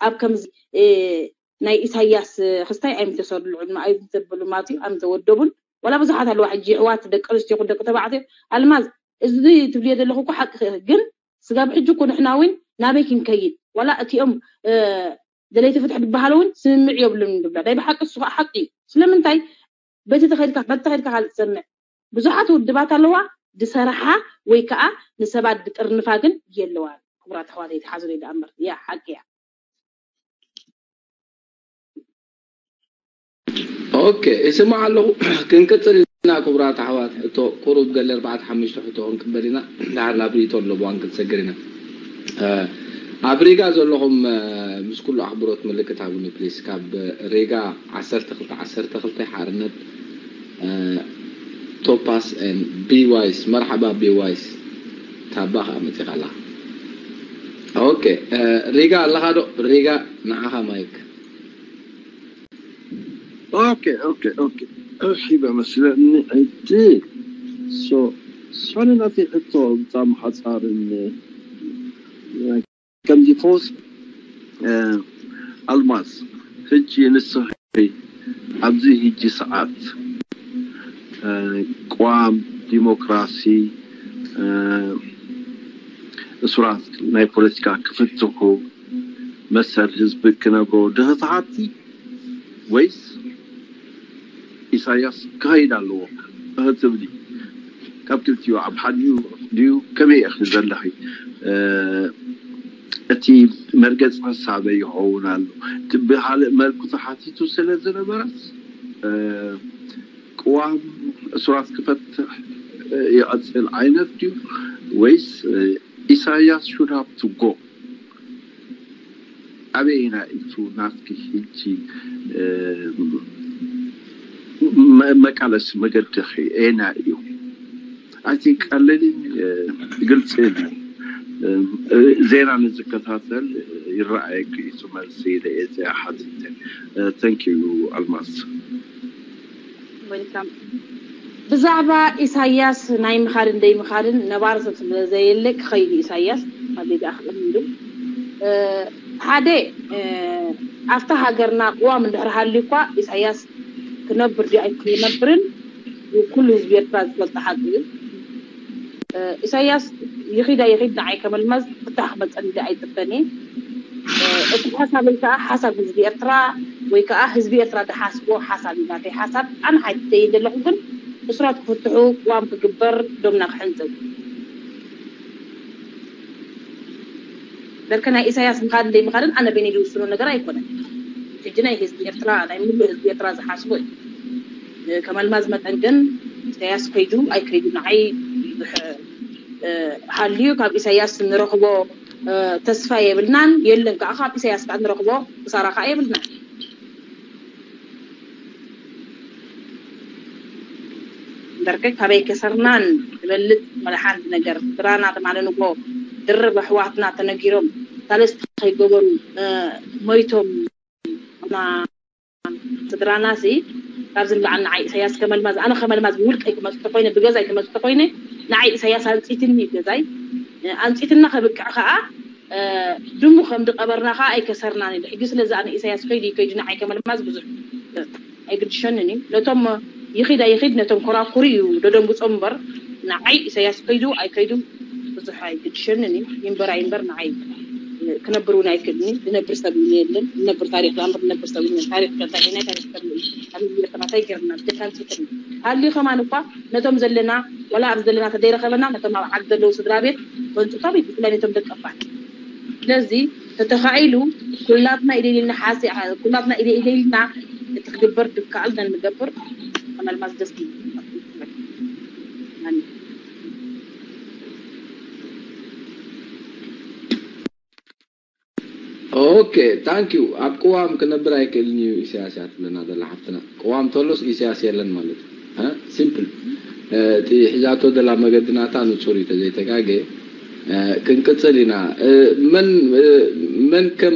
ኣብ ከምዚ ናይ ኢሳያስ ክስታይ ኣይምተሰርልዑን ኣይምተብሉ ማለት እዩ ኣይምተወደቡን። ዋላ ብዙሓት ኣለዋ ሕጂ ይሕዋት ደቂ ኣንስትዮ ይኹን ደቂ ተባዕትዮ። ኣልማዝ፣ እዚ ትብልዮ ዘለኹ እኮ ሓቂ፣ ግን ስጋብ ሕጂ እኮ ንሕና እውን ናበይ ክንከይድ? ዋላ እቲኦም ደለይቲ ፍትሒ ዝበሃሉ እውን ስምምዕ የብሉን ንብላ ናይ ብሓቂ እሱ ከዓ ሓቂ እዩ። ስለምንታይ? በቲ ተኸድካ በቲ ተኸድካ ካልእ ትሰምዕ። ብዙሓት ውድባት ኣለዋ ዝሰርሓ ወይ ከዓ ንሰባት ዝጥርንፋ ግን የለዋን። ክቡራት ኣሕዋተይ፣ ተሓዙለይ ደኣ እምበር እያ ሓቂ እያ። ኦኬ፣ ይስማዕ ኣለኹ። ክንቅፅል ኢና ክቡራት ኣሕዋት። ሕቶ ቁሩብ ገለ ኣርባዕተ ሓሙሽተ ሕቶ ክንቅበል ኢና። ድሓር ናብ ርእይቶ ኣለዎ ክንሰግር ኢና። ኣብ ሪጋ ዘለኹም ምስ ኩሉ ኣኽብሮት ምልክት ሃቡኒ ፕሊስ። ካብ ሪጋ ዓሰርተ ክልተ ዓሰርተ ክልተ ሓርነት ቶፓስ ቢ ዋይስ። መርሓባ ቢ ዋይስ። ታባ ከዓ መፂኻ ኣላ። ኦኬ፣ ሪጋ ኣለኻ ዶ? ሪጋ፣ ንዓኻ ማይክ። ኦኬ ኦኬ ኦኬ ርሒበ መስለኒ ዕድል። ሶ ሶኒ ናተይ ሕቶ ብጣዕሚ ሓፃርን ከምዚ ፈውስ ኣልማዝ፣ ሕጂ ንስኺ ኣብዚ ሕጂ ሰዓት ቅዋም ዲሞክራሲ፣ እሱራት ናይ ፖለቲካ ክፍትሑ፣ መሰል ህዝቢ ክነብሮ ድኺ ትሓቲ ወይስ ኢሳያስ ክኸይድ ኣለዎ እህ ትብሊ? ካብ ክልቲኡ ኣብ ሓዲኡ ድዩ? ከመይ ኢኺ ዘለኺ? እቲ መርገፂ ክሳበይ ይኸውን ኣሎ? ብካልእ መልኩ ተሓቲቱ ስለ ዝነበረስ ቅዋም እሱራት ክፈትሕ ይቐፅል ዓይነት ድዩ ወይስ ኢሳያስ should have to go? ኣበየና እዩ ናትኪ ሕጂ መቃለሲ መገድኺ? ኣየና እዩ? ኣይ ቲንክ ቀለል ግልፂ እዩ። ዜና ንዝከታተል ይረኣየኪ እዩ መልሲ ለኤዚያ ሓቲተ። Thank you ኣልማዝ። Welcome። ብዛዕባ ኢሳያስ ናይ ምኻድን ደይ ምኻድን ነባሪ ሰብ ስለ ዘየለ ክኸይድ እዩ ኢሳያስ። ኣብ ዜጋ ክቕድም ኢሉ ሓደ ኣብታ ሃገርና ቅዋም እንድሕር ሃልዩ እኳ ኢሳያስ ክነብር ድዩ ኣይክነብርን ኩሉ ህዝቢ ኤርትራ ዝፈልጦ ሓቂ እዩ። ኢሳያስ ይኺዳ ይኺድ ንዓይ ከመልማዝ ፍታሕ ክመፀኒ ድኣ ኣይፅበን እየ። እቲ ሓሳበይ ከዓ ሓሳብ ህዝቢ ኤርትራ ወይ ከዓ ህዝቢ ኤርትራ ዝሓስቦ ሓሳብ እዩ ናተይ ሓሳብ። ኣነ ሓይደይ ዘለኹ ግን እሱራት ክፍትሑ ቅዋም ክግበር ዶምና ክሕንፅብ በርከ ናይ ኢሳያስ ምኻድን ደይ ምኻድን ኣነ በይነይ ዝውስኖ ነገር ኣይኮነን። ሕጂ ናይ ህዝቢ ኤርትራ ናይ ሙሉእ ህዝቢ ኤርትራ ዝሓስቦ እዩ። ከም ኣልማዝ መጠን ግን ኢሳያስ ከይዱ ኣይከይዱ ንዓይ ብዙሕ ሃልዩ ካብ ኢሳያስ ንረኽቦ ተስፋ የብልናን የለን ከዓ ካብ ኢሳያስ ከዓ ንረኽቦ ክሳራ ከዓ የብልናን። እምበርከ ካበይ ከሰርናን ትበልፅ ወላ ሓንቲ ነገር ስድራና ትማሊ ንጎ ድርብ ኣሕዋትና ተነጊሮም ሳለስቲ ከይገበሩ ሞይቶም እና ስድራና ሲ ካብዚ ንላዕሊ ንዓይ ኢሳያስ ከመልማዝ ኣነ ከመልማዝ ብውልቀይ ክመፅ ተኮይነ ብገዛይ ክመፅ ተኮይነ ንዓይ ኢሳያስ ኣንፂትኒ እዩ ገዛይ ኣንፂትና ከብቅዕ ከዓ ድሙ ከም ዝቀበርና ከዓ ኣይከሰርናን ኢሉ ሕጂ ስለዚ ኣነ ኢሳያስ ከይዱ ይከይዱ ንዓይ ከመልማዝ ብዙሕ ኣይግድሸንን እዩ ነቶም ይኺድ ኣይኺድ ነቶም ኮራኩሩ እዩ ደደንግፆም እምበር ንዓይ ኢሳያስ ከይዱ ኣይከይዱ ብዙሕ ኣይግድሸንን እዩ ይንበር ኣይንበር ንዓይ ክነብር እውን ኣይክእልን እዩ ዝነብር ሰብ እውን የለን ዝነብር ታሪክ ዳምበር ዝነብር ሰብ እውን ታሪክ ከንታይ ናይ ታሪክ ሰብ ኣብ ኤርትራ እንታይ ገርና ብጀካ ንፅትር ሃልዩ ከማን እኳ ነቶም ዘለና ወላ ኣብ ዘለና ተደይረኸበና ነቶም ኣብ ዓዲ ዘለዉ ስድራ ቤት ወንጭቶም ብፍላይ ነቶም ደቀባት ስለዚ ተተኻኢሉ ኩላትና ኢደ ኢልና ሓሲ ኩላትና ኢደ ኢደ ኢልና እቲ ክግበር ድከኣል ነንገብር ተመልማዝ ደስ ኦኬ thank you ኣብ ቅዋም ክነብር ኣይክእልን እዩ ኢሳያስ እያ ትብለና ዘላ ሓፍትና ቅዋም ተሎስ ኢሳያስ የለን ማለት እዩ simple እቲ ሒዛቶ ዘላ መገዲ ናታ ንጹር እዩ ተዘይተጋገ ክንቅጽል ኢና መን መን ከም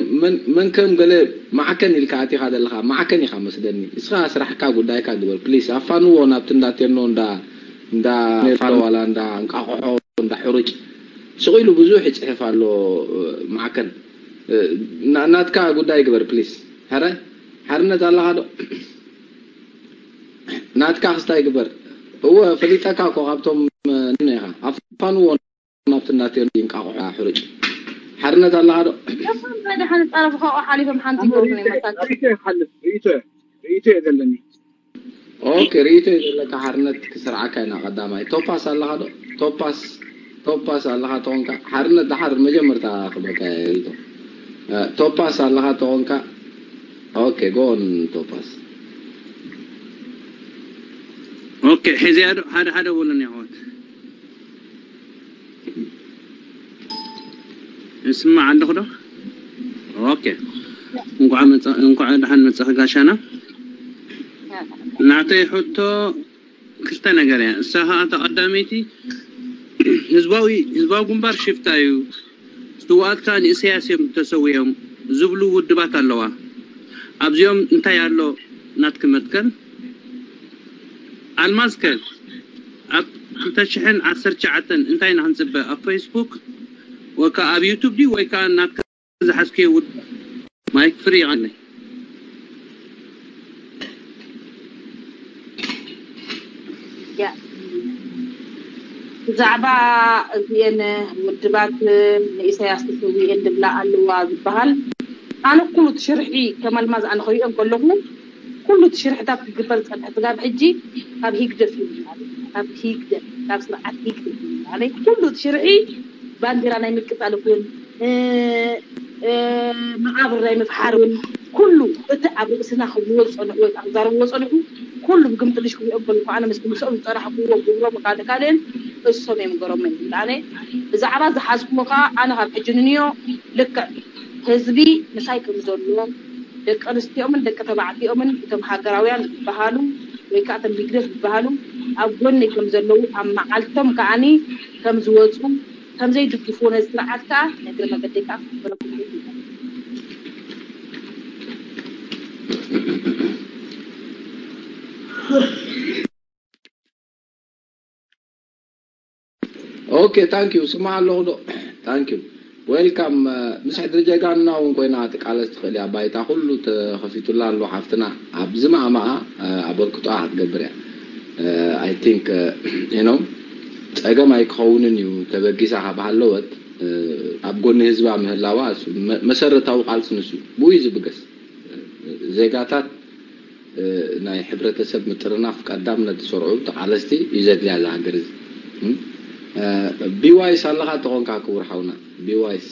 መን ከም ገለ ማዕከን ኢልካ ኣቲኻ ዘለኻ ማዕከን ኢኻ መስለኒ እስኻ ስራሕካ ጉዳይካ ግበር please ኣፋንዎ ናብቲ እንዳ ቴኖ እንዳ እንዳ ፋሎ ዋላ እንዳ እንቃቆሖ እንዳ ሕሩጭ ስቕ ኢሉ ብዙሕ ይጽሕፍ ኣሎ ማዕከን እ፣ ና- ናትካ ጉዳይ ግበር ፕሊስ። ሕረ ሓርነት ኣለኻ ዶ? ናትካ ክስታይ ግበር። እወ፣ ፈሊጠካ እኮ ካብቶም፣ እ፣ ነን ኢኻ። ኣፋንዎ ናብቲ ናትዮም ይንቃቑሖ ሕሩጭ። ሓርነት ኣለኻ ዶ? ደሓን ጸረፍ ካብኡ ሓሊፎም ሓንቲ ይገብሩ ናይ መሳኪ ርእይቶ ይሓልፍ ርእይቶ ርእይቶ እየ ዘለኒ። ኦኬ፣ ርእይቶ እዩ ዘለካ ሓርነት፣ ክስርዓካ ኢና። ቀዳማይ ቶፓስ ኣለኻ ዶ? ቶፓስ ቶፓስ ኣለኻ ተኾንካ ሓርነት፣ ድሓር መጀመርታ ክበካ ርእይቶ። እ፣ ቶፓስ ኣለኻ ተኾንካ። ኦኬ፣ ጎን ቶፓስ። ኦኬ፣ ሕዝያ ዶ ሓደ ሓደ በሉኒ ኣሕዋት። እስማዕ ኣለኹ ዶ? ኦኬ። እንኳዕ መጻ- እንኳዕ ደሓን መጻኺ ጋሻና። ናተይ ሕቶ ክልተ ነገር እያ። እሳ ኸዓ እታ ቀዳመይቲ፣ ህዝባዊ ህዝባዊ ግንባር ሽፍታ እዩ፣ ስውኣት ከኣ ንእሰያስ እዮም ተሰዊኦም ዝብሉ ውድባት ኣለዋ። ኣብዚኦም እንታይ ኣሎ ናትኪ መትከል? ኣልማዝ ከ ኣብ ክልተ ሽሕን ዓሰርተ ትሽዓተን እንታይ ኢና ክንጽበ? ኣብ ፌስቡክ ወይ ከኣ ኣብ ዩቱብ ድዩ ወይ ከኣ ናትካ ዝሓዝክዮ ውድ-፣ ማይክ ፍሪ ይቐለይ። ያ። ብዛዕባ እዚኤን ውድባት ንኢሳያስ ተሰዊኤን ድብላ ኣለዋ ዝበሃል፣ ኣነ ኩሉ እቲ ሽርሒ ከም ኣልማዝ ኣነ ክሪኦ እንከለኹ ኩሉ እቲ ሽርሕታት ክግበር ዝጸንሐ ስጋብ ሕጂ ካብ ሂግደፍ እዩ ዝብል። ካብ ሂግደፍ፣ ካብ ስርዓት ሂግደፍ እዩ ዝብል። ኩሉ እቲ ሽርሒ ባንዲራ ናይ ምቅጻል እውን፣ እ፣ እ፣ መቓብር ናይ ምፍሓር እውን ኩሉ እቲ ኣብ ርእስና ክብልዎ ዝጸንሑ ወይ ከዓ ክዛረብዎ ዝጸንሑ ኩሉ ብግምጥልሽ ክሪኦም ከለኹ ኣነ ምስ ምስኦም ዝጸናሕክዎ ግብሮም ካልእ ካልእን እሶም እዮም ገሮም ይብል። ኣነ ብዛዕባ ዝሓዝክዎ ከዓ ኣነ ካብ ሕጂ ንንዮ ልክዕ ህዝቢ ምሳይ ከም ዘሎ ደቂ ኣንስትዮምን ደቂ ተባዕትዮምን እቶም ሃገራውያን ዝበሃሉ ወይ ከዓ እቶም ሂግደፍ ዝበሃሉ ኣብ ጎነይ ከም ዘለዉ ኣብ መዓልቶም ከዓኒ ከም ዝወፁ ከም ዘይድግፍዎ ነዚ ስርዓት ከዓ ንእግረ መገደይ ከዓ ክሕብረኩም እየ። ኦኬ፣ ታንክ ዩ። ስማዕ ኣለኹ ዶ? ታንክ ዩ። ዌልካም። ምስ ሕድሪ ጀጋንና እውን ኮይና ክትቃለስ ትኽእል እያ። ባይታ ኩሉ ተኸፊቱላ ኣሎ። ሓፍትና ኣብዚ ማእማኣ፣ እ፣ ኣበርክቶኣ ክትገብር እያ። ኣይ ቲንክ፣ ዩ ኖ፣ ጸገም ኣይክኸውንን እዩ። ተበጊሳ ካብ ሃለወት፣ እ፣ ኣብ ጎኒ ህዝባ ምህላዋ እሱ መ-፣ መሰረታዊ ቃልሲ ንሱ እዩ። ብኡ እዩ ዝብገስ። ዜጋታት፣ እ፣ ናይ ሕብረተሰብ ምጥርናፍ ቀዳም ነቲ ስርዑ ተቓለስቲ እዩ ዘድልያ እዛ ሃገር እዚ። እም? እ፣ ቢዋይስ ኣለኻ ተኾንካ ክቡር ሓውና፣ ቢዋይስ።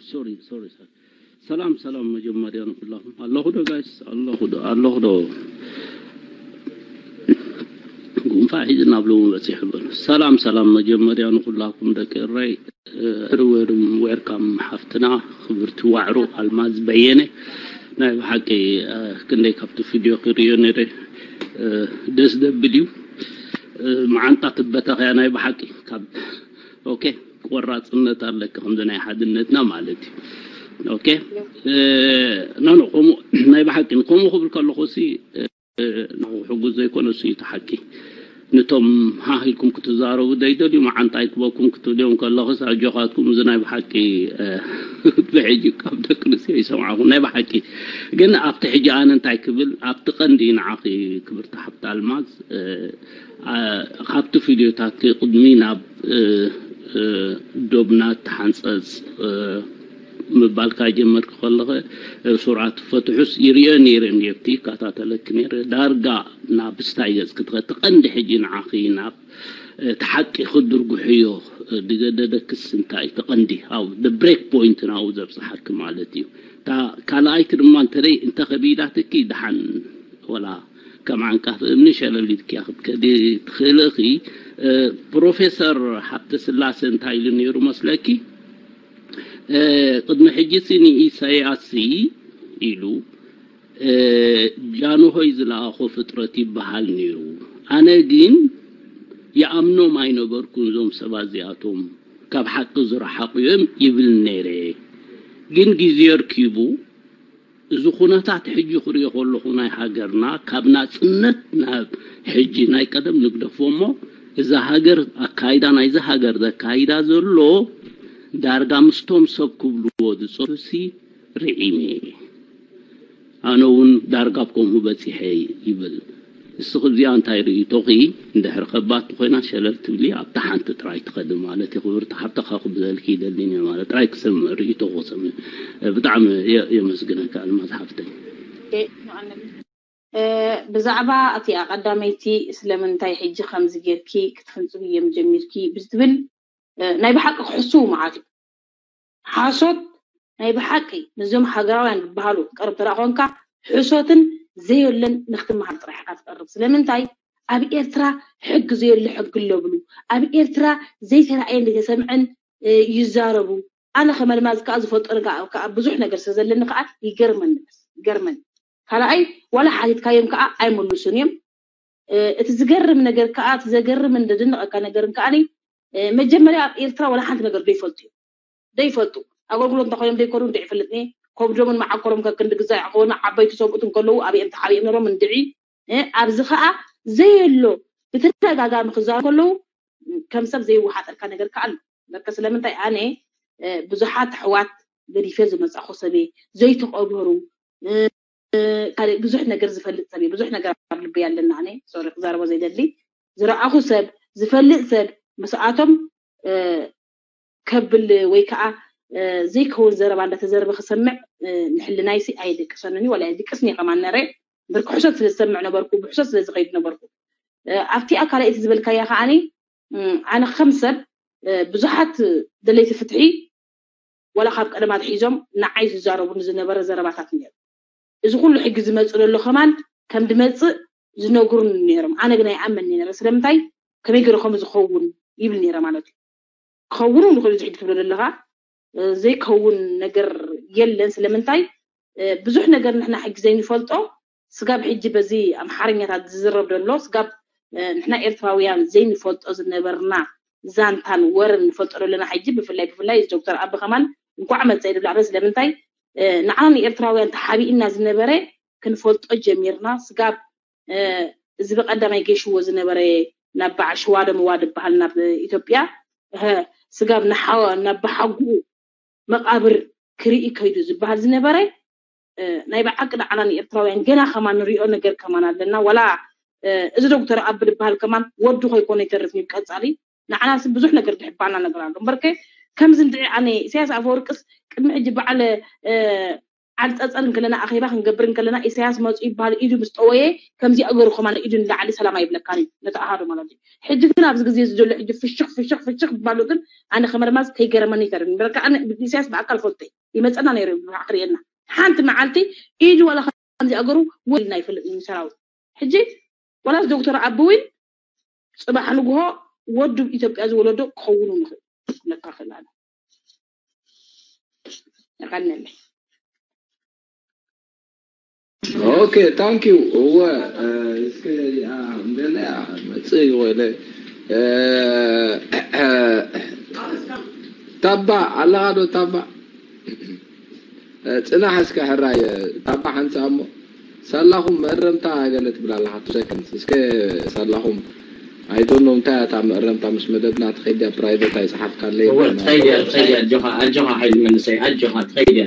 ሶሪ ሶሪ ሶሪ። ሰላም ሰላም፣ መጀመርያ ንኩላኹም። ኣለኹ ዶ ጋይስ? ኣለኹ ዶ? ኣለኹ ዶ? ጉንፋዕ ሒዝና ኣብ ሎሚ በጺሑ በሉ። ሰላም ሰላም፣ መጀመርያ ንኩላኩም ደቂ እረይ፣ እ፣ ርወርም ዌርካም ሓፍትና ክብርቲ ዋዕሮ ኣልማዝ በየነ። ናይ ብሓቂ፣ እ፣ ክንደይ ካብቲ ቪድዮ ክርእዮ ነይረ፣ እ፣ ደስ ደብል እዩ። እ፣ መዓንጣ ትበተኽያ ናይ ብሓቂ ካብ፣ ኦኬ፣ ቆራጽነት ኣለኪ ከምዚ ናይ ሓድነትና ማለት እዩ። ኦኬ፣ እ፣ ኖ ኖ፣ ከምኡ ናይ ብሓቂ ከምኡ ክብል ከለኹ ሲ፣ እ፣ ንዓኹ ሕጉስ ዘይኮነ እሱ እዩ እቲ ሓቂ። ነቶም ሃህ ኢልኩም ክትዛረቡ ዘይደልዩ መዓንጣ ኣይክበኩም ክትብልዮም ከለኹስ ኣጆኻትኩም፣ እዚ ናይ ብሓቂ፣ እ፣ ብሕጂ ካብ ደቂ ኣንስትዮ ይሰምዓኹም ናይ ብሓቂ። ግን ኣብቲ ሕጂ ኣነ እንታይ ክብል፣ ኣብቲ ቀንዲ ንዓኺ ክብርቲ ሓብቲ ኣልማዝ፣ እ፣ ኣ-፣ ካብቲ ቪድዮታትኪ ቅድሚ ናብ፣ እ፣ እ፣ ዶብና ተሓንጸጽ፣ እ፣ ምባል ካብ ጀመርኪ ከለኸ፣ እ፣ ስርዓት ፈትሑስ ይርእዮ ነይረ፣ ኔብቲ ይከታተለኪ ነይረ። ዳርጋ ናብ ስታይ ገጽ ክትኸ-፣ እቲ ቀንዲ ሕጂ ንዓኺ ናብ፣ እ፣ እቲ ሓቂ ክትድርጉሕዮ፣ እ፣ ዝገደደክስ እንታይ? እቲ ቀንዲ፣ ኣብ the break point ናብኡ ዘብጽሓኪ ማለት እዩ። እታ ካልኣይቲ ድማ እንተደይ-፣ እንተኸቢዳትኪ ደሓን ወላ ከም ዓንቃፊ እምኒ ሸለል ኢልክያ ክትከዲ ትኽእሊ ኢኺ። እ፣ ፕሮፌሰር ሃብተስላሴ እንታይ ኢሉ ነይሩ መስለኪ? እ፣ ቅድሚ ሕጂ ሲ ንኢሳያስ ሲ ኢሉ፣ እ፣ ጃንሆይ ዝለኣኾ ፍጥረት ይበሃል ነይሩ። ኣነ ግን ይኣምኖም ኣይነበርኩን እዞም ሰባት እዚኣቶም ካብ ሓቂ ዝረሓቑ እዮም ይብል ነይረ። ግን ግዜ ኣርኪቡ እዚ ኩነታት ሕጂ ክሪኦ ከለኹ ናይ ሃገርና ካብ ናጽነት ናብ ሕጂ ናይ ቀደም ንግደፎ እሞ እዛ ሃገር ኣካይዳ ናይዛ ሃገር ዘካይዳ ዘሎ ዳርጋ ምስቶም ሰብ ክብልዎ ዝጸቱሲ ርዒመ እየ። ኣነ እውን ዳርጋ ኣብ ከምኡ በጺሐ ይብል። እስኺ እዚኣ እንታይ ርእይቶኺ? እንድሕር ከባድ ተኾይና ሸለል ትብሊ ኣብታ ሓንቲ ጥራይ ትኸዲ ማለት እዩ። ክብርቲ ሓብተኻ ክብለልኪ ይደሊ እየ ማለት ጥራይ ክሰምዕ ርእይቶኺ ክሰምዕ። ብጣዕሚ የመስግነካ ኣልማዝ ሓፍተይ። ብዛዕባ እቲኣ ቀዳመይቲ ስለምንታይ ሕጂ ከምዚ ጌርኪ ክትፍንፅብዮም ጀሚርኪ ብዝትብል ናይ ብሓቂ ክሕስው መዓት እዩ። ሓሶት ናይ ብሓቂ ነዞም ሃገራውያን ዝበሃሉ ክትቀርብ ተደኣ ኮንካ ሕሶትን ዘየለን ንክትመሃር ጥራሕ ኢኻ ትቀርብ። ስለምንታይ ኣብ ኤርትራ ሕጊ ዘየለ ሕጊ ኣሎ ብሉ፣ ኣብ ኤርትራ ዘይተራእየን ዘይተሰምዐን ይዛረቡ። ኣነ ከመልማዝ ከዓ ዝፈልጦ ከዓ ብዙሕ ነገር ስለዘለኒ ከዓ ይገርመኒ፣ ይገርመኒ። ካልኣይ ዋላ ሓቲትካዮም ከዓ ኣይመልሱን እዮም። እቲ ዝገርም ነገር ከዓ እቲ ዘገርምን ዘደንቀካ ነገርን ከዓ መጀመርያ ኣብ ኤርትራ ዋላ ሓንቲ ነገር ዘይፈልጡ እዮም። ዘይፈልጡ ኣገልግሎት እንተኮይኖም ዘይኮኑ እንደ ይፈልጥኒ። ከብዶምን መዓኮሮም ከክንዲ ግዛ ይኸውን። ዓበይቲ ሰብኡት እንከለዉ ኣብኦም ተሓቢኦም ነሮም እንድዒ ኣብዚ ከዓ ዘየሎ ብተደጋጋሚ ክዛረቡ ከለዉ ከም ሰብ ዘይወሓጠልካ ነገር ከዓ ኣሎ። በቃ ስለምንታይ ኣነ ብዙሓት ኣሕዋት ገዲፈ ዝመጻኹ ሰበይ ዘይተቆበሩ ካልእ ብዙሕ ነገር ዝፈልጥ ሰብ ብዙሕ ነገር ኣብ ልቢ ኣለና። ኣነ ሶሪ ክዛረቦ ዘይደሊ ዝረኣኹ ሰብ ዝፈልጥ ሰብ ምስኣቶም ከብል ወይ ከዓ ዘይከውን ዘረባ እንዳተዘረበ ክሰምዕ ንሕልናይሲ ኣይድቅሰንን እዩ። ወላ ድቅስኒ ከማን ነረ እምበር ክሕሶት ስለ ዝሰምዕ ነበርኩ፣ ብሕሶት ስለ ዝኸይድ ነበርኩ። ኣብቲ ኣካላይቲ ዝበልካያ ከዓኒ ኣነ ከም ሰብ ብዙሓት ደለይቲ ፍትሒ ወላ ካብ ቀደም ኣትሒዞም ንዓይ ዝዛረቡኒ ዝነበረ ዘረባታት ነይሩ። እዚ ኩሉ ሕጊ ዝመፅእ ዘሎ ከማን ከም ድመፅእ ዝነግሩኒ ነይሮም። ኣነ ግን ኣይኣመን ነይረ። ስለምንታይ ከመይ ገይሩ ከምኡ ዝኸውን ይብል ነይረ ማለት እዩ። ክኸውን ንኽእል እዚ ሕጂ ትብሎ ዘለኻ ዘይከውን ነገር የለን። ስለምንታይ ብዙሕ ነገር ንሕና ሕጂ ዘይንፈልጦ ስጋብ ሕጂ በዚ ኣምሓርኛታት ዝዝረብ ዘሎ ስጋብ ንሕና ኤርትራውያን ዘይንፈልጦ ዝነበርና ዛንታን ወርን ንፈልጦ ዘለና ሕጂ ብፍላይ ብፍላይ እዚ ዶክተር ኣቢ ከማን እንኳዕ መፀ ይብል ኣነ ስለምንታይ ንዓና ንኤርትራውያን ተሓቢእና ዝነበረ ክንፈልጦ ጀሚርና ስጋብ እዚ ብቀዳማይ ገሽዎ ዝነበረ ናብ በዓል ሽዋ ደምዋ ዝበሃል ናብ ኢትዮጵያ ስጋብ ናብ ብሓጉኡ መቃብር ክርኢ ከይዱ ዝበሃል ዝነበረ ናይ ብሓቂ ንዓና ንኤርትራውያን ገና ከማን ንሪኦ ነገር ከማን ኣለና። ዋላ እዚ ዶክተር ኣቢ ዝበሃል ከማን ወዱ ከይኮነ ይተርፍ እዩ ቀጻሊ ንዓና ሲ ብዙሕ ነገር ድሕባና ነገር ኣሎ እምበርከ ከምዚ እንድዒ ኣነ ኢሳያስ ኣፈወርቅስ ቅድሚ ሕጂ በዓል ዓል ጸጸር እንከለና ኣኼባ ክንገብር እንከለና ኢሳያስ መፁ ይበሃል ኢዱ ምስ ጠወየ ከምዚ ኣገሩ ከማን ኢዱ ንላዕሊ ሰላም ኣይብለካን እዩ ነቲ ኣሃዱ ማለት እዩ። ሕጂ ግን ኣብዚ ግዜ እዚ ዘሎ ሕጂ ፍሽኽ ፍሽኽ ፍሽኽ ባሉ ግን ኣነ ከመርማዝ ከይገረመኒ ይተርፍ እምበርከ ኣነ ኢሳያስ ብኣካል ፈልጦ ይመፀና ነይሩ ብሓ ክርእየና ሓንቲ መዓልቲ ኢዱ ዋላ ከምዚ ኣገሩ ወልና ይፈልጥ እዩ ሰራዊት ሕጂ ዋላስ ዶክተር ኣቢ እውን ፅባሕ ንግሆ ወዱ ኢትዮጵያ ዝወለዶ ክኸውን ንኽእል ክብለካ ክእል ኣነ የቀነለይ Okay, thank you. እወ እስከ እንደለያ መጽእ ይወለ ታባ ኣለኻ ዶ ታባ? ጽናሕ እስከ ሕራይ ታባ ሓንሳእ እሞ ሳላኹም መእረምታ ገለ ትብል ኣለኻ two seconds እስከ ሳላኹም I don't know እንታይ እታ መእረምታ ምስ መደብና ትኸይድ እያ private ኣይጸሓፍካለይ እወ ትኸይድ እያ ትኸይድ እያ ኣጆኻ ኣጆኻ ሓይሊ መንእሰይ ኣጆኻ ትኸይድ እያ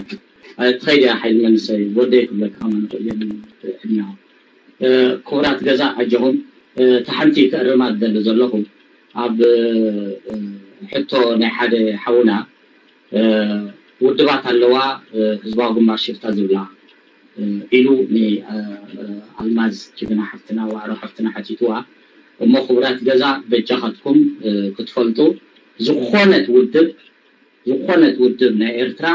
ትኸይድ እያ ሓይሊ መንእሰይ ወደይ ክብለካ ከማን ንኽእል እየ እና ክቡራት ገዛ ኣጆኹም እታ ሓንቲ ክእርማ ዝደሊ ዘለኹ ኣብ ሕቶ ናይ ሓደ ሓውና ውድባት ኣለዋ ህዝባዊ ግንባር ሽፍታ ዝብላ ኢሉ ንኣልማዝ ጅግና ሓፍትና ዋዕሮ ሓፍትና ሓቲትዋ እሞ ክቡራት ገዛ በጃኻትኩም ክትፈልጡ ዝኾነት ውድብ ዝኾነት ውድብ ናይ ኤርትራ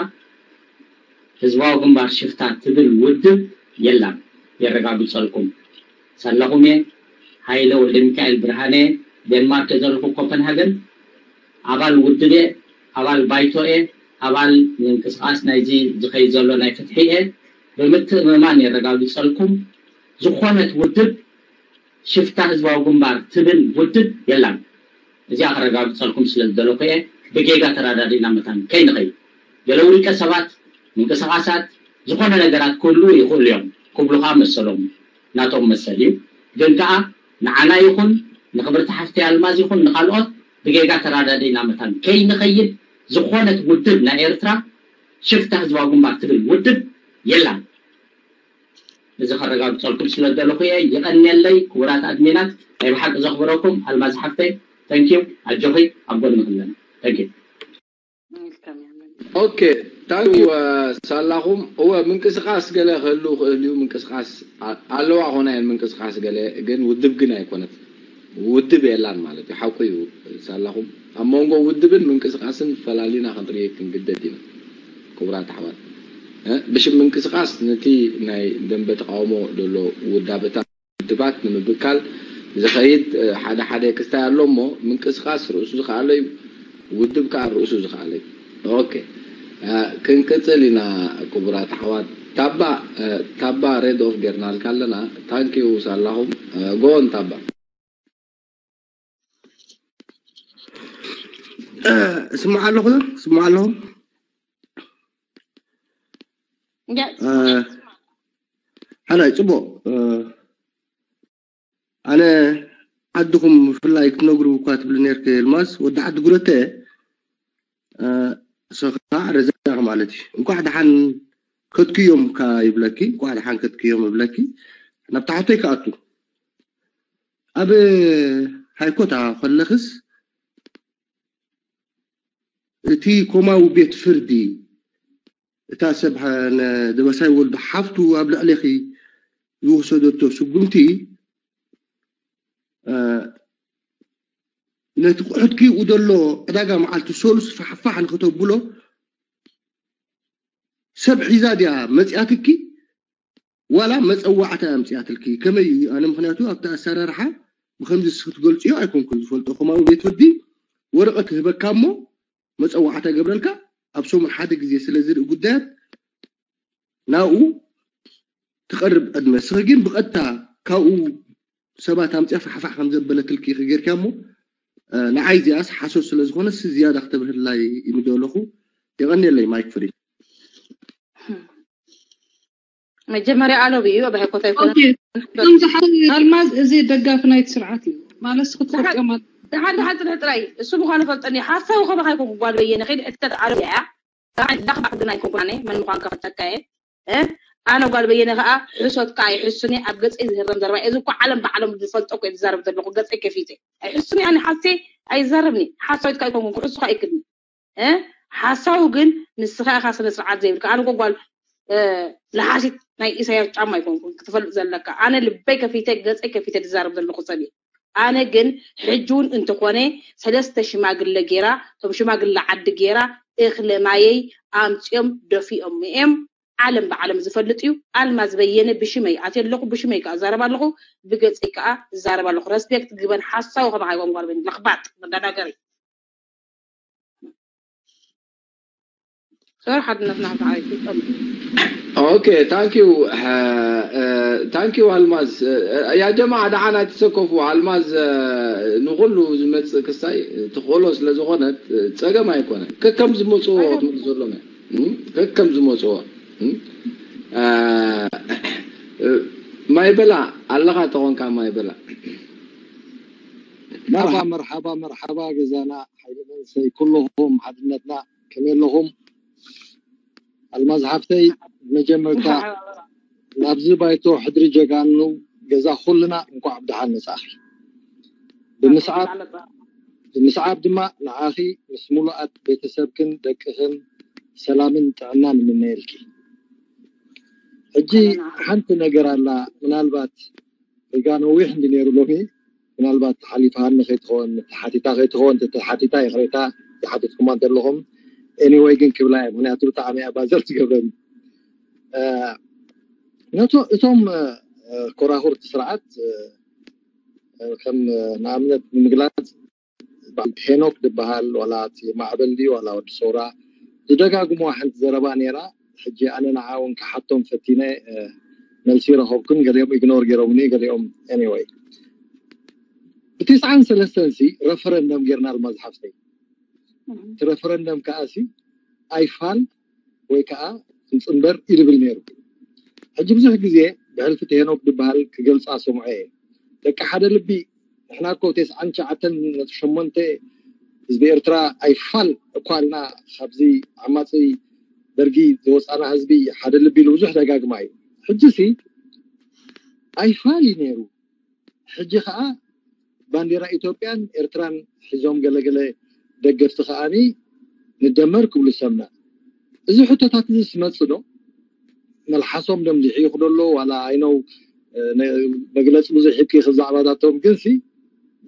ህዝባዊ ግንባር ሽፍታ ትብል ውድብ የላን የረጋግፀልኩም ሳላኹም እየ ሃይለ ወልደሚካኤል ብርሃነ ዴንማርክ ዘለኹ ኮፐንሃገን ኣባል ውድብ እየ ኣባል ባይቶ እየ ኣባል ምንቅስቃስ ናይዚ ዝኸይድ ዘሎ ናይ ፍትሒ እየ ብምትእምማን የረጋግፀልኩም ዝኾነት ውድብ ሽፍታ ህዝባዊ ግንባር ትብል ውድብ የላን እዚኣ ከረጋግፀልኩም ስለ ዝደለኩ እየ ብጌጋ ተራዳዲእና መታን ከይንኸይድ ገለ ውልቀ ሰባት ምንቅስቃሳት ዝኾነ ነገራት ክህልዉ ይኽእሉ እዮም ክብሉ ከዓ መሰሎም ናቶም መሰል እዩ ግን ከዓ ንዓና ይኹን ንክብርቲ ሓፍቲ ኣልማዝ ይኹን ንካልኦት ብጌጋ ተራዳዲእና መታን ከይንኸይድ ዝኾነት ውድብ ናይ ኤርትራ ሽፍታ ህዝባዊ ግንባር ትብል ውድብ የላን። እዚ ከረጋግጸልኩም ስለ ዘለኹ እየ። ይቐንየለይ ክቡራት ኣድሚናት፣ ናይ ብሓቂ ዘኽብረኩም ኣልማዝ ሓፍተይ። Thank you። ኣጆኺ ኣብ ጎኒ ክለና። Thank you። ኦኬ ታንኪ ሳላኹም። እወ ምንቅስቃስ ገለ ክህሉ ክእል እዩ። ምንቅስቃስ ኣለዋ ኮና እየን ምንቅስቃስ ገለ ግን ውድብ ግን ኣይኮነት። ውድብ የላን ማለት እዩ። ሓቁ እዩ ሳላኹም። ኣብ መንጎ ውድብን ምንቅስቃስን ፈላሊና ክንርኢ ክንግደድ ኢና። ክቡራት ኣሕዋት ብሽም ምንቅስቃስ ነቲ ናይ ደንበ ተቃውሞ ዘሎ ውዳበታት ውድባት ንምብካል ዝኸይድ ሓደ ሓደ ክስታይ ኣሎ እሞ ምንቅስቃስ ርእሱ ዝኸኣለ እዩ። ውድብ ከዓ ርእሱ ዝኸኣለ እዩ። ኦኬ ክንቅፅል ኢና ክቡራት ኣሕዋት። ታባ ታባ ሬድ ኦፍ ጌርናልካ ኣለና። ታንኪዩ ሳላኹም ጎን ታባ ስምዓ ኣለኹ ስምዓ ኣለኹ ሓላይ ፅቡቅ ኣነ ዓድኹም ብፍላይ ክትነግሩ እኳ ትብል ነርክ ልማስ ወዲ ዓዲ ጉረተ ሰኻ ረዛቕ ማለት እዩ እንኳዕ ደሓን ከትክዮም ካ ይብለኪ እንኳዕ ደሓን ከትክዮም ይብለኪ ናብ ታሕተይ ክኣቱ ኣብ ሃይኮታ ከለኽስ እቲ ኮማዊ ቤት ፍርዲ እታ ሰብ ደበሳይ ወልዱ ሓፍቱ ኣብ ልዕሌኺ ዝወሰደቶ ስጉምቲ ነቲ ቁሕትኪኡ ዘሎ ዕዳጋ መዓልቲ ሰሉስ ፋሕፋሕ ንክተብሎ ሰብ ሒዛ ድያ መፅያትኪ ዋላ መፀዋዕታ ኣምፅኣትልኪ ከመይ እዩ ኣነ ምክንያቱ ኣብቲ ኣሰራርሓ ብከምዚ ክትገልፅዮ ኣይኮንኩን ዝፈልጦ ከማዊ ቤት ፍርዲ ወረቐት ክህበካ እሞ መፀዋዕታ ገብረልካ ኣብ ሰሙን ሓደ ግዜ ስለ ዝርኢ ጉዳያት ናብኡ ትቐርብ ዕድመ እስኺ ግን ብቐጥታ ካብኡ ሰባት ኣምፅኣ ፋሕፋሕ ከም ዘበለትልኪ ኢኺ ጌርካ እሞ ንዓይ እዚኣስ ሓሶት ስለ ዝኾነስ ዝያዳ ክተብርህላይ ይምደለኹ የቐንየለይ ማይክ ፍሪ መጀመርያ ኣለብ እዩ ኣብ ሃይኮታ ይኮነ ኣልማዝ እዚ ደጋፊ ናይቲ ስርዓት እዩ ማለት ክትፈልጥዮ ማለት ደሓን ደሓን ፅንሕ ጥራይ እሱ ምኳኑ ፈልጠኒ ሓሳቡ ከማኻ ይኮንኩ ጓል በየነ ከይድ ሕተት ኣለብ እያ ዳኽባክ ግን ኣይኮንኩን ኣነ መን ምኳንካ ክተካ እየ ኣነ ጓል በየነ ከዓ ሕሶት ከዓ ይሕሱኒ ኣብ ገፀይ ዝህረም ዘረባ እዚ እኮ ዓለም ብዓለም ዝፈልጦ እኮ ዝዛረብ ዘለኩ ገፀይ ከፊተ ኣይሕሱኒ ኣነ ሓሴ ኣይዛረብኒ ሓሳዊት ከዓ ይኮንኩን ክሕሱካ ኣይክድኒ ሓሳዊ ግን ንስኻ ኢኻ ስነ ስርዓት ዘይብልካ ኣነ እኮ ጓል ለሓሲት ናይ ኢሳያስ ጫማ ኣይኮንኩን ክትፈልጥ ዘለካ ኣነ ልበይ ከፊተ ገፀይ ከፊተ ዝዛረብ ዘለኩ ሰብ እየ ኣነ ግን ሕጂ እውን እንተኾነ ሰለስተ ሽማግለ ጌራ እቶም ሽማግለ ዓዲ ጌራ እኽለ ማየይ ኣምፅኦም ደፊኦም እዮም ዓለም ብዓለም ዝፈልጥ እዩ ኣልማዝ በየነ ብሽመይ ኣትየ ኣለኹ ብሽመይ ከዓ እዛረብ ኣለኹ ብገፀይ ከዓ እዛረብ ኣለኹ ረስፔክት ግበን ሓሳዊ ከማኻ ይኮን ጓል በይኑ ለኽባጥ መዳናገሪ ሶር ሓድነትና ብዓይ ይጠሉ ኦኬ ታንኪዩ ታንኪዩ ኣልማዝ ያ ጀማ ደሓን ኣይትሰከፉ ኣልማዝ ንኩሉ ዝመፅእ ክስታይ ትኽእሎ ስለ ዝኾነት ፀገም ኣይኮነን ከከም ዝመፅዎ ክትምልስ ዘሎም ከከም ዝመፅዎ ማይ በላ ኣለኻ ተኾንካ ማይ በላ መርሓባ መርሓባ መርሓባ ገዛና ሓይሊ መንሰይ ኩልኹም ሓድነትና ከመይ ኣለኹም ኣልማዝ ሓፍተይ መጀመርታ ናብዚ ባይቶ ሕድሪ ጀጋኑ ገዛ ኩልና እንኳዕ ብደሓን መጻእኺ ብምስዓብ ብምስዓብ ድማ ንዓኺ ምስ ሙሉኣት ቤተሰብክን ደቅኽን ሰላምን ጥዕናን ንምነየልኪ ሕጂ ሓንቲ ነገር ኣላ ምናልባት ሪጋ ነዊሕ እንዲ ነይሩ ሎሚ ምናልባት ሓሊፋኒ ከይትኸውን ተሓቲታ ከይትኸውን ተሓቲታ ይቕሬታ ዝሓተትኩማ እንተለኹም anyway ግን ክብላ እየ ምክንያቱ ብጣዕሚ እያ ባዘር ትገብረኒ ነቶ እቶም ኮራኹርቲ ስርዓት ከም ንኣብነት ንምግላፅ ሄኖክ ዝበሃል ዋላ እቲ ማዕበል ድዩ ዋላ ወዲ ሶራ ዝደጋግሞ ሓንቲ ዘረባ ነይራ ሕጂ ኣነ ንዓ እውን ክሓቶም ፈቲነ መልሲ ረኸብኩን ገሊኦም ኢግኖር ገይሮምኒ ገሊኦም anyway ብትስዓን ሰለስተን ሲ ረፈረንደም ጌርና ኣልማዝ ሓፍተይ እቲ ረፈረንደም ከዓ ሲ ኣይፋል ወይ ከዓ ክንፅንበር ይድብል ነይሩ ሕጂ ብዙሕ ግዜ ብሕልፊ እቲ ሄኖክ ዝበሃል ክገልፃ ሰምዖ እየ ደቂ ሓደ ልቢ ንሕና እኮ ተስዓን ትሽዓተን ነጥቢ ሸሞንተ ህዝቢ ኤርትራ ኣይፋል እኳ ኣልና ካብዚ ዓማፂ ደርጊ ዝወፃና ህዝቢ ሓደ ልቢ ኢሉ ብዙሕ ደጋግማ እዩ። ሕጂ ሲ ኣይፋል እዩ ነይሩ። ሕጂ ከዓ ባንዴራ ኢትዮጵያን ኤርትራን ሒዞም ገለገለ ደገፍቲ ከዓኒ ንደመር ክብሉ ሰምና። እዚ ሕቶታት እዚ ስመፅ ዶ መልሓሶም ደም ዝሕይኹ ደሎ ዋላ ኣይነው መግለፂ ብዙሕ ሂብኪ ክዛዕባታቶም ግንሲ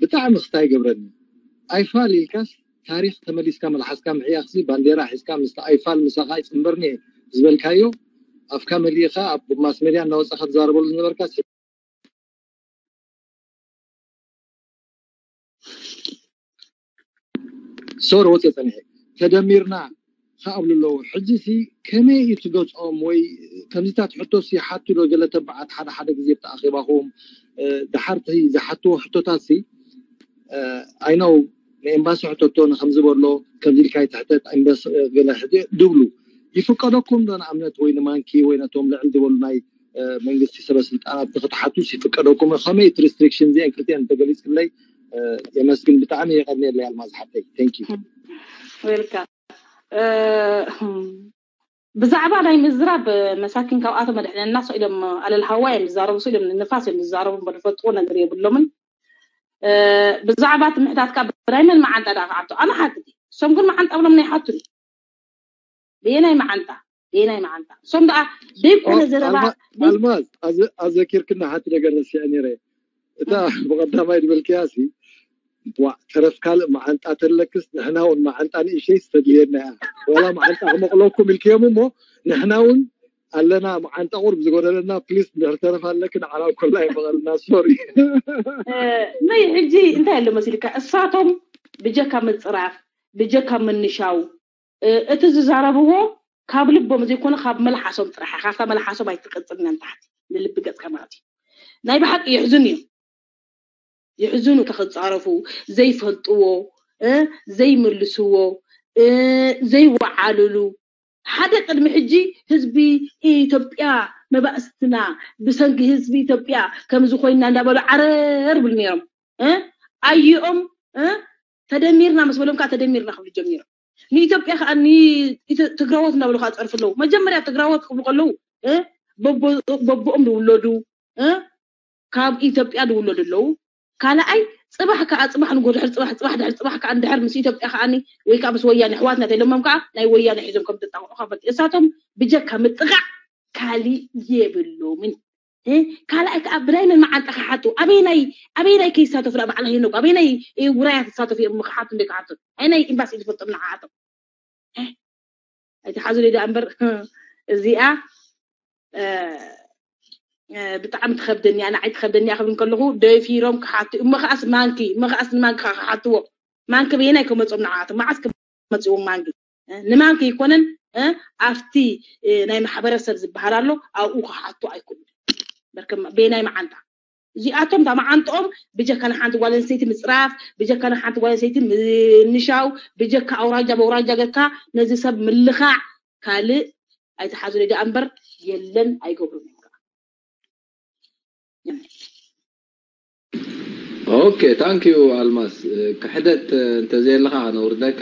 ብጣዕሚ ክስታይ ይገብረኒ። ኣይፋል ኢልካስ ታሪኽ ተመሊስካ መልሓስካ ምሕያኽሲ ባንዴራ ሒዝካ ምስቲ ኣይፋል ምሳኻ ይፅንበርኒ ዝበልካዮ ኣፍካ መሊእኻ ኣብ ማስ ሜድያ እናወፃኻ ትዛረበሉ ዝነበርካ ሶር ወፂኦ ፀኒሐ ተደሚርና ከኣብሉ ኣለዉ። ሕጂ ሲ ከመይ እዩ ትገዝኦም ወይ ከምዚታት ሕቶ ሲ ሓቱ ዶ ገለ ተባዓት ሓደ ሓደ ግዜ ተኣኺባኹም ድሓርቲ ዝሓትዎ ሕቶታት ሲ ኣይነው ንኤምባሲ ሕተቶ ንከምዚ በሎ ከምዚ ኢልካ ይትሕተት ኤምባሲ ገለ ሕጂ ድብሉ ይፍቀደኩም ዶ ንኣብነት ወይ ንማንኪ ወይ ነቶም ልዕል ዝበሉ ናይ መንግስቲ ሰበ ስልጣናት ንክትሓቱስ ይፍቀደኩም ከመይ እቲ ሪስትሪክሽን እዚአን ክልቲአን እንተገሊፅክለይ የመስግን ብጣዕሚ የቀንየለይ ኣልማዝ ሓተይ thank you welcome ብዛዕባ ናይ ምዝራብ መሳኪን ካብኣቶም ኣድሕነና ሶ ኢሎም ኣለል ሃዋ እዮም ዝዛረቡ ሶ ኢሎም ንንፋስ እዮም ዝዛረቡ እምበር ዝፈልጥዎ ነገር የብሎምን ብዛዕባ ትምሕታት ካብ ብናይ መን መዓንጣ ደኣ ክዓብቶ ኣነ ሓትት እሶም ግን መዓንጣ ብሎም ናይ ሓቱን በየናይ መዓንጣ በየናይ መዓንጣ እሶም ደኣ ዘይኮነ ዘረባ ኣልማዝ ኣዘኪርክና ሓንቲ ነገር ረሲዐ ነይረ እታ ብቐዳማይ ዝበልክያ ሲ ዋዕ ተረፍ ካልእ መዓንጣ ተለክስ ንሕና እውን መዓንጣ ንእሸይ ዝተድልየና እያ ዋላ መዓንጣ ክመቕለኩም ኢልክዮም እሞ ንሕና እውን ኣለና መዓንጣ ቁርብ ዝጎደለና ፕሊስ እንድሕር ተረፍ ኣለክን ዓላብ ኮላ ይበቐልና ሶሪ ናይ ሕጂ እንታይ ኣሎ መሲልካ እሳቶም ብጀካ ምፅራፍ ብጀካ ምንሻው እቲ ዝዛረብዎ ካብ ልቦም ዘይኮነ ካብ መልሓሶም ጥራሕ ካብታ መልሓሶም ኣይትቀፅልን ንታሕቲ ንልቢ ገፅካ ማለት እዩ ናይ ብሓቂ የሕዝኑ እዮም የሕዝኑ ተክፃረፉ ዘይፈልጥዎ ዘይምልስዎ ዘይወዓልሉ ሓደ ቅድሚ ሕጂ ህዝቢ ኢትዮጵያ መባእስትና ብሰንኪ ህዝቢ ኢትዮጵያ ከምዚ ኮይና እንዳበሉ ዓረር ብሉ ነይሮም ኣየኦም ተደሚርና ምስ በሎም ከዓ ተደሚርና ክብሉ ጀሚሮም ንኢትዮጵያ ከዓ ትግራዎት እንዳበሉ ከዓ ፀርፍ ኣለዉ መጀመርያ ትግራዎት ክብሉ ከለዉ በቦኦም ዝውለዱ ካብ ኢትዮጵያ ዝውለዱ ኣለዉ ካልኣይ ፅባሕ ከዓ ፅባሕ ንጎ ድሕር ፅባሕ ፅባሕ ድሕር ፅባሕ ከዓ እንድሕር ምስ ኢትዮጵያ ከዓ ወይ ከዓ ምስ ወያነ ኣሕዋትና ተይሎሞም ከዓ ናይ ወያነ ሒዞም ከም ዝጣቅዑ ከፈት እሳቶም ብጀካ ምጥቃዕ ካሊእ የብሎምን ካልኣይ ከዓ ብናይ መን መዓንጣ ክሓቱ ኣበይናይ ኣበይናይ ከይሳተፉ ዳ ባዕላ ሄኖግ ኣበይናይ ውራያት ዝሳተፉ እዮም ክሓቱ እንደ ክሓቱ ኣይናይ ኤምባሲ ዝፈልጦም ንዓኣቶም ኣይትሓዙ ዳ እምበር እዚኣ ብጣዕሚ ትኸብደኒ ኣነ ዓይ ትኸብደኒ ክብል ከለኹ ደፊሮም ክሓቱ እሞ ከዓስ ማንኪ እሞ ከዓስ ንማንኪ ክሓትዎ ማንኪ በየናይ ከመፆም ንዓኣቶም መዓስ መፅዎም ማንኪ ንማንኪ ይኮነን ኣብቲ ናይ ማሕበረሰብ ዝበሃል ኣሎ ኣብኡ ክሓቱ ኣይክእሉ በየናይ መዓንጣ እዚኣቶም እታ መዓንጥኦም ብጀካ ንሓንቲ ጓል ኣንስተይቲ ምፅራፍ ብጀካ ንሓንቲ ጓል ኣንስተይቲ ምንሻው ብጀካ ኣውራጃ በውራጃ ገርካ ነዚ ሰብ ምልኻዕ ካልእ ኣይትሓዙ ዳ እምበር የለን ኣይገብሩን እዮም Okay thank you ኣልማዝ ክሕደት እንተዘየለካ ከነውርደካ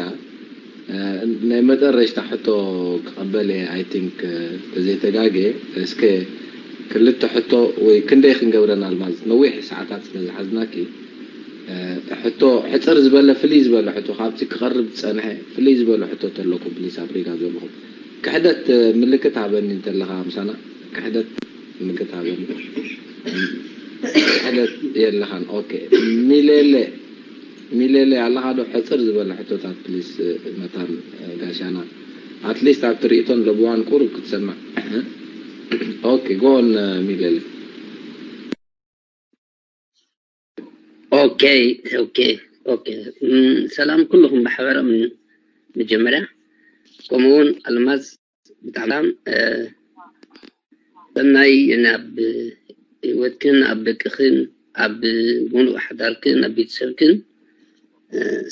ናይ መጠረሽታ ሕቶ ክቐበል እየ I think ተዘይተጋጌ እስከ ክልተ ሕቶ ወይ ክንደይ ክንገብረን ኣልማዝ ነዊሕ ሰዓታት ስለ ዝሓዝናኪ ሕቶ ሕፅር ዝበለ ፍልይ ዝበለ ሕቶ ካብቲ ክቐርብ ዝፀንሐ ፍልይ ዝበለ ሕቶ ተለኩም ፕሊስ ኣብ ሪጋ ዘለኹም ክሕደት ምልክት ሃበኒ እንተለካ ምሳና ክሕደት ምልክት ሃበኒ ሕደት የለኻን ኦኬ ሚሌለ ሚሌለ ኣለኻ ዶ ሕፅር ዝበለ ሕቶታት ፕሊስ መታን ጋሻና ኣትሊስት ኣብቲ ርእቶን ለብዋን ቁሩብ ክትሰምዕ ኦኬ ጎን ሚሌለ ኦኬ ኦኬ ኦኬ ሰላም ኩልኹም ብሓበሮም መጀመርያ ከምኡውን ኣልማዝ ብጣዕሚ ሰናይ ናብ ህይወትክን ኣብ ደቅኽን ኣብ ሙሉእ ሓዳርክን ኣብ ቤተሰብክን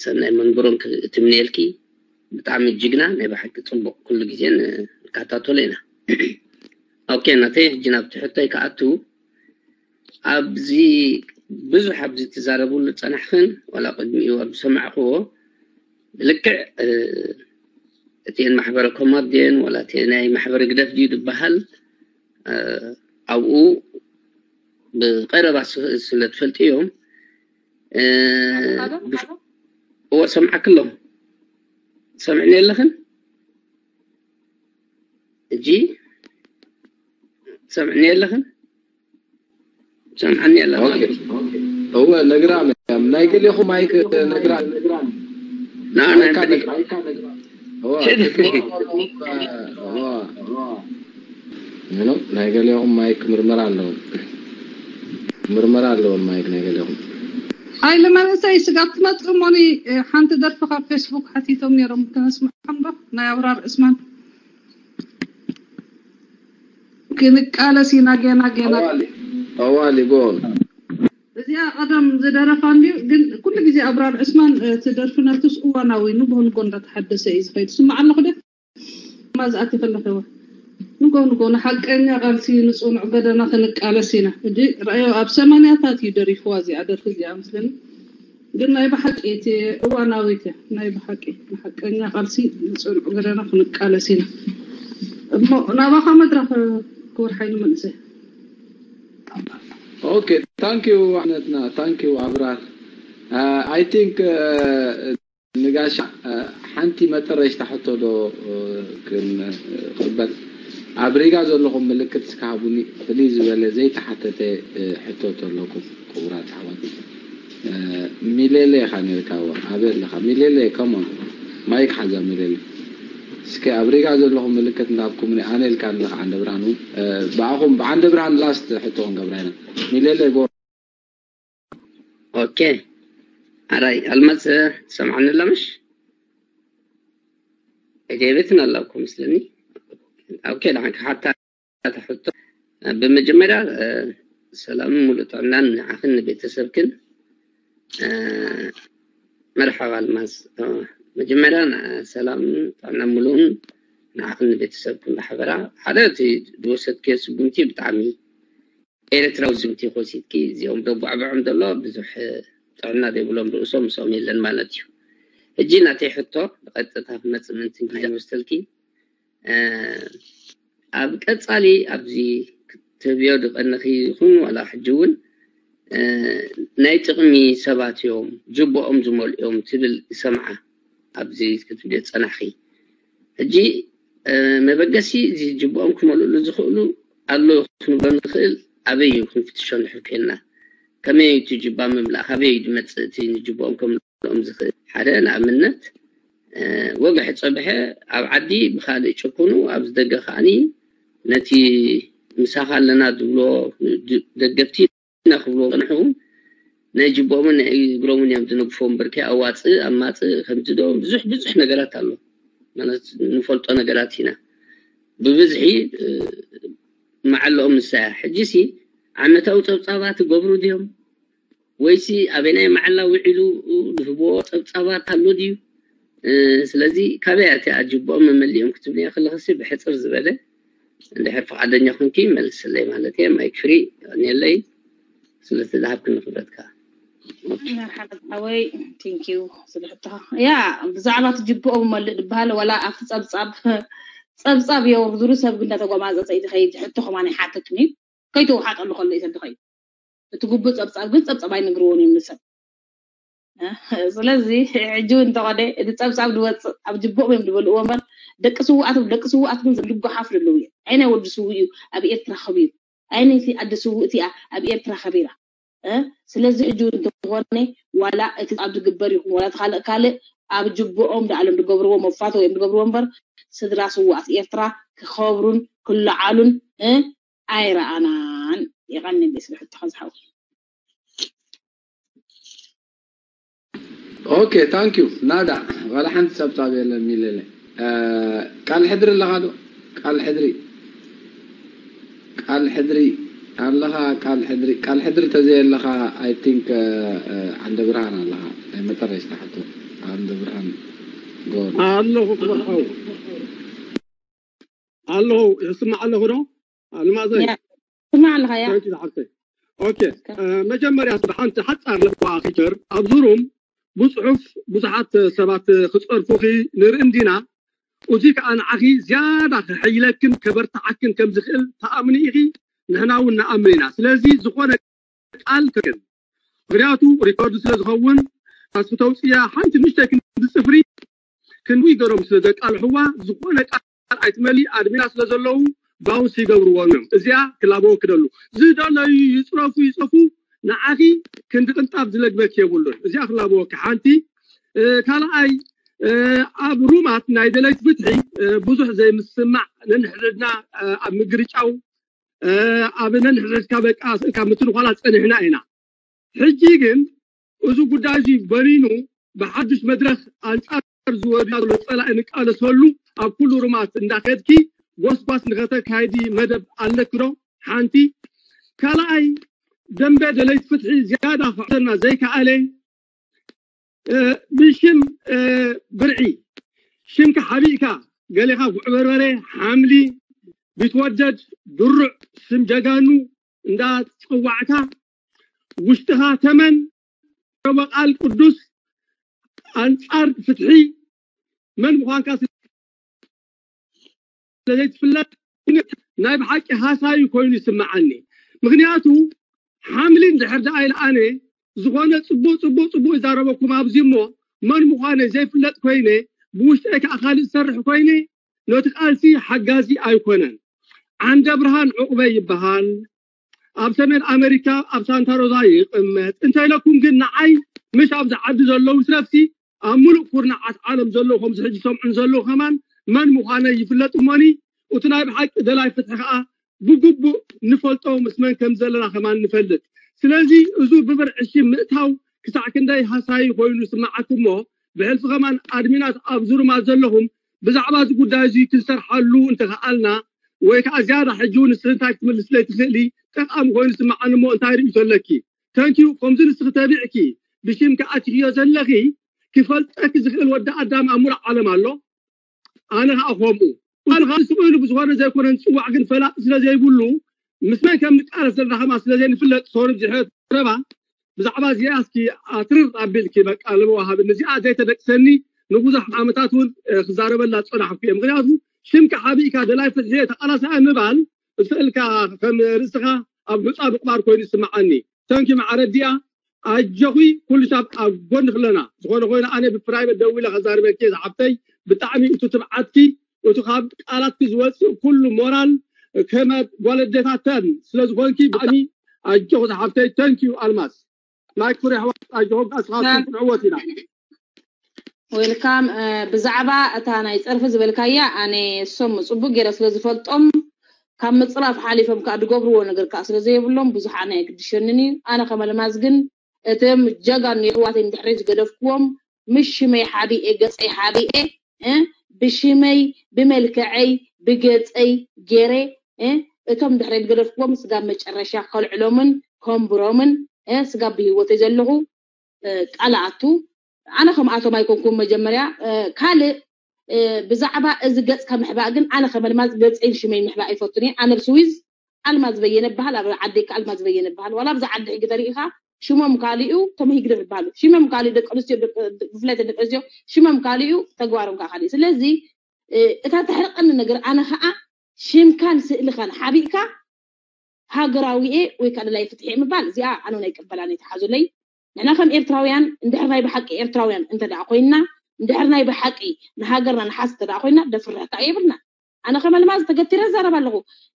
ሰናይ መንበሮን ትምንየልኪ ብጣዕሚ ጅግና ናይ ብሓቂ ፅቡቅ ኩሉ ግዜ ንከታተሎ ኢና ኦኬ ናተይ ሕጂ ናብቲ ሕቶይ ክኣቱ ኣብዚ ብዙሕ ኣብዚ ትዛረብሉ ዝጸናሕክን ዋላ ቅድሚኡ ኣብ ዝሰማዕክዎ ብልክዕ እቲአን ማሕበረ ኮማት ድየን ዋላ እቲ ናይ ማሕበረ ግደፍ ድዩ ዝበሃል ኣብኡ ብቀረባ ስለ ትፈልጥዮም እዎ ሰምዓክ ኣሎ። ሰምዕኒ የለኽን እጂ ሰምዕኒ የለኽን ሰምዓኒ የለኽን እወ ነግራም ናይ ገሌኹም ኣይክ ነግራም ናይ ናይ ገሌኹም ማይክ ምርመራ ኣለዎ ምርመራ ኣለዎ ማይክ ናይ ገሌኹም ሓይለ መንእሰይ ስጋብ ትመፅእ እሞኒ ሓንቲ ደርፊ ካብ ፌስቡክ ሓቲቶም ነይሮም ክነስምዖም ዶ ናይ ኣብራር እስማን ክንቃለስ ኢና ገና ገና ጠዋሊ ጎል እዚኣ ቀደም ዝደረፋ እንድዩ ግን ኩሉ ግዜ ኣብራር ዕስማን ትደርፊ ነቱስ እዋናዊ ንጎ ንጎ እንዳተሓደሰ እዩ ዝኸይድ ስማዕ ኣለኹ ደ ማዝኣት ይፈለኸዋ ንጎ ንጎ ንሓቀኛ ቃልሲ ንፅኑዕ ገደና ክንቃለስ ኢና እጂ ረኣዮ ኣብ ሰማንያታት እዩ ደሪፍዋ እዚኣ ደርፊ እዚኣ ምስለኒ ግን ናይ ብሓቂ እቲ እዋናዊት እያ ናይ ብሓቂ ንሓቀኛ ቃልሲ ንፅኑዕ ገደና ክንቃለስ ኢና እሞ ናባኻ መድረኽ ክወርሓይ ንመልሰ Okay, thank you ኣሕነትና thank you ኣብራር I think ንጋሻ ሓንቲ መጠረሽታ ሕቶ ዶ ክንቅበል ኣብ ሪጋ ዘለኹም ምልክት እስካሃቡኒ ፍልይ ዝበለ ዘይተሓተተ ሕቶ ተለኩም ክቡራት ኣሕዋት ሚሌለ ኢኻ ነርካ ኣበይ ኣለኻ ሚሌለ ከሞን ማይክ ሓዛ ሚሌለ እስከ ኣብ ሪጋ ዘለኹም ምልክት እንዳብኩምኒ ኣነ ኢልካ ኣለኻ ዓንደ ብርሃን እውን ብኣኹም ብዓንደ ብርሃን last ሕቶ ክንገብራ ኢና ሚሌለ ጎ ኦኬ ኣራይ ኣልማዝ ትሰምዓኒ ኣላ ምሽ ጀይበትን ኣላ እኮ ምስለኒ ኦኬ ንዓካ ሓታ ሕቶ ብመጀመርያ ሰላምን ሙሉእ ጥዕናን ንዓኽን ንቤተሰብክን መርሓባ ኣልማዝ መጀመርያ ሰላምን ጥዕናን ሙሉእን ንዓኽን ንቤተሰብክን ብሓበራ ሓደ እቲ ዝወሰድክዮ ስጉምቲ ብጣዕሚ ኤርትራዊ ዝምቲ ኮሲትኪ እዚኦም ደጓዕብዖም ዘሎ ብዙሕ ጥዕና ዘይብሎም ርእሶም ምስኦም የለን ማለት እዩ። ሕጂ ናተይ ሕቶ ብቐጥታ ክመጽእ ምእንቲ እንታይ ይመስለልኪ? ኣብ ቀጻሊ ኣብዚ ክትህብዮ ዝቐነኺ ይኹን ዋላ ሕጂ እውን ናይ ጥቕሚ ሰባት እዮም ጅቦኦም ዝመልኦም ትብል ይሰምዓ ኣብዚ ክትብልዮ ዝጸናሕኺ። ሕጂ መበገሲ እዚ ጅቦኦም ክመልእሉ ዝኽእሉ ኣሎ ክንብሎ ንኽእል ኣበይ እዩ ክንፍትሾ ንድሕር ኮይንና ከመይ እዩ እቲ ጅባ ምምላእ ካበይ እዩ ዝመፅእ እቲ ንጅቦኦም ከምልኦም ዝኽእል ሓደ ንኣብነት ወግሐ ፀብሐ ኣብ ዓዲ ብካልእ ጭኩኑ ኣብዚ ደገ ከዓኒ ነቲ ምሳኻ ኣለና ዝብሎ ደገፍቲ ኢና ክብልዎ ዝፀንሑ ናይ ጅብኦምን ናይ እግሮምን እዮም ዝነግፍዎ እምበር ከይኣዋፅእ ኣማፅእ ከምዚ ዶ ብዙሕ ብዙሕ ነገራት ኣሎ ማለት ንፈልጦ ነገራት ኢና ብብዝሒ መዓልኦም ንሳ እያ ሕጂሲ ዓመታዊ ፀብፃባት ይገብሩ ድዮም ወይሲ ኣበናይ መዓላ ውዒሉ ዝህብዎ ፀብፃባት ኣሎ ድዩ ስለዚ ካበይ እቲኣ ጅብኦም መመሊኦም ክትብልያ ከለኽሲ ብሕፅር ዝበለ እንድሕር ፍቓደኛ ኮንኪ መልስለይ ማለት እየ ማይክ ፍሪ የቐንየለይ ስለቲ ዝሃብክኒ ክብረት ከዓ መርሓባ ሓወይ ቴንኪዩ ስለ ሕቶኻ ያ ብዛዕባ እቲ ጅብኦም መልእ ዝበሃል ዋላ ኣብቲ ፀብፃብ ፀብፃብ የውርድሉ ሰብ ግን እንዳተጓማፀፀ እዩ ዝኸይድ ሕቶ ከማን ይሓተትኒ ከይተውሓጠሉ ከሎ እዩ ሰብ ዝኸይድ እቲ ግቡእ ፀብፃብ ግን ፀብፃብ ኣይነግርዎን እዮም ንሰብ ስለዚ ሕጂ እውን እንተኾነ እቲ ፀብፃብ ዝወፅእ ኣብ ጅቦኦም እዮም ዝበልእዎ እምበር ደቂ ስውኣት ደቂ ስውኣት ግን ዝጓሓፍ ዘለዉ እዮም ኣይ ናይ ወዲ ስውእ እዩ ኣብ ኤርትራ ከቢሩ ኣይ ናይቲ ኣደ ስውእ እቲኣ ኣብ ኤርትራ ከቢራ ስለዚ ሕጂ እውን እንተኾነ ዋላ እቲ ኣብ ዝግበር ይኹን ዋላ ካልእ ካልእ ኣብ ጅቦኦም ዳኣሎም ዝገብርዎ መፋተው እዮም ዝገብርዎ እምበር ስድራ ስውኣት ኤርትራ ክኸብሩን ክለዓሉን ኣይረኣናን የቐንየለይ ስለ ሕቶኻ ዝሓወይ Okay thank you ናዳ ዋላ ሓንቲ ጸብጻብ የለን ሚለለ ቃል ሕድሪ ኣለኻ ዶ ቃል ሕድሪ ቃል ሕድሪ ኣለኻ ቃል ሕድሪ ቃል ሕድሪ ተዘየ ኣለኻ I think ዓንደ ብርሃን ኣለኻ ናይ መጠረሽታ ሕቶ ዓንደ ብርሃን ጎል ኣለኹ ክበርሓው ኣለኹ ይስማዕ ኣለኹ ዶ ኣልማዘይ ስማዕ ኣለኻ ያ ታንኪ ዝሓፍተይ ኦኬ፣ መጀመርያ ብሓንቲ ሓፃር ለባ ክጀር ኣብዚ ሩም ብፅሑፍ ብዙሓት ሰባት ክፀርፉኺ ንርኢ እንዲና። እዚ ከዓ ንዓኺ ዝያዳ ክሕይለክን ከበርትዓክን ከም ዝኽእል ተኣምኒ ኢኺ፣ ንሕና እውን ንኣምን ኢና። ስለዚ ዝኾነ ቃል ከክን ምክንያቱ ሪኮርድ ስለ ዝኸውን፣ ካስኪ ተውፅያ ሓንቲ ንእሽተይ ክንዲ ፅፍሪ ክንዊ ገሮም ስለ ዘቃልሕዋ ዝኾነ ቃል ኣይትመሊ ኣድሚና ስለ ዘለዉ ባውንስ ይገብርዎም እዮም። እዚኣ ክላበወ ክደሉ ዝደለዩ ይፅረፉ ይፀፉ ንዓኺ ክንዲ ቅንጣብ ዝለግበክ የብሉን። እዚኣ ክላበወኪ ሓንቲ። ካልኣይ ኣብ ሩማት ናይ ደለይት ፍትሒ ብዙሕ ዘይምስማዕ ነንሕድድና ኣብ ምግርጫው ኣብ ነንሕድሕድካ በቃ ስእልካ ምትንኳላት ፀኒሕና ኢና። ሕጂ ግን እዚ ጉዳይ እዚ በኒኑ ብሓዱሽ መድረኽ ኣንፃር ዝወርድ ዘሎ ፀላኢ ንቃለሰሉ ኣብ ኩሉ ሩማት እንዳኸድኪ ጎስጓስ ንኸተካይዲ መደብ ኣለኪ ዶ? ሓንቲ። ካልኣይ ደንበ ደለይት ፍትሒ ዝያዳ ክዕዘና ዘይከኣለ ብሽም ብርዒ ሽምካ ሓቢእካ ገሌኻ ጉዕበርበረ ሓምሊ ቢትወደድ ድሩዕ ስም ጀጋኑ እንዳፀዋዕካ ውሽጥኻ ተመን ቃል ቅዱስ ኣንፃር ፍትሒ መን ምዃንካ ስለዘይትፍለጥ ናይ ብሓቂ ሃሳዩ ኮይኑ ይስምዓኒ። ምክንያቱ ሓምሊ እንድሕር ደኣ ኢለ ኣነ ዝኾነ ፅቡቅ ፅቡቅ ፅቡቅ ይዛረበኩም ኣብዚ እሞ መን ምዃነ ዘይፍለጥ ኮይነ ብውሽጠይ ከዓ ካልእ ዝሰርሕ ኮይነ ነቲ ቃልሲ ሓጋዚ ኣይኮነን። ዓንደ ብርሃን ዕቁበ ይበሃል። ኣብ ሰሜን ኣሜሪካ ኣብ ሳንታ ሮዛ ይቕመጥ እንተ ኢለኩም ግን ንዓይ ምሽ ኣብዚ ዓዲ ዘለዉ ስረፍሲ ኣብ ሙሉእ ኩርናዓት ዓለም ዘለዉ ከምዚ ሕጂ ሰምዑን ዘለዉ ከማን መን ምዃነ ይፍለጥ እሞኒ እቲ ናይ ብሓቂ ደላይ ፍትሒ ከዓ ብግቡእ ንፈልጦ ምስ መን ከም ዘለና ከማን ንፈልጥ። ስለዚ እዙ ብብርዕሺ ምእታው ክሳዕ ክንደይ ሃሳዪ ኮይኑ ስማዓት እሞ ብሕልፊ ከማን ኣድሚናት ኣብ ዙርማ ዘለኹም ብዛዕባ እዚ ጉዳይ እዚ ክንሰርሓሉ እንተኸኣልና ወይ ከዓ ዝያዳ ሕጂ እውን ንስኺ እንታይ ክትምልስለይ ትኽእሊ ጠቃሚ ኮይኑ ስማዓኒ እሞ እንታይ ርእይቶ ኣለኪ? ተንኪዩ ከምዚ ንስኺ ተቢዕኪ ብሽም ከኣትኽዮ ዘለኺ ክፈልጠኪ ዝኽእል ወዲ ኣዳም ኣብ ሙሉእ ዓለም ኣሎ። ኣነ ከዓ ከምኡ ኣነ ከዓ ስቕ ኢሉ ብዝኾነ ዘይኮነ ንፅዋዕ ግን ፈላጢ ስለ ዘይብሉ ምስ መን ከም ንቃለስ ዘለና ከማ ስለ ዘይንፍለጥ ሶሪ ዝሕት ረባ ብዛዕባ እዚኣ እስኪ ኣትርር ኣቢልኪ በቃ ልበ ወሃብኒ እዚኣ ዘይተደቅሰኒ ንብዙሕ ዓመታት እውን ክዛረበላ ዝፀናሕኩ እየ ምክንያቱ ሽምካ ሓቢእካ ደላይ ፍትሒ ተቃላሳይ ምባል ዝኽእልካ ከም ርእስኻ ኣብ ሑፃ ምቕባር ኮይኑ ይስምዓኒ ተንኪ ማዕረ ዲኣ ኣጆኺ ኩሉ ሳብ ኣብ ጎንኺ ኣለና ዝኾነ ኮይኑ ኣነ ብፕራይቨት ደዊለ ከዛርበኪ ዝሓፍተይ ብጣዕሚ እቱ ትብዓትኪ እቱ ካብ ቃላትኪ ዝወፅእ ኩሉ ሞራል ከመ ጓል ኣዴታተን ስለዝኾንኪ ብጣዕሚ ኣጆኺ ዝሓፍተይ ተንኪዩ ኣልማዝ ማይክ ፍሪ ኣሕዋት ኣጆኹም ኣስኻትኩም ክንዕወት ኢና ዌልካም ብዛዕባ እታ ናይ ፀርፊ ዝበልካያ ኣነ እሶም ፅቡቅ ገይረ ስለ ዝፈልጦም ካብ ምፅራፍ ሓሊፎም ከዓ ዝገብርዎ ነገር ከዓ ስለ ዘይብሎም ብዙሕ ኣነ ኣይግድሸንን እዩ ኣነ ከም ኣልማዝ ግን እቶም ጀጋኑ የሕዋተይ ንድሕረይ ዝገደፍክዎም ምስ ሽመይ ሓቢኤ ገፀይ ሓቢኤ ብሽመይ ብመልክዐይ ብገፀይ ገይረ እቶም ድሕረይ ዝገደፍክዎም ስጋብ መጨረሻ ከልዕሎምን ከንብሮምን ስጋብ ብሂወተይ ዘለኹ ቃል ኣቱ ኣነ ከምኣቶም ኣይኮንኩም መጀመርያ ካልእ ብዛዕባ እዚ ገፅካ ምሕባእ ግን ኣነ ከም ኣልማዝ ገፀይን ሽመይ ምሕባእ ኣይፈቱን እየ ኣነ ኣብ ስዊዝ ኣልማዝ በየነ በሃል ኣብ ዓደይ ከ ኣልማዝ በየነ በሃል ዋላ ኣብዚ ዓዲ ሕጂ ተሪኢኻ ሽሞም ካልእ እዩ እቶም ህግደፍ ይበሃሉ ሽሞም ካልእ ደቂ ኣንስትዮ ብፍላይ ደቂ ኣንስትዮ ሽሞም ካልእ እዩ ተግባሮም ከዓ ካልእ እዩ ስለዚ እታ ተሕርቀኒ ነገር ኣነ ከዓ ሽምካን ስእልኻን ሓቢእካ ሃገራዊ እየ ወይ ከዓ ደላይ ፍትሒ እየ ምባል እዚኣ ኣነ ናይ ቅበላን ኣይትሓዙለይ ንሕና ከም ኤርትራውያን እንድሕር ናይ ብሓቂ ኤርትራውያን እንተ ደኣ ኮይንና እንድሕር ናይ ብሓቂ ንሃገርና ንሓስ እንተ ደኣ ኮይንና ደፍርሕ ከዓ የብልና ኣነ ከም ኣልማዝ ተገቲረ እዛረብ ኣለኹ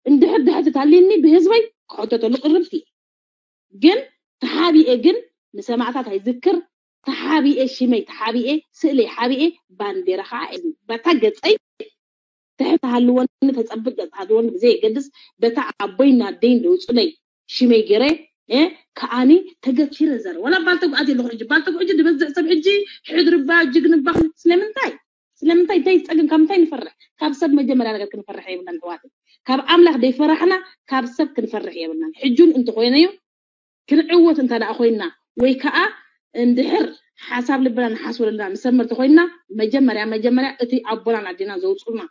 እንድሕር ድሕትት ሃልይኒ ብህዝበይ ክሕተተሉ ቅርብቲ እየ ግን ተሓቢኤ ግን ንሰማእታት ኣይዝክር ተሓቢኤ ሽመይ ተሓቢኤ ስእለይ ሓቢኤ ባንዴራ ከዓ በታ ገፀይ ትሕቲ ሃልወኒ ተፀብቅ ገፅ ሃልወኒ ብዘየገድስ በታ ኣቦይ ናደይን ደውፁለይ ሽመይ ገይረ ከዓኒ ተገቲረ ዘረ ወላ ባልተጉዓት የለኹ ሕጂ ባልተጉ ሕጂ ዝበዝሕ ሰብ ሕጂ ሕድርባ ጅግንባ ስለምንታይ ስለምንታይ እንታይ ፀገም ካብ ምንታይ ንፈርሕ ካብ ሰብ መጀመርያ ነገር ክንፈርሕ የብልናን ኣሕዋተይ ካብ ኣምላኽ ደይፈራሕና ካብ ሰብ ክንፈርሕ የብልናን ሕጁን እንተኾይነዮ ክንዕወት እንተ ደኣ ኮይንና ወይ ከዓ እንድሕር ሓሳብ ልብና ንሓስበሉ ንሰምር ተኮይንና መጀመርያ መጀመርያ እቲ ኣቦናን ኣዴናን ዘውፅኡና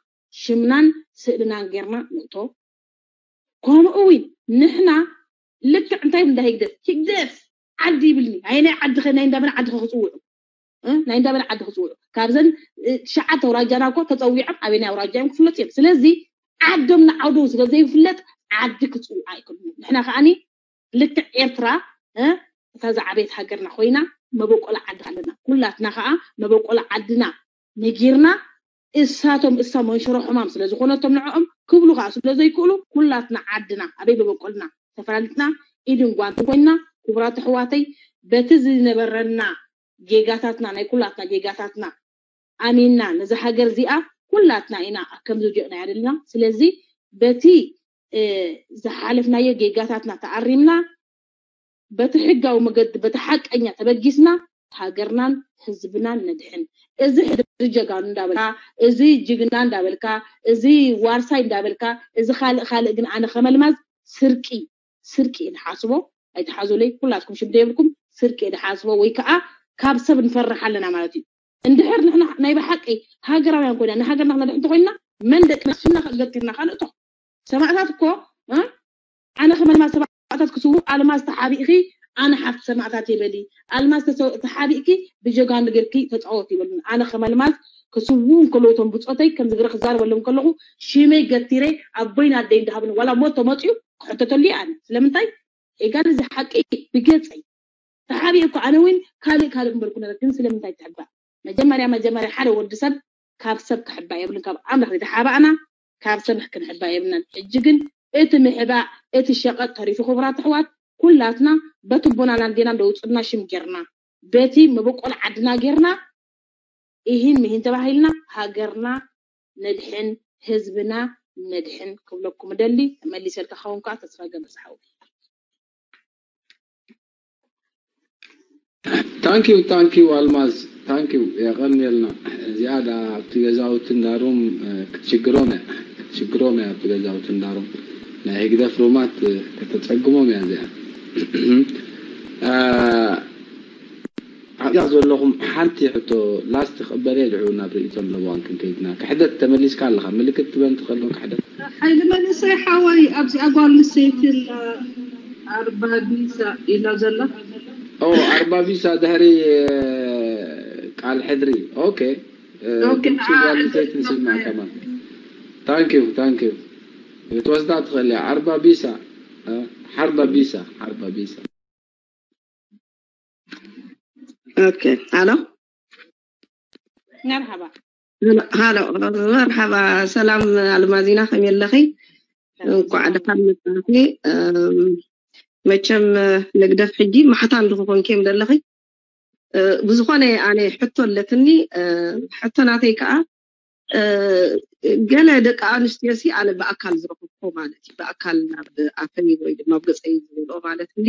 ሽምናን ስእልናን ጌርና ንእቶ ከምኡ እውን ንሕና ልክዕ እንታይ እንዳ ህግደፍ ህግደፍ ዓዲ ይብልኒ ኣየናይ ዓዲ ኸ ናይ እንዳበለ ዓዲ ኸ ክፅውዑ እ? ናይ እንዳበለ ዓዲ ክፅውዑ ካብዘን እ፣ ትሽዓተ ኣውራጃና እኮ ተፀዊዖም ኣበየናይ ኣውራጃ እዮም ክፍለጡ እዮም። ስለዚ ዓዶም ንዓዱ ስለ ዘይፍለጥ ዓዲ ክፅውዑ ኣይክእሉን እዮም። ንሕና ከዓኒ ልክዕ ኤርትራ እ፣ እታ ዝዓበየት ሃገርና ኮይና መበቆል ዓዲ ኣለና። ኩላትና ከዓ መበቆል ዓድና ነጊርና እሳቶም እሳ መንሽሮ ሕማም ስለ ዝኾነቶም ንዕኦም ክብሉ ከዓ ስለ ዘይክእሉ ኩላትና ዓድና ኣበይ መበቆልና ተፈላሊጥና ኢድን ጓንትን ኮይንና ክቡራት ኣሕዋተይ በቲ ዝነበረና ጌጋታትና ናይ ኩላትና ጌጋታትና ኣሚንና ነዛ ሃገር እዚኣ ኩላትና ኢና ከምዚ ውዲቕናያ ዘለና። ስለዚ በቲ እ፣ ዝሓለፍናዮ ጌጋታትና ተኣሪምና በቲ ሕጋዊ መገዲ በቲ ሓቀኛ ተበጊስና ሃገርናን ህዝብናን ነድሕን። እዚ ሕድሪ ጀጋኑ እንዳበልካ እዚ ጅግና እንዳበልካ እዚ ዋርሳይ እንዳበልካ እዚ ካልእ ካልእ ግን ኣነ ከመልማዝ ስርቂ ስርቂ እየ ዝሓስቦ። ኣይትሓዙለይ ኩላትኩም ሽም ዘይብልኩም ስርቂ እየ ዝሓስቦ ወይ ከዓ ካብ ሰብ ንፈርሕ ኣለና ማለት እዩ። እንድሕር ንሕና ናይ ብሓቂ ሃገራውያን ኮይና ንሃገርና ክነድሕን እንተኮይንና መን ደቂ ነፍስና ገቲርና ካልእ እቶ ሰማእታት እኮ እ? ኣነ ከመልማዝ ሰማእታት ክስዉ ኣልማዝ ተሓቢእኪ ኣነ ሓፍቲ ሰማእታት ይበሊ ኣልማዝ ተሰው- ተሓቢእኪ ብጀጋኑ ገርኪ ተፃወት ይበሉን ኣነ ከመልማዝ ክስዉ እንከለዉ እቶም ብፆተይ ከምዚ ግረ ክዛረበሎም ከለኹ ሽመይ ገቲረ ኣቦይን ኣደይ እንዳሃብኒ ዋላ ሞት ተመፅኡ ክሕተተሉ እየ ኣነ ስለምንታይ ኤጋል እዚ ሓቂ ብገፀይ ተሓቢእ እኮ ኣነ እውን ካልእ ካልእ ምበልኩ ነረ ግን ስለምንታይ ትሕባእ መጀመርያ መጀመርያ ሓደ ወዲ ሰብ ካብ ሰብ ክሕባእ የብልን ካብ ኣምላኽ ዘይተሓባእና ካብ ሰብ ክንሕባእ የብልናን ሕጂ ግን እቲ ምሕባእ እቲ ሸቐጥ ተሪፉ ክቡራት ኣሕዋት ኩላትና በቲ ቦናና እንዴና እንደውፅና ሽም ጌርና በቲ መበቆል ዓድና ጌርና ኢሂን ምሂን ተባሂልና ሃገርና ነድሕን ህዝብና ነድሕን ክብለኩም እደሊ መሊሰልካ ኸውን ከዓ ተስፋ ገመፅሓዊ ታንኪዩ ታንኪዩ ኣልማዝ ታንኪዩ የቐንየልና። እዚኣ ዳ ኣብቲ ገዛውቲ እንዳሩም ክትሽግሮም እያ ክትሽግሮም እያ ኣብቲ ገዛውቲ እንዳሩም ናይ ህግደፍ ሩማት ከተፀግሞም እያ እዚኣ። ኣብያ ዘለኹም ሓንቲ ሕቶ ላስት ክቕበል እየ ድሕሩ ናብ ርእይቶ ኣለዋን ክንከይድና ክሕደት ተመሊስካ ኣለኻ ምልክት ትበን ትኸሎ ክሕደት ሓይሊ መንእሰይ ሓወይ ኣብዚኣ ጓል ኣንስተይቲ ኣርባቢሳ ኢላ ዘላ ኦ ኣርባቢሳ ድሕሪ ቃል ሕድሪ ኦኬ ድምፂ ጓል ኣንስተይቲ ንስምዕ ከማን ታንኪዩ ታንኪዩ ክትወስዳ ትኽእል እያ ኣርባቢሳ ሓርባቢሳ ሓርባቢሳ ኦኬ ሃሎ መርሓባ ሃሎ መርሓባ ሰላም ኣልማዚና ከመይ ኣለኺ እንኳዕ ደሓን መጻኺ መቸም ንግደፍ ሕጂ ማሕታን ድኽኾንኪ እዮም ዘለኺ ብዝኾነ ኣነ ሕቶ ኣለትኒ ሕቶ ናተይ ከዓ ገለ ደቂ ኣንስትዮ ሲ ኣነ ብኣካል ዝረኸብኮ ማለት እዩ ብኣካል ናብ ኣፈይ ወይ ድማ ኣብ ገፀይ ዝብልኦ ማለት እንዲ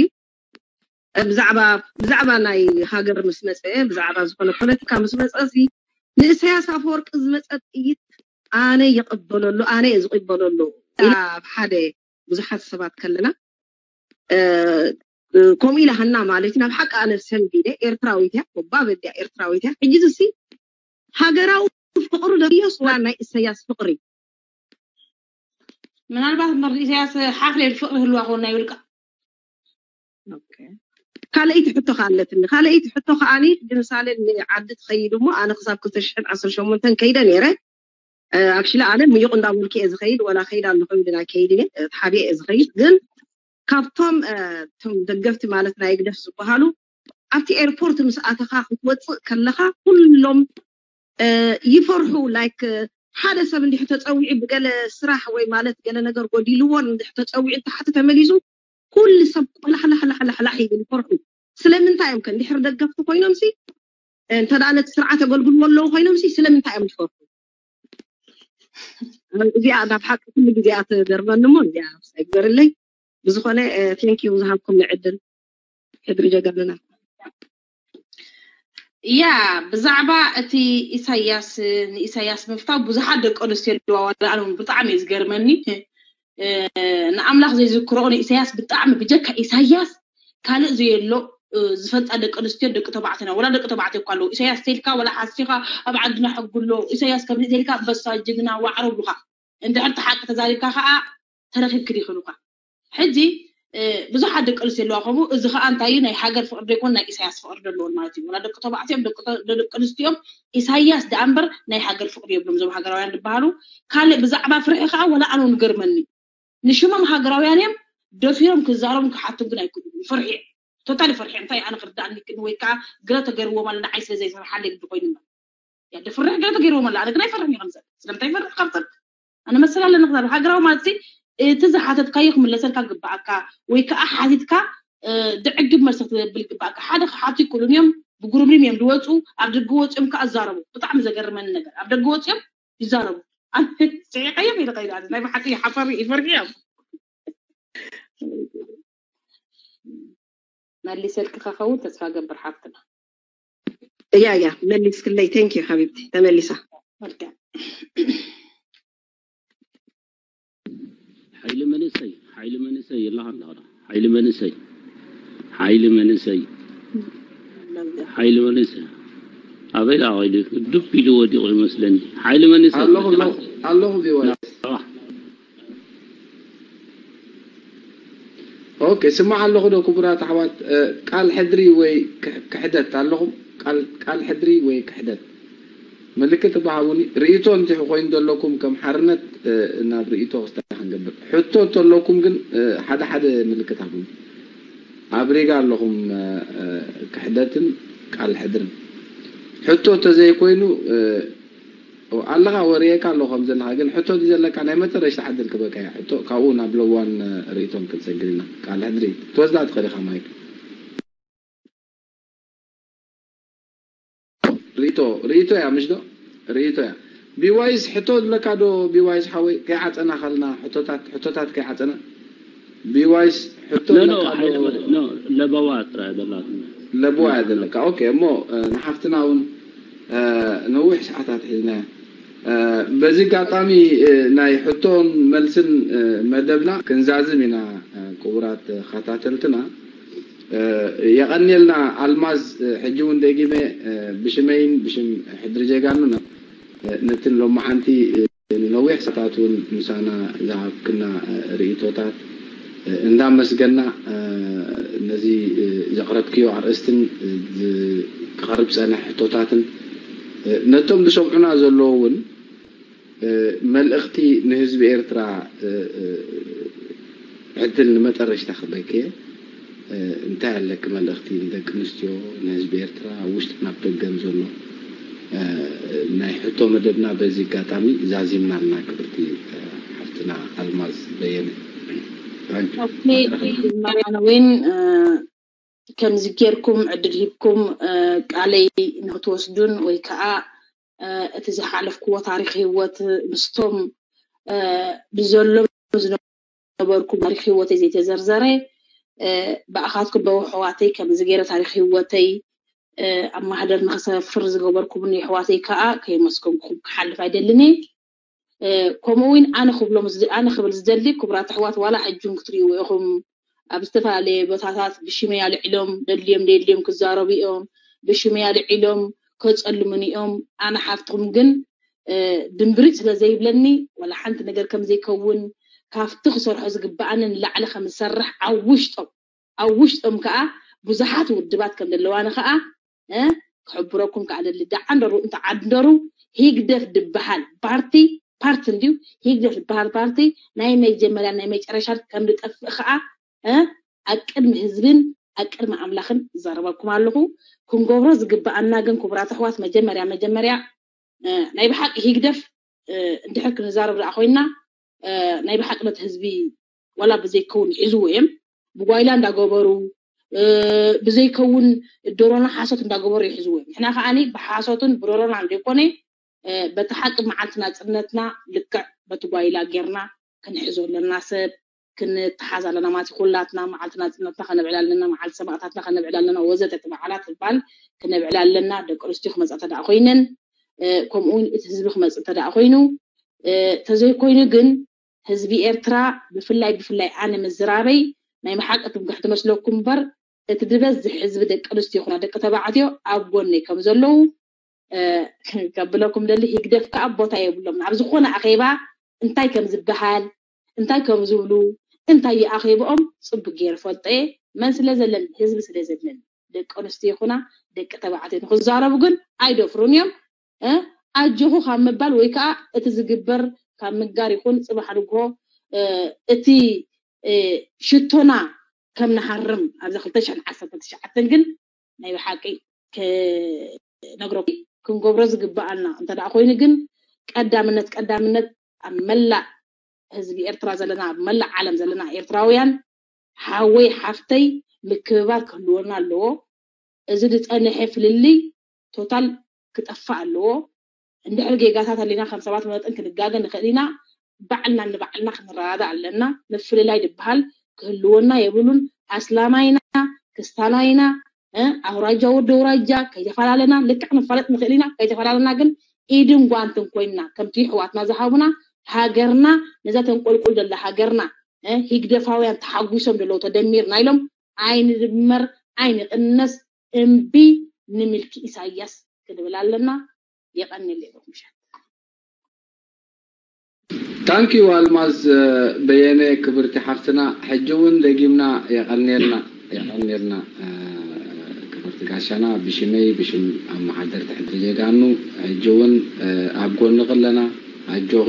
ብዛዕባ ብዛዕባ ናይ ሃገር ምስ መፀ ብዛዕባ ዝኾነ ፖለቲካ ምስ መፀ ሲ ንእሰያስ ኣፈወርቂ ዝመፀ ጥይት ኣነ ይቕበለሉ ኣነ እየ ዝቕበለሉ ኣብ ሓደ ብዙሓት ሰባት ከለና ከምኡ ኢላ ሃና ማለት ናብ ሓቂ ኣነ ሰንቢደ ኤርትራዊት እያ ወባብ እያ ኤርትራዊት እያ ሕጂ ዝሲ ሃገራዊ ፍቕሪ ደብዮስ ዋ ናይ እሰያስ ፍቕሪ ምናልባት እምበር ኢሳያስ ሓፍ ሌል ፍቕሪ ህልዋ ክኾን ናይ ውልቃ ካልኣይቲ ሕቶ ከኣለትኒ ካልኣይቲ ሕቶ ከኣኒ ብምሳሌ ንዓዲ ትኸይድ እሞ ኣነ ክሳብ ክልተ ሽሕን ዓሰርተ ሸሞንተን ከይደ ነይረ ኣክሽሊ ኣነ ምዩቕ እንዳበልኩ እየ ዝኸይድ ወላ ከይድ ኣለኹ ኢልና ከይድ እየ ተሓቢአ እየ ዝኸይድ ግን ካብቶም እቶም ደገፍቲ ማለት ናይ ግደፍ ዝበሃሉ ኣብቲ ኤርፖርት ምስ ኣተኻ ክትወፅእ ከለኻ ኩሎም ይፈርሑ ላይክ ሓደ ሰብ እንዲሕ ተፀዊዑ ብገለ ስራሕ ወይ ማለት ገለ ነገር ጎዲልዎን እንዲሕ ተፀዊዑ ታሕቲ ተመሊሱ ኩሉ ሰብ ቆላሕላሕላሕላሕ ይብል ይፈርሑ ስለምንታይ እዮም ከ እንድሕር ደገፍቲ ኮይኖም ሲ እንተ ደኣ ነቲ ስርዓት የገልግልዎ ኣለዉ ኮይኖም ሲ ስለምንታይ እዮም ዝፈርሑ እዚኣ ናብ ሓቂ ኩሉ ግዜ እያ ትገርመኒ እሞ እዚኣ ነብሳ ይግበርለይ ብዝኾነ ቴንኪዩ ዝሃብኩም ንዕድል ሕድሪ ጀጋንና ያ ብዛዕባ እቲ ኢሳያስ ንኢሳያስ ምፍታው ብዙሓት ደቂ ኣንስትዮ ኣለዋ ዋላ ኣነ እውን ብጣዕሚ እዩ ዝገርመኒ ንኣምላኽ ዘይዝክርኦ ንኢሳያስ ብጣዕሚ ብጀካ ኢሳያስ ካልእ ዘየሎ ዝፈልጣ ደቂ ኣንስትዮ ደቂ ተባዕትና ወላ ደቂ ተባዕትዮ እኳ ኣለዉ ኢሳያስ ተልካ ወላ ሓሲኻ ኣብ ዓድና ሕጉ ኣሎ ኢሳያስ ከምዚ ተልካ ኣንበሳ ጅግና ዋዕሮ ብሉኻ እንድሕር ተሓቂ ተዛሪብካ ከዓ ተረኪብክ ዲኺ ኢሉካ ሕጂ ብዙሓት ደቂ ኣንስትዮ ኣለዋ። ከምኡ እዚ ከዓ እንታይ እዩ? ናይ ሃገር ፍቅሪ ዘይኮን ናይ ኢሳያስ ፍቅሪ ዘለዎን ማለት እዩ። ወላ ደቂ ተባዕትዮም ደቂ ኣንስትዮኦም ኢሳያስ ደኣ እምበር ናይ ሃገር ፍቅሪ የብሎም። እዞም ሃገራውያን ዝበሃሉ ካልእ ብዛዕባ ፍርሒ ከዓ ወላ ኣነ ንገርመኒ ንሽሞም ሃገራውያን እዮም። ደፊሮም ክዛረቡ ክሓቱ ግን ኣይክእሉ። ፍርሒ ቶታሊ ፍርሒ እንታይ ኣነ ክርዳእኒ ክን ወይ ከዓ ግረ ተገርዎም ኣሎ ንዓይ ስለ ዘይሰርሓለይ ግዲ ኮይኑ ያ ደፍርሕ ግረ ተገርዎም ኣሎ ኣነ ግን ኣይፈርሕን ይኸምሰል ስለምታይ ፈርሕ ካብሰል ኣነ መሰል ኣለኒ ክዛረብ ሃገራዊ ማለት እቲ ዝሓተትካዮ ክምለሰልካ ግባኣካ ወይ ከዓ ሓቲትካ ድዕግብ መልሲ ክትብል ግባኣካ ሓደ ክሓቱ ይክእሉን እዮም ብጉርምሪም እዮም ዝወፁ ኣብ ደገ ወፂኦም ከዓ ዝዛረቡ ብጣዕሚ ዘገርመኒ ነገር ኣብ ደገ ወፂኦም ይዛረቡ ስሒቀዮም ኢለ ከይዳ ናይ ብሓቂ ሓፈር ይፈርሒ እዮም መሊሰልኪ ከኸውን ተስፋ ገብር ሓፍትና ያ ያ መሊስክለይ thank you ሓቢብቲ ተመሊሳ መልካም ሓይሊ መንእሰይ ሓይሊ መንእሰይ የላኻ ኣለኻ ሓይሊ መንእሰይ ሓይሊ መንእሰይ ሓይሊ መንእሰይ ኣበይ ደኣ ከይዱ ዱብ ኢሉ ወዲቑ ይመስለኒ ሓይሊ መንእሰይ ኣለኹ ኣለኹ ኣለኹ ኦኬ ስማዕ ኣለኹ ዶ ክቡራት ኣሕዋት ቃል ሕድሪ ወይ ክሕደት ኣለኹም ቃል ሕድሪ ወይ ክሕደት ምልክት እባ ሃቡኒ ርእይቶ እንተ ኮይኑ ዘለኩም ከም ሓርነት ናብ ርእይቶ ክስተ ክንገብር ሕቶ እንተለኩም ግን ሓደ ሓደ ምልክት ሃቡኒ ኣብ ሪጋ ኣለኹም ክሕደትን ቃል ሕድርን ሕቶ እንተዘይኮይኑ ኣለኻ ወርእየካ ኣለኹ ከም ዘለኻ ግን ሕቶ ድዩ ዘለካ ናይ መጨረሽታ ዕድል ክበካ እያ ሕቶ ካብኡ ናብ ለዋን ርእይቶን ክንሰግድ ኢና ቃል ሕድሪ ትወስዳ ትኽእል ኢኻ ማይክ ርእይቶ ርእይቶ እያ ምሽ ዶ ርእይቶ እያ ቢዋይስ ሕቶ ዝብለካ ዶ ቢዋይስ ሓወይ ከይዓፀና ከልና ሕቶታት ሕቶታት ከይዓፀና ቢዋይስ ሕቶ ዝብለካ ዶ ለበዋ ጥራይ ዘላትና ለበዋ እያ ዘለካ ኦኬ እሞ ንሓፍትና እውን ነዊሕ ሰዓታት ሒዝና በዚ ኣጋጣሚ ናይ ሕቶን መልስን መደብና ክንዛዝም ኢና ክቡራት ተኸታተልትና የቐንየልና ኣልማዝ ሕጂ እውን ደጊመ ብሽመይን ብሽም ሕድሪ ጀጋኑና ነትን ሎማዓንቲ ንነዊሕ ሰዓታት እውን ምሳና ዝሃብክና ርእይቶታት እንዳመስገና ነዚ ዘቕረብክዮ ኣርእስትን ክቐርብ ፀንሕ ሕቶታትን ነቶም ዝሰምዑና ዘለዉ እውን መልእኽቲ ንህዝቢ ኤርትራ ዕድል ንመጠረሽታ ክበክየ እንታይ ኣለኪ መልእኽቲ ንደቂ ኣንስትዮ ንህዝቢ ኤርትራ ኣብ ውሽጥን ኣብ ደገን ዘሎ ናይ ሕቶ መደብና በዚ ኣጋጣሚ ዛዚምና ኣለና ክብርቲ ሓፍትና ኣልማዝ በየነ ወይን ከምዚ ጌርኩም ዕድል ሂብኩም ቃለይ ንክትወስዱን ወይ ከዓ እቲ ዝሓለፍክዎ ታሪክ ህወት ምስቶም ብዘሎም ዝነበርኩም ታሪክ ህወተይ ዘይተዘርዘረ ብኣኻትኩም በውሕዋተይ ከምዚ ገይረ ታሪክ ህወተይ ኣብ ማህደር ንክሰፍር ዝገበርኩምኒ ኣሕዋተይ ከዓ ከየመስገንኩም ክሓልፍ ኣይደልን እየ ከምኡ እውን ኣነ ክብሎም ኣነ ክብል ዝደሊ ክቡራት ኣሕዋት ዋላ ሕጂ እውን ክትርእይዎ ኢኹም ኣብ ዝተፈላለየ ቦታታት ብሽመይ ኣልዒሎም ደድልዮም ደድልዮም ክዛረቡ እዮም ብሽመይ ኣልዒሎም ከፀልሙኒ እዮም ኣነ ሓፍትኹም ግን ድንብሪፅ ስለ ዘይብለኒ ዋላ ሓንቲ ነገር ከም ዘይከውን ካብቲ ክሰርሖ ዝግበኣኒ ንላዕሊ ከም ዝሰርሕ ኣብ ውሽጦም ኣብ ውሽጦም ከዓ ብዙሓት ውድባት ከም ዘለዋኒ ከዓ ክሕብረኩም ከዓ ደሊ ደዓንደሩ እንተ ዓንደሩ ሂግደፍ ድበሃል ፓርቲ ፓርቲ እንድዩ ሂግደፍ ዝበሃል ፓርቲ ናይ መጀመርያ ናይ መጨረሻ ከም ዝጠፍእ ከዓ ኣብ ቅድሚ ህዝብን ኣብ ቅድሚ ኣምላኽን ይዛረበኩም ኣለኹ ክንገብሮ ዝግበኣና ግን ክቡራት ኣሕዋት መጀመርያ መጀመርያ ናይ ብሓቂ ሂግደፍ እንድሕር ክንዛረብ ደኣ ኮይና ናይ ብሓቂ ነቲ ህዝቢ ዋላ ብዘይከውን ይሕዝዎ እዮም ብጓይላ እንዳገበሩ ብዘይከውን ዶሮና ሓሶት እንዳገበሩ ይሕዝዎ እዮም ንሕና ከዓኒ ብሓሶትን ብዶሮና ዘይኮነ በቲ ሓቂ መዓልቲ ናፅነትና ልክዕ በቲ ጓይላ ጌርና ክንሕዞ ኣለና ሰብ ክንተሓዝ ኣለና ማለት ኩላትና መዓልቲ ናፅነትና ከነብዕል ኣለና መዓልቲ ሰማእታትና ከነብዕል ኣለና ወዘተ እቲ በዓላት ዝበሃል ከነብዕል ኣለና ደቂ ኣንስትዮ ክመፃ ተደኣ ኮይነን ከምኡ እውን እቲ ህዝቢ ክመፅእ ተደኣ ኮይኑ ተዘይኮይኑ ግን ህዝቢ ኤርትራ ብፍላይ ብፍላይ ኣነ ምዝራበይ ናይ መሓቂ ትምክሕቲ መስለኩም እምበር እቲ ዝበዝሕ ህዝቢ ደቂ ኣንስትዮ ይኹና ደቂ ተባዕትዮ ኣብ ጎነይ ከም ዘለዉ ከብለኩም ደሊ ህግደፍ ከዓ ቦታ የብሎም ኣብ ዝኾነ ኣኼባ እንታይ ከም ዝበሃል እንታይ ከም ዝብሉ እንታይ ይኣኼብኦም ጽቡቅ ገይረ ፈልጦ እየ። መን ስለ ዘለኒ? ህዝቢ ስለ ዘለኒ። ደቂ ኣንስትዮ ይኹና ደቂ ተባዕትዮ ንክዛረቡ ግን ኣይደፍሩን እዮም። ኣጆኹ ካብ ምባል ወይ ከዓ እቲ ዝግበር ካብ ምንጋር ይኹን፣ ጽባሕ ንግሆ እቲ ሽቶና ከም ንሃርም ኣብዚ ክልተ ሽሕን ዓሰርተ ትሽዓተን ግን ናይ ብሓቂ ክነግረኩም ክንገብሮ ዝግበኣና እንተ ደኣ ኮይኑ ግን ቀዳምነት ቀዳምነት ኣብ መላእ ህዝቢ ኤርትራ ዘለና፣ ኣብ መላእ ዓለም ዘለና ኤርትራውያን ሓወይ ሓፍተይ ምክብባር ክህልወና ኣለዎ። እዚ ዝጸንሐ ፍልልይ ቶታል ክጠፋእ ኣለዎ። እንድሕር ጌጋታት ኣለና ከም ሰባት መጠን ክንጋገ ንኽእል ኢና። ባዕልና ንባዕልና ክንረዳዳ ኣለና። ምፍልላይ ዝበሃል ክህልወና የብሉን። ኣስላማይና ክስታናይና ኣውራጃ ወዲ ኣውራጃ ከይተፈላለና ልክዕ ንፋለጥ ንኽእል ኢና። ከይተፈላለና ግን ኢድን ጓንትን ኮይንና ከምቲ ይሕዋትና ዝሃቡና ሃገርና ነዛ ተንቆልቁል ዘላ ሃገርና ሂግደፋውያን ተሓጒሶም ዘለዉ ተደሚርና ኢሎም ኣይንድመር ኣይንቕነስ እምቢ ንምልኪ ኢሳያስ ክንብል ኣለና። የቐንየለይ። ታንኪዩ ኣልማዝ በየነ ክብርቲ ሓፍትና፣ ሕጂ እውን ደጊምና የቐንየልና የቐንየልና። ክብርቲ ጋሻና ብሽመይ ብሽም ኣመሓደርቲ ሕድሪ ጀጋኑ ሕጂ እውን ኣብ ጎንኺ ኣለና። ኣጆኺ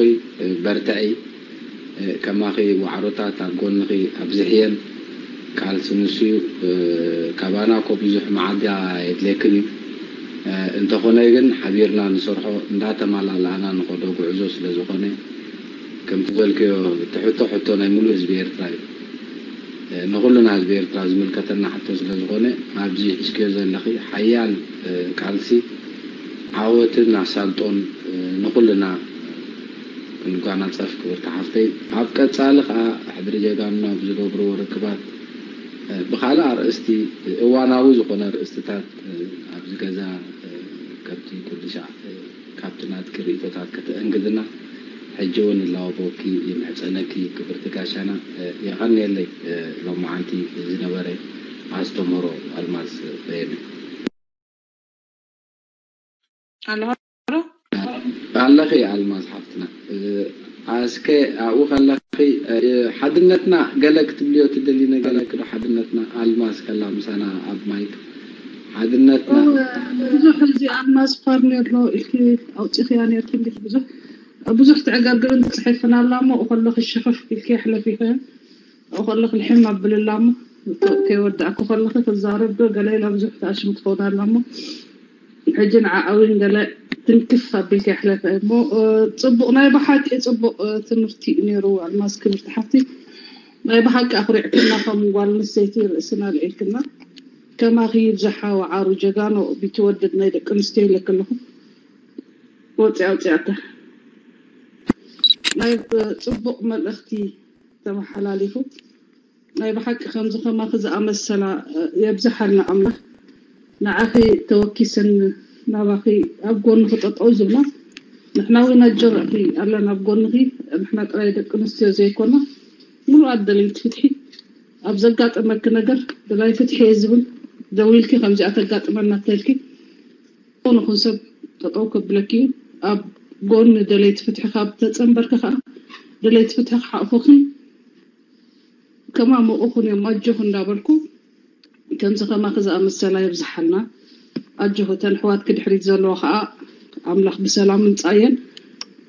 በርትዒ። ከማኺ ዋዕሮታት ኣብ ጎንኺ ኣብዝሕየን። ቃልሲ ንሱ እዩ። ካባና እኮ ብዙሕ መዓዳ የድልየክን እዩ። እንተኾነ ግን ሓቢርና ንሰርሖ እንዳተማላላእና ንኸዶ ጉዕዞ ስለ ዝኾነ ከምቲ ዝበልክዮ እቲ ሕቶ ሕቶ ናይ ሙሉእ ህዝቢ ኤርትራ እዩ። ንኹልና ህዝቢ ኤርትራ ዝምልከተና ሕቶ ስለ ዝኾነ ኣብዚ ሒዝክዮ ዘለኺ ሓያል ቃልሲ ዓወትን ኣሳልጦን ንኹልና ክንጓናጸፍ ክብርቲ ሓፍተይ። ኣብ ቀጻሊ ከኣ ሕድሪ ጀጋኑና ብዝገብርዎ ርክባት ብኻልእ ኣርእስቲ እዋናዊ ዝኾነ ኣርእስትታት ኣብዚ ገዛ ከምቲ ኩሉ ሻዕ ካብቲ ናትኪ ርእይቶታት ከተእንግድና ሕጂ እውን እላወበወኪ ይምሕጸነኪ ክብርቲ ጋሻና። የቐንየለይ ሎማዓንቲ ዝነበረ ኣስተምህሮ ኣልማዝ በየነ። ኣለኹ ኣለኺ ኣልማዝ ሓፍትና። ኣስከ ኣብኡ ከለኺ ሓድነትና ገለ ክትብልዮ ትደሊ ነገር ኣለኪ ዶ? ሓድነትና ኣልማዝ ከላ ምሳና ኣብ ማይክ ሓድነትና ብዙሕ እዚ ኣልማዝ ፋርኔሎ ኢልኪ ኣውፂኽያ ኔርኪ እንዲኺ ብዙሕ ብዙሕ ትዕገርግርን ትፅሕፍን ኣላ እሞ እኸለኺ ሸፈፍ ኢልኪ ኣሕለፊኸ እኸለኺ ልሕም ኣብልላ እሞ ከይወዳእኩ ከለኺ ክዛረብ ዶ ገለ ኢላ ብዙሕ ተኣሽሙ ትኸውን ኣላ እሞ ሕጂ ንዓኣ እውን ገለ ትንክፍ ኣቢልኪ ኣሕለፈ እሞ ፅቡቕ ናይ ብሓቂ ፅቡቕ ትምህርቲ እዩ ነይሩ ኣልማዝ ክብርቲ ሓፍቲ ናይ ብሓቂ ኣኹሪዕክና ከም ጓል ኣንስተይቲ ርእስና ኣልዒልክና ከማኺ ይብዛሓ ወዓሩ ጀጋኑ ቢትወደድ ናይ ደቂ ኣንስትዮ ኢለኪ ኣለኹ ወፂኣ ወፂኣታ ናይ ፅቡቕ መልእኽቲ ተመሓላሊፉ ናይ ብሓቂ ከምዚ ከማኺ ዝኣመሰላ የብዝሓልና ኣምላኽ ንዓኺ ተወኪሰን ናባኺ ኣብ ጎንኺ ጠጠው ዝብላ ንሕና እውን ኣጆርዕኺ ኣለና ኣብ ጎንኺ ንሕና ጥራይ ደቂ ኣንስትዮ ዘይኮና ሙሉኣት ደለይቲ ፍትሒ ኣብ ዘጋጠመኪ ነገር ደላይ ፍትሒ እየ ዝብል ደዊልኪ ከምዚኣ ተጋጥመና ተልኪ ዝኾነ ይኹን ሰብ ጠጠው ከብለኪ እዩ ኣብ ጎኒ ደለይቲ ፍትሒ ካብ ተፀንበርኪ ከዓ ደለይቲ ፍትሒ ክሓቑፉኺ ከማሙቑኽን እዮም ኣጆኺ እንዳበልኩ ከምዚ ከማኺ ዝኣመሰላ የብዝሓልና ኣጆኺ እተን ኣሕዋትኪ ድሕሪት ዘለዋ ከዓ ኣምላኽ ብሰላም ይምፃየን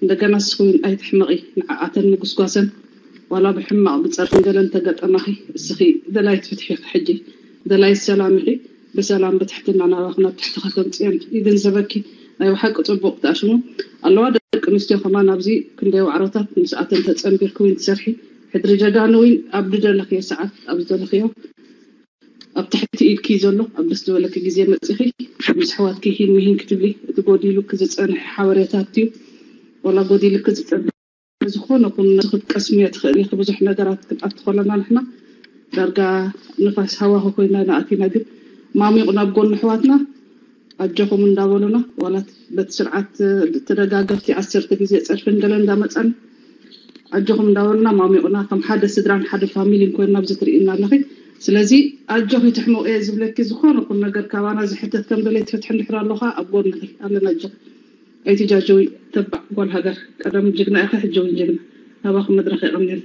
እንደገና ንስኺ እውን ኣይትሕመቒ ንዓኣተን ምጉስጓሰን ዋላ ብሕማቕ ብፀርፊ ገለ እንተገጠማኺ እስኺ ደላይት ፍትሒ ኢኺ ሕጂ ደላይት ሰላም ኢኺ ብሰላም ብትሕትና ናባኺ ናብ ትሕቲ ከተምፅየን ይግንዘበኪ ናይ ብሓቂ ፅቡቕ ተኣሽሙ ኣለዋ ደቂ ኣንስትዮ ከማን ኣብዚ ክንደይ ዋዕሮታት ምስኣተን ተፀንቢርኪ እውን ትሰርሒ ሕድሪ ጀጋኑ እውን ኣብ ዝደለኽዮ ሰዓት ኣብ ዝደለኽዮ ኣብ ትሕቲ ኢድኪ ዘሎ ኣብ ደስ ዝበለኪ ግዜ መፂኺ ምስ ኣሕዋትኪ ሂን ምሂን ክትብሊ እቲ ጎዲሉኪ ዝፀንሐ ሓበሬታት እዩ ዋላ ጎዲሉኪ ዝፀንሐ ዝኾነ ኩን ክትቀስምዮ ትኽእሊ ኢኺ ብዙሕ ነገራት ክንኣቲ ከለና ንሕና ዳርጋ ንፋስ ሃዋሁ ኮይና ኢና ኣቲና ግን ማሚቑ ናብ ጎኒ ኣሕዋትና ኣጆኹም እንዳበሉና ዋላ በቲ ስርዓት ተደጋገፍቲ ዓሰርተ ግዜ ፀርፊን ገለ እንዳመፀን ኣጆኹም እንዳበሉና ማሚቑና ከም ሓደ ስድራን ሓደ ፋሚሊን ኮይና ኣብዚ ትርእይና ኣለኺ ስለዚ ኣጆኺ ትሕመቑ እየ ዝብለኪ ዝኾነ ኩን ነገር ካባና ዝሕተት ከም ደለይቲ ፍትሒ እንድሕር ኣለኻ ኣብ ጎንኺ ኣለና ኣጆኺ ኣይትጃጀዊ ተባዕ ጓል ሃገር ቀደም ጅግና ኢኺ ሕጂ እውን ጅግና ናባኺ መድረኽ የቐንየልና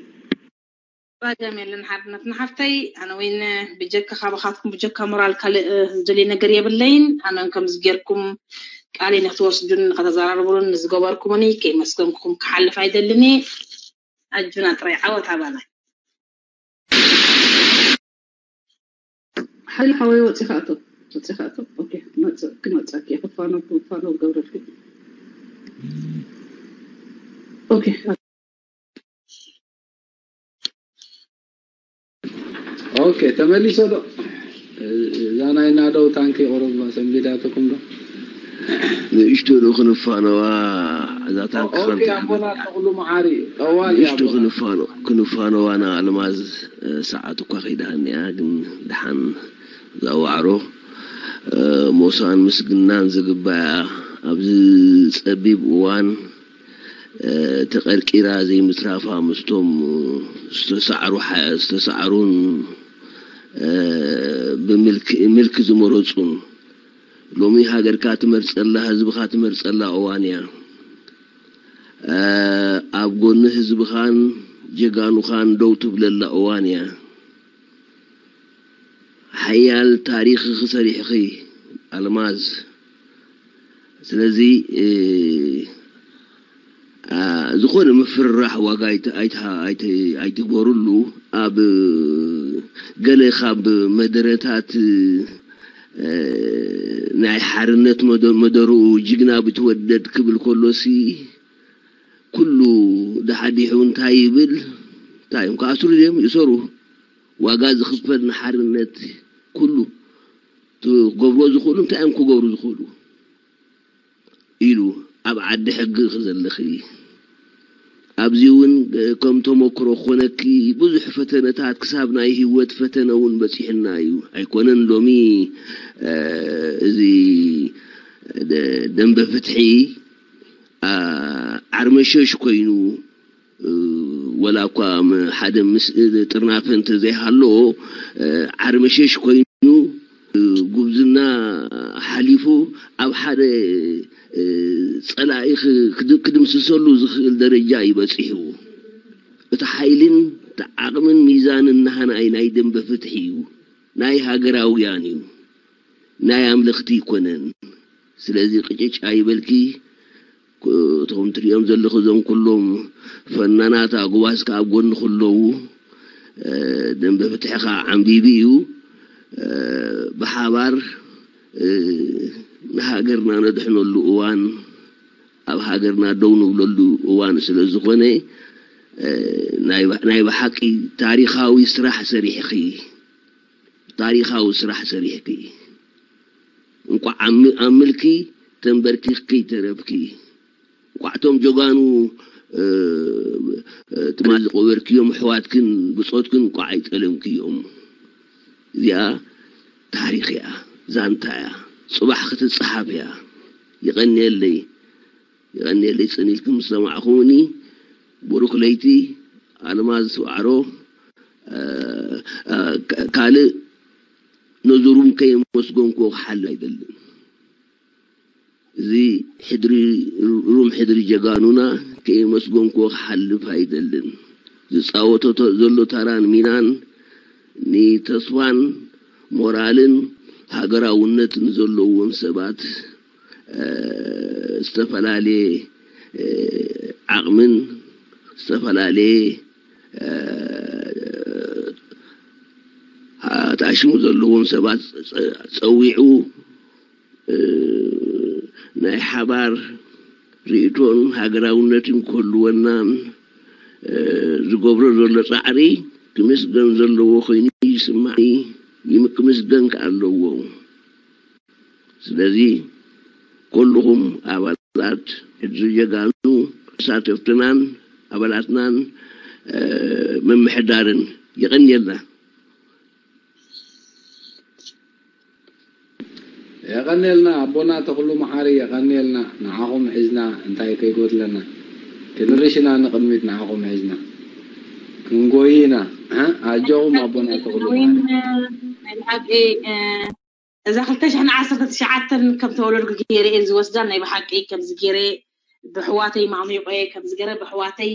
ጸገም የለን ሓርነትና ሓፍተይ፣ ኣነ ወይን ብጀካ ካባኻትኩም ብጀካ ሞራል ካልእ ዝደልየ ነገር የብለይን። ኣነን ከምዚ ጌርኩም ቃለይ ንክትወስዱን ንክተዘራርቡሉን ንዝገበርኩምኒ ከይመስገንኩም ክሓልፍ ኣይደልን እየ። ኣጁና ጥራይ ዓወት ኣባና። ሓይሊ ሓወይ ወፂኻ እቶ ወፂኻ እቶ ኦኬ፣ ክመፀ- ክመፀኪ እየ። ክፋኖ ክፋኖ ገብረልኪ ኦኬ። ኦኬ፣ ተመሊሰ ዶ? እዛ ናይ ናደው ታንኪ ቁሩብ ሰንቢዳትኩም ዶ? ንእሽቶ ዶ ክንፋነዋ? እዛ ታንኪ ኦኬ፣ ከምቲ ኣቦና ተኽሉ መዓሪ ጠዋል ንእሽቶ ኣቦና። ክንፋኖ ክንፋነዋ ና ኣልማዝ። ሰዓት እኳ ከይዳ እኒኣ ግን ደሓን ዛዋዕሮ ሞሳን ምስግናን ዝግባያ ኣብዚ ጸቢብ እዋን ተቐርቂራ ዘይምትራፋ ምስቶም ዝተሳዕሩ ሓ- ዝተሳዕሩን ብምልኪ ምልኪ ዝመረጹን። ሎሚ ሃገርካ ትመርጸላ ህዝብኻ ትመርጸላ እዋን እያ። ኣብ ጎኒ ህዝብኻን ጀጋኑኻን ደው ትብለላ እዋን እያ። ሓያል ታሪኽኺ ሰሪሕኺ ኣልማዝ። ስለዚ ዝኾነ ምፍርራሕ ዋጋ ኣይትግበርሉ። ኣብ ገለ ካብ መደረታት ናይ ሓርነት መደርኡ ጅግና ብትወደድ ክብል ከሎሲ ኩሉ ደሓዲሑ እንታይ ይብል? እንታይ እዮም ክኣስሩ ድዮም? ይእሰሩ። ዋጋ ዝኽፈል ንሓርነት ኩሉ ክገብርዎ ዝኽእሉ እንታይ እዮም ክገብሩ ዝኽእሉ ኢሉ ኣብ ዓዲ ሕጊ ዘለኺ ኣብዚ እውን ከም ተመክሮ ክኾነኪ ብዙሕ ፈተነታት ክሳብ ናይ ህይወት ፈተነ እውን በፂሕና እዩ። ኣይኮነን ሎሚ እዚ ደንበ ፍትሒ ዓርመሸሽ ኮይኑ ወላ እኳ ሓደ ምስ ጥርናፈ እንተዘይሃለዎ ዓርመሸሽ ኮይኑ ጉብዝና ሓሊፉ ኣብ ሓደ ፀላኢ ክድምስሰሉ ዝኽእል ደረጃ እዩ በፂሑ። እቲ ሓይልን እቲ ዓቕምን ሚዛንን ናህናይ ናይ ደንበ ፍትሒ እዩ፣ ናይ ሃገራውያን እዩ፣ ናይ ኣምለኽቲ ኣይኮነን። ስለዚ ቅጭጭ ኣይበልኪ። እቶም ትሪኦም ዘለኹ እዞም ኩሎም ፈናናት ኣጉባዝካ ኣብ ጎንኹ ኣለዉ። ደንበ ፍትሕኻ ዓንቢቢ እዩ። ብሓባር ንሃገርና ነድሕነሉ እዋን ኣብ ሃገርና ደው ንብለሉ እዋን ስለ ዝኾነ ናይ ብሓቂ ታሪኻዊ ስራሕ ሰሪሕኺ ታሪኻዊ ስራሕ ሰሪሕኪ እንቋዕ ኣብ ምልኪ ተንበርኪኽኪ ተረፍኪ። እንቋዕ እቶም ጀጋኑ ትማሊ ዝቐበርክዮም ኣሕዋትክን ብጾትክን እንቋዕ ኣይጠለምክዮም። እዚኣ ታሪኽ እያ፣ ዛንታ እያ፣ ጽባሕ ክትጸሓፍ እያ። የቐንየለይ፣ የቐንየለይ ጽን ኢልኩም ዝሰማዕኹምኒ። ብሩኽ ለይቲ። ኣልማዝ ዋዕሮ ካልእ ነዙሩም ከየመስገንኩዎ ክሓልፍ ኣይደልን። እዚ ሕድሪ ሩም ሕድሪ ጀጋኑና ከየመስገንኩዎ ክሓልፍ ኣይደልን። ዝፃወቶ ዘሎ ተራን ሚናን ንተስፋን ሞራልን ሃገራውነት ንዘለዎም ሰባት ዝተፈላለየ ዓቕምን ዝተፈላለየ ኣጣሽሙ ዘለዎም ሰባት ፀዊዑ ናይ ሓባር ርእቶን ሃገራውነትን ክህልወናን ዝገብሮ ዘሎ ፃዕሪ ክምስገን ዘለዎ ኮይኑ ይስማዕኒ። ክምስገን ከኣ ኣለዎ። ስለዚ ኩልኹም ኣባላት ሕድሪ ጀጋኑ ተሳተፍትናን ኣባላትናን ምምሕዳርን የቐንየልና። የቐንየልና ኣቦና ተኽሉ መሓሪ፣ የቐንየልና። ንዓኹም ሒዝና እንታይ ከይጎድለና ክንርሽ ኢና ንቕድሚት፣ ንዓኹም ሒዝና ክንጎይ ኢና። ኣጆኹም ኣቦና ተኽሉ መሓሪ። ናይ ብሓቂ እዛ ክልተ ሽሕን ዓሰርተ ትሽዓተን ከም ተወለድኩ ገይረ እየ ዝወስዳ። ናይ ብሓቂ ከምዚ ገይረ ብሕዋተይ ማዕሚቆ እየ ከምዚ ገይረ ብሕዋተይ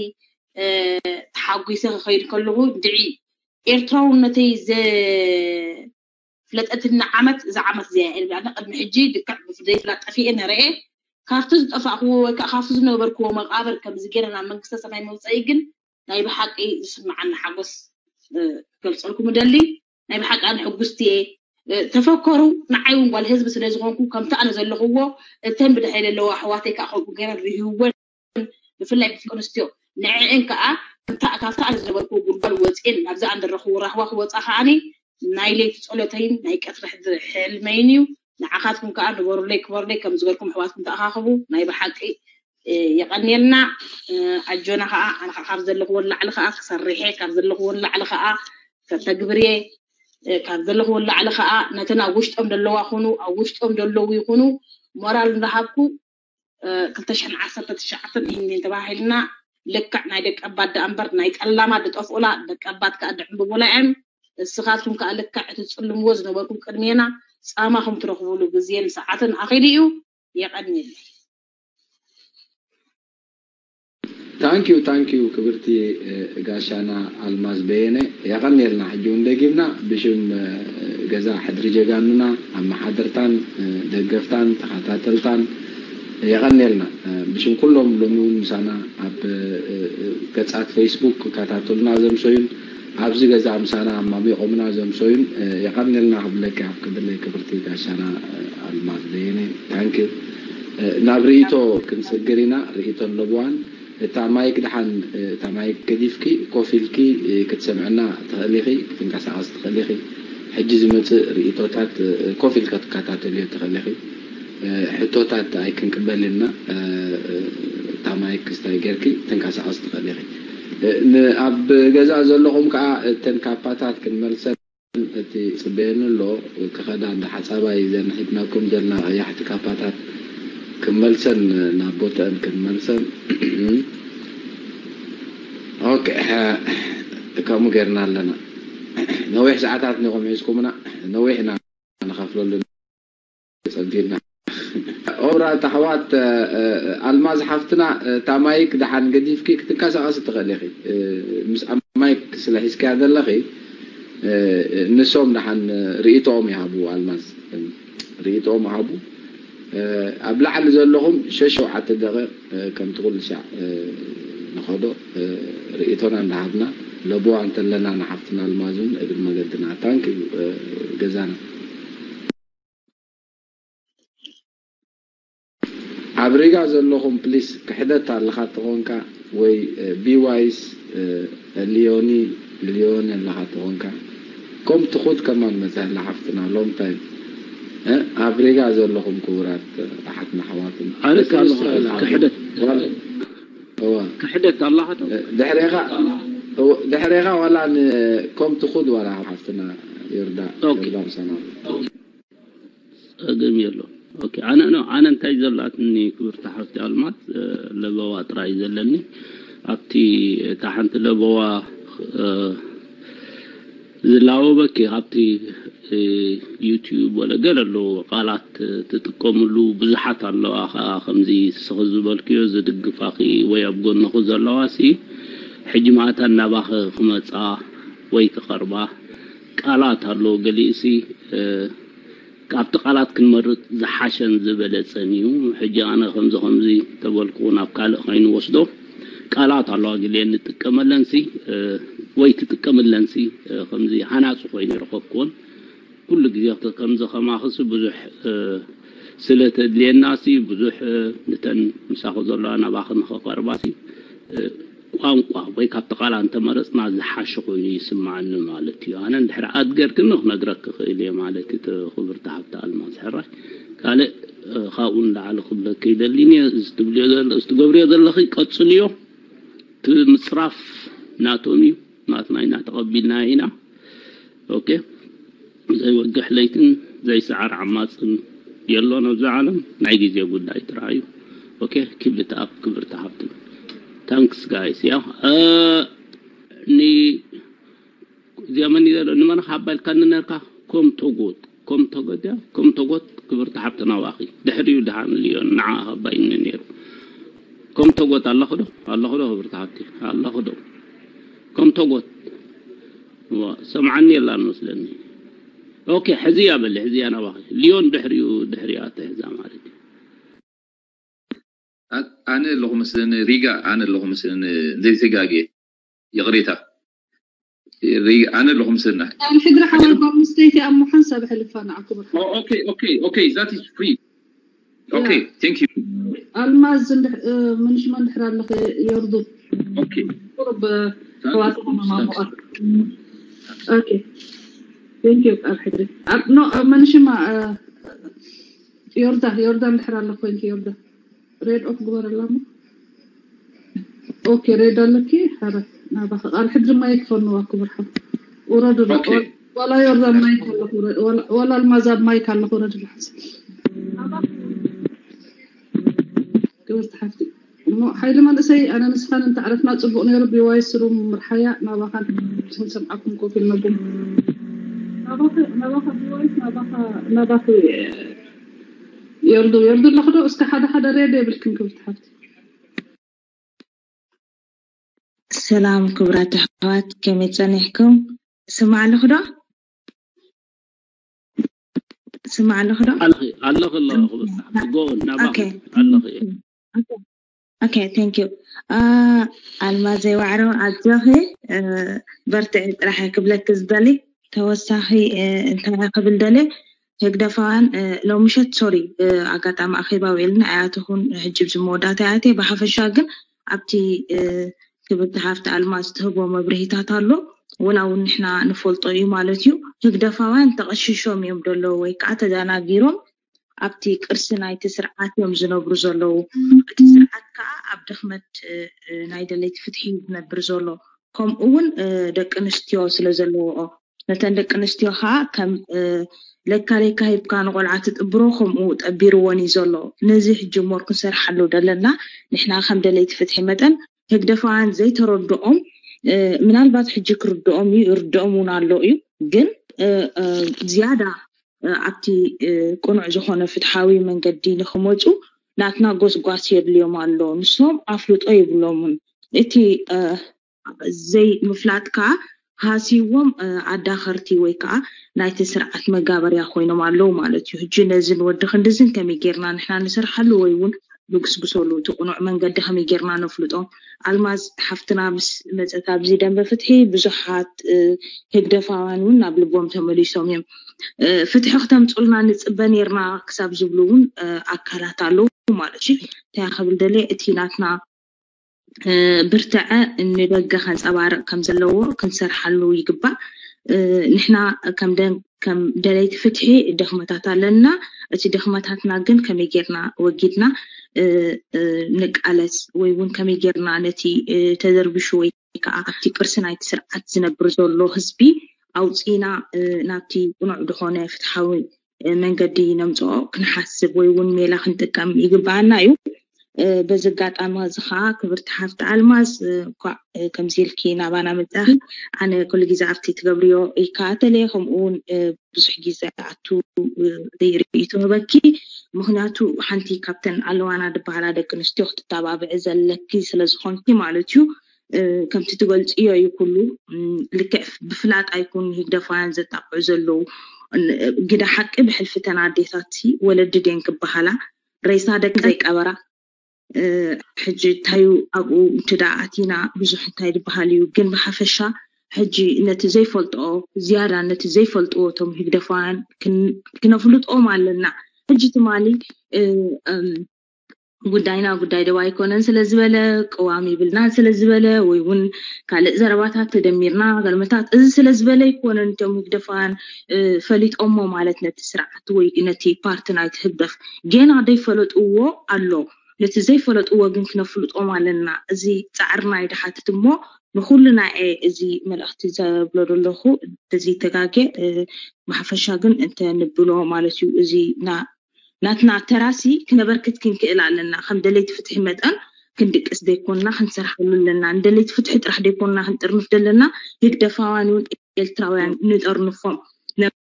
ተሓጒሰ ክኸይድ ከለኹ ድዒ ኤርትራውነተይ ዘፍለጠትኒ ዓመት እዛ ዓመት እዚኣ እያ። ቅድሚ ሕጂ ልክዕ ብዘይፍላጥ ጠፊኤ ነረኤ። ካብቲ ዝጠፋእክዎ ወይ ከዓ ካብቲ ዝነበርክዎ መቃብር ከምዚ ገይረ ናብ መንግስተ ሰማይ መውፀኢ ግን ናይ ብሓቂ ዝስምዓኒ ሓጎስ ክገልፀልኩም እደሊ። ናይ ብሓቂ ኣነ ሕጉስቲ እየ። ተፈከሩ፣ ንዓይ እውን ጓል ህዝቢ ስለ ዝኾንኩ ከምቲ ኣነ ዘለኽዎ እተን ብድሕሪ ዘለዋ ኣሕዋተይ ከዓ ከምኡ ገይረን ርህወን ብፍላይ ደቂ ኣንስትዮ ንዕኤን ከዓ ካብቲ ኣነ ዝነበርኩ ጉድጓድ ወፅኤን ናብዚ ኣንደረኽዎ ራህዋ ክወፃ ከዓኒ ናይ ለይቲ ፀሎተይን ናይ ቀትሪ ሕልመይን እዩ። ንዓኻትኩም ከዓ ንበሩለይ ክበሩለይ ከም ዝገርኩም ኣሕዋትኩም ተኣኻኽቡ። ናይ ብሓቂ የቐንየልና። ኣጆና ከዓ ኣነ ከዓ ካብ ዘለኽዎ ላዕሊ ከዓ ክሰርሕ እየ፣ ካብ ዘለኽዎ ላዕሊ ከዓ ከተግብር እየ። ካብ ዘለኽዎ ላዕሊ ከዓ ነተን ኣብ ውሽጦም ዘለዋ ኩኑ ኣብ ውሽጦም ዘለዉ ይኹኑ ሞራል እንዳሃብኩ ክልተ ሽሕን ዓሰርተ ትሽዓተን ኢንዲን ተባሂልና ልክዕ ናይ ደቂ ኣባት ደኣ እምበር ናይ ጠላማት ዝጠፍኡላ ደቂ ኣባት ከዓ ድዕምብቡላ እዮም። እስኻትኩም ከዓ ልክዕ እቲ ትጽልምዎ ዝነበርኩም ቅድሜና ጻማኹም ትረኽቡሉ ግዜን ሰዓትን ኣኺሉ እዩ። የቐንየለይ። ታንኪዩ ታንኪዩ ክብርቲ ጋሻና ኣልማዝ በየነ የቐንየልና። ሕጂ እውን ደጊምና ብሽም ገዛ ሕድሪ ጀጋኑና ኣመሓደርታን ደገፍታን ተኸታተልታን የቐንየልና። ብሽም ኩሎም ሎሚ እውን ምሳና ኣብ ገጻት ፌስቡክ ክከታተሉና ዘምሰዩን ኣብዚ ገዛ ምሳና ኣማሚቖምና ዘምሰዩን የቐንየልና ክብለኪ ኣብ ክብለይ ክብርቲ ጋሻና ኣልማዝ በየነ። ታንኪዩ። ናብ ርእይቶ ክንስግር ኢና። ርእይቶ ኣለብዋን እታ ማይክ ደሓን እታ ማይክ ገዲፍኪ ኮፍ ኢልኪ ክትሰምዕና ትኽእሊ ኢኺ፣ ክትንቀሳቐስ ትኽእሊ ኢኺ። ሕጂ ዝመጽእ ርእይቶታት ኮፍ ኢልካ ትከታተልዮ ትኽእሊ ኢኺ። ሕቶታት ኣይክንቅበል ኢና። እታ ማይክ ክስታይ ጌርኪ ትንቀሳቐስ ትኽእሊ ኢኺ። ኣብ ገዛ ዘለኹም ከዓ እተን ካፓታት ክንመልሰን እቲ ጽበየኒ ኣሎ ክኸዳ እንዳ ሓጻባይ እዘን ሒድናኩም ዘለና ቀያሕቲ ካፓታት ክንመልሰን ናብ ቦተአን ክንመልሰን ኦኬ ከምኡ ጌርና ኣለና። ነዊሕ ሰዓታት ኒኹም ሒዝኩምና ነዊሕ ኢና ንኸፍለሉ ጸጊብና። ኦብራ ታሕዋት ኣልማዝ ሓፍትና እታ ማይክ ደሓን ገዲፍኪ ክትንቀሳቐሲ ትኽእሊ ኢኺ። ምስ ኣብ ማይክ ስለ ሒዝካያ ዘለኺ ንሶም ደሓን ርእይቶኦም ይሃቡ። ኣልማዝ ርእይቶኦም ይሃቡ። ኣብ ላዕሊ ዘለኹም ሸሸውዓተ ደቂቕ ከምቲ ኩሉ ሻዕ ንኸዶ ርእይቶና እንዳሃብና ለብዋ እንተለና ንሓፍትና ኣልማዝ እውን እግሪ መገድና ታንክ ገዛና ኣብ ሪጋ ዘለኹም ፕሊስ ክሕደት ኣለኻ ተኾንካ ወይ ቢዋይስ ሊዮኒ ሊዮኒ ኣለኻ ተኾንካ ኮም ትኹድ ከማን መፅእ ኣላ ሓፍትና long time ኣብ ሪጋ ዘለኹም ክቡራት ኣሓትና ኣሕዋትን ኣነ ክሕደት ኣለኻ ድሕሬኻ ድሕሬኻ ዋላ ኮም ትኹድ ዋላ ሓፍትና ይርዳ ይርዳ ምሳና ጸገም የሎ። ኦኬ ኣነ ነው ኣነ እንታይ ዘላትኒ ክብርቲ ሓፍቲ ኣልማዝ ለበዋ ጥራይ ዘለኒ ኣብቲ እታ ሓንቲ ለበዋ ዝላወበኪ ካብቲ ዩቲዩብ ወለ ገለ ኣለዎ ቃላት ትጥቀምሉ ብዙሓት ኣለዋ ከዓ ከምዚ ስኺ ዝበልክዮ ዝድግፋኺ ወይ ኣብ ጎንኺ ዘለዋ ሲ ሕጂ ማእታ እናባኺ ክመፃ ወይ ክቐርባ ቃላት ኣለዎ ገሊኡ ሲ ካብቲ ቃላት ክንመርፅ ዝሓሸን ዝበለፀን እዩ። ሕጂ ኣነ ከምዚ ከምዚ ተበልኩ ናብ ካልእ ከይንወስዶ ቃላት ኣለዋ ግዜ እንጥቀመለን ሲ ወይ ትጥቀምለን ሲ ከምዚ ሃናፂ ኮይኑ ይረኸብኩዎን ኩሉ ግዜ ከምዚ ከማኽሲ ብዙሕ ስለ ተድልየና ሲ ብዙሕ ንተን ምሳኹ ዘለዋ ናባኺ ንኸቐርባ ሲ ቋንቋ ወይ ካብቲ ቃል እንተመረፅና ዝሓሸ ኮይኑ ይስማዓኒ ማለት እዩ። ኣነ እንድሕር ኣድገርክኒ ክነግረኪ ክእል እየ ማለት እዩ። ክብርቲ ሓብቲ ኣልማዝ ሕራይ ካልእ ካብኡ ንላዕሊ ክብለኪ ይደሊኒ እዚ ትብልዮ እዚ ትገብርዮ ዘለኺ ቀፅልዮ። እቲ ምፅራፍ ናቶም እዩ ናትና ኢና ተቐቢልና ኢና። ኦኬ ዘይወግሕ ለይትን ዘይሰዓር ዓማፅን የሎን ኣብዚ ዓለም ናይ ግዜ ጉዳይ ጥራይ እዩ። ኦኬ keep it up ክብርቲ ሓፍቲ thanks guys ያ ኒ እዚኣ መን ይዘሎ ንመን ካብ ባልካ ንነርካ ከም ተጎት ከም ተጎት ያ ከም ተጎት ክብርቲ ሓፍቲ ናባኺ ድሕሪኡ ደሓን ልዮን ንዓ ሃባይኒ ነይሩ ከም ተጎት ኣለኹ ዶ? ኣለኹ ዶ? ክብርቲ ሓብቲ፣ ኣለኹ ዶ? ከም ተጎት። ዋ፣ ሰምዓኒ የላን መስለኒ። ኦኬ፣ ሕዚ እያ በሊ፣ ሕዚ እያ ናባኺ። ሊዮን ድሕሪኡ፣ ድሕሪኣ ትሕዛ ማለት እዩ። ኣ- ኣነ ኣለኹ መስለኒ፣ ሪጋ፣ ኣነ ኣለኹ መስለኒ። ዘይተጋግየ፣ ይቕሬታ። ሪጋ፣ ኣነ ኣለኹ መስለኒ። ኣብ ሕድሪ ሓወይ ጓል ኣንስተይቲ ኣብ ምዃን ሰብ ሕልፋ ንዓኩም ርሓ ኦኬ ኦኬ ኦኬ that is free okay thank you ኣልማዝ እንድሕ- እ፣ ምንሽማ እንድሕር ኣለኸ ዮርዱ okay ቁርብ ሕዋት ማሙቐት ኦኬ thank you ኣብ ሕድሪ ኣብ ኖ መንሽማ እ፣ ዮርዳ ዮርዳ እንድሕር ኣለኹ ኮይንኪ ዮርዳ ሬድ ኦፍ ግበረላ እሞ ኦኬ ሬድ ኣለኪ ሐረ ናባኸ ቃል ሕድሪ ማይ ክፈኑ ዋኩ ብርሓ ውረዱ Okay. ዋላ ዮርዳ ማይ ካለኹ ውረ- ዋላ- ዋላ ኣልማዝ ኣብ ማይ ካለኹ ውረዱ ብሓስ ክብርቲ ሓፍቲ እሞ ሓይሊ መንእሰይ ኣነ ንስኻን እንተዕረፍና ፅቡቅ ነይሩ ብዋይ ስሩ ምርሓያ ናባኻን ዝሰምዓኩም ኮፍ ኢልነኩም ናባኺ ናባኻ ብዋይስ ናባኻ ናባኺ የርዱ የርዱ ኣለኹ ዶ እስከ ሓደ ሓደ ሬድ የብልክን ክብርቲ ሓፍቲ ሰላም ክቡራት ኣሕዋት፣ ከመይ ጸኒሕኩም? ስማዕ ኣለኹ ዶ? ስማዕ ኣለኹ ዶ? ኣለኺ ኣለኺ ኣለኹ ክብርቲ ሓብቲ ጎ ናባኺ ኦኬ። ኣለኺ። ኦኬ፣ thank you። ኣልማዘይ ዋዕሮ ኣጆኺ በርትዒ ጥራሕ ክብለኪ ዝደሊ ተወሳኺ እንታይ ክብል ደሊ ህግደፋውያን ሎምሸት ሶሪ ኣጋጣሚ ኣኼባ ውዒልና ኣይኣተኹን ሕጂ ኣብዚ መወዳእታ ኣይኣትየ ብሓፈሻ ግን ኣብቲ ክብርቲ ሃፍቲ ኣልማዝ ትህቦ መብርሂታት ኣሎ ወላ እውን ንሕና ንፈልጦ እዩ ማለት እዩ ህግደፋውያን ተቐሽሾም እዮም ደለዉ ወይ ከዓ ተደናጊሮም ኣብቲ ቅርሲ ናይቲ ስርዓት እዮም ዝነብሩ ዘለዉ እቲ ስርዓት ከዓ ኣብ ድኽመት ናይ ደለይቲ ፍትሒ እዩ ዝነብር ዘሎ ከምኡ እውን ደቂ ኣንስትዮ ስለ ዘለዎኦ ነተን ደቂ ኣንስትዮ ከዓ ከም ለካ ለካ ሂብካ ንቆልዓ ትጥብሮ ከምኡ ጠቢርዎን እዩ ዘሎ ነዚ ሕጂ እሞር ክንሰርሓሉ ደለና ንሕና ከም ደለይቲ ፍትሒ መጠን ህግደፋውያን ዘይተረድኦም ምናልባት ሕጂ ክርድኦም እዩ ይርድኦም እውን ኣሎ እዩ ግን ዝያዳ ኣብቲ ቅኑዕ ዝኾነ ፍትሓዊ መንገዲ ንክመፁ ናትና ጎስጓስ የድልዮም ኣሎ ንሶም ኣፍልጦ የብሎምን እቲ ዘይምፍላጥ ከዓ ሃሲዎም ኣዳኸርቲ ወይ ከዓ ናይቲ ስርዓት መጋበርያ ኮይኖም ኣለዉ ማለት እዩ ሕጂ ነዚ ንወዲ ክንድዝን ከመይ ጌርና ንሕና ንሰርሓሉ ወይ እውን ንግስግሰሉ እቲ ቅኑዕ መንገዲ ከመይ ጌርና ነፍልጦ ኣልማዝ ሓፍትና ምስ መፀት ኣብዚ ደንበ ፍትሒ ብዙሓት ህግደፋውያን እውን ናብ ልቦም ተመሊሶም እዮም ፍትሒ ክተምፁልና ንፅበ ነርና ክሳብ ዝብሉ እውን ኣካላት ኣለዉ ማለት እዩ እንታይ ክብል ደለ እቲ ናትና ብርትዐ ንደገ ከንፀባርቕ ከም ዘለዎ ክንሰርሓሉ ይግባእ ንሕና ከም ከም ደለይቲ ፍትሒ ድኽመታት ኣለና እቲ ድኽመታትና ግን ከመይ ጌርና ወጊድና ንቃለስ ወይ እውን ከመይ ጌርና ነቲ ተደርቢሹ ወይ ከዓ ኣብቲ ቅርሲ ናይቲ ስርዓት ዝነብር ዘሎ ህዝቢ ኣውፂና ናብቲ ቅኑዕ ዝኾነ ፍትሓዊ መንገዲ ነምፅኦ ክንሓስብ ወይ እውን ሜላ ክንጥቀም ይግበኣና እዩ በዚ ኣጋጣሚ እዚ ከዓ ክብርቲ ሓፍቲ ኣልማዝ እንኳዕ ከምዚ ኢልኪ ናባና መፃኺ ኣነ ኩሉ ግዜ ኣብቲ ትገብርዮ ይከታተል እየ ከምኡ እውን ብዙሕ ግዜ ኣቱ ዘይርእይቶ ህበኪ ምክንያቱ ሓንቲ ካብተን ኣለዋና ዝበሃላ ደቂ ኣንስትዮ ክትተባብዒ ዘለኪ ስለዝኾንኪ ማለት እዩ ከምቲ ትገልፅዮ እዩ ኩሉ ልክዕ ብፍላጥ ኣይኮኑ ህግደፋውያን ዘጣቅዑ ዘለዉ ግደ ሓቂ ብሕልፊ ተን ኣዴታት ወለዲ ድየን ክበሃላ ሬሳ ደቂ ዘይቀበራ ሕጂ እንታዩ ኣብኡ እንት ደኣ ኣቲና ብዙሕ እንታይ ዝበሃል እዩ ግን ብሓፈሻ ሕጂ ነቲ ዘይፈልጥኦ ዝያዳ ነቲ ዘይፈልጥዎ እቶም ህግደፋውያን ክነፍልጦም ኣለና ሕጂ ትማሊ ጉዳይና ጉዳይ ደው ኣይኮነን ስለ ዝበለ ቅዋም ይብልናን ስለ ዝበለ ወይ እውን ካልእ ዘረባታት ተደሚርና ገልመታት እዚ ስለ ዝበለ ኣይኮነን እቶም ህግደፋውያን ፈሊጦሞ ማለት ነቲ ስርዓት ወይ ነቲ ፓርቲ ናይቲ ህግደፍ ጌና ዘይፈለጥዎ ኣሎ ነቲ ዘይፈለጥዎ ግን ክነፍልጦም ኣለና እዚ ፃዕርና ይድሓትት እሞ ንኩሉ ናይ እዚ መልእክቲ ዘብሎ ዘለኹ እዚ ተጋጌ ብሓፈሻ ግን እንተ ንብሎ ማለት እዩ እዚ ናትና ተራሲ ክነበርክት ክንክእል ኣለና ከም ደለይቲ ፍትሒ መጠን ክንድቅስ ዘይኮንና ክንሰርሓሉ ኣለና ንደለይቲ ፍትሒ ጥራሕ ዘይኮንና ክንጥርንፍ ዘለና ህግደፋውያን እውን ኤርትራውያን ንጠርንፎም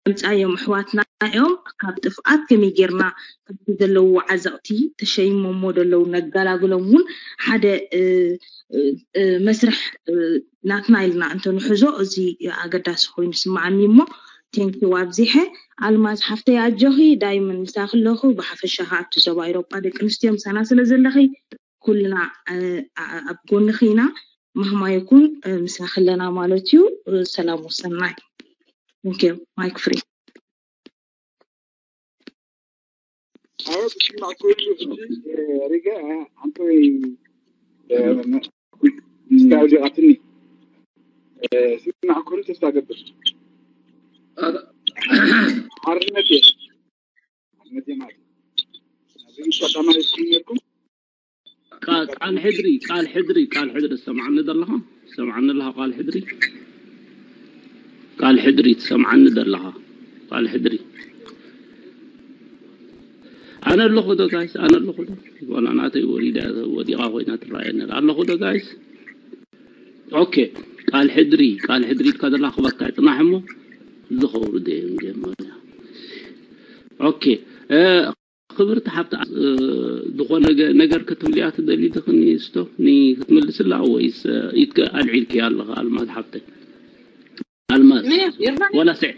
ነምፃዮም ኣሕዋትና እዮም። ካብ ጥፍኣት ከመይ ጌርና ካብቲ ዘለውዎ ዓዘቕቲ ተሸይሞሞ ዘለዉ ነጋላግሎም እውን ሓደ መስርሕ ናትና ኢልና እንተንሕዞ እዚ ኣገዳሲ ኮይኑ ስምዓኒ እሞ። ቴንኪው ኣብዚሐ። ኣልማዝ ሓፍተይ ኣጆኺ ዳይመን ምሳኺ ኣለኹ። ብሓፈሻ ከኣ ኣብቲ ዞባ ኤውሮጳ ደቂ ኣንስትዮ ምሳና ስለ ዘለኺ ኩልና ኣብ ጎንኺ ኢና። ማህማይ ኩን ምሳኺ ኣለና ማለት እዩ። ሰላም ወሰናይ። ቴንኪው። ማይክ ፍሪ። ኣዎ ብስማዕ ኩሉ ሕጂ ሪጋ ኣንቶይ ስታውዲቃትኒ ስማዕ ኩሉ ተስፋ ገብር ሓርነት እየ ሓርነት እየ ማለት እዚ ቀዳማይ ስኩም ነርኩም ቃል ሕድሪ ቃል ሕድሪ ቃል ሕድሪ ትሰምዓኒ ዘለኻ ትሰምዓኒ ኣለኻ ቃል ሕድሪ ቃል ሕድሪ ትሰምዓኒ ዘለኻ ቃል ሕድሪ ኣነ ኣለኹ ዶ ጋይስ ኣነ ኣለኹ ዶ ዋላ ናተይ ወሪዳ ወዲቓ ኮይና ትረኣየኒ ኣለኹ ዶ ጋይስ ኦኬ ቃል ሕድሪ ቃል ሕድሪ ኢልካ ዘላ ክበካ ጽናሕ እሞ ዝኸብሩ ደ መጀመርያ ኦኬ ክብርቲ ሓብቲ ዝኾነ ነገር ክትብልያ ትደሊ ድኽኒ ስቶ ክትምልስላ ወይስ ኢትከ ኣልዒልክያ ኣለኻ ኣልማዝ ሓብተይ ኣልማዝ ወላ ስዕ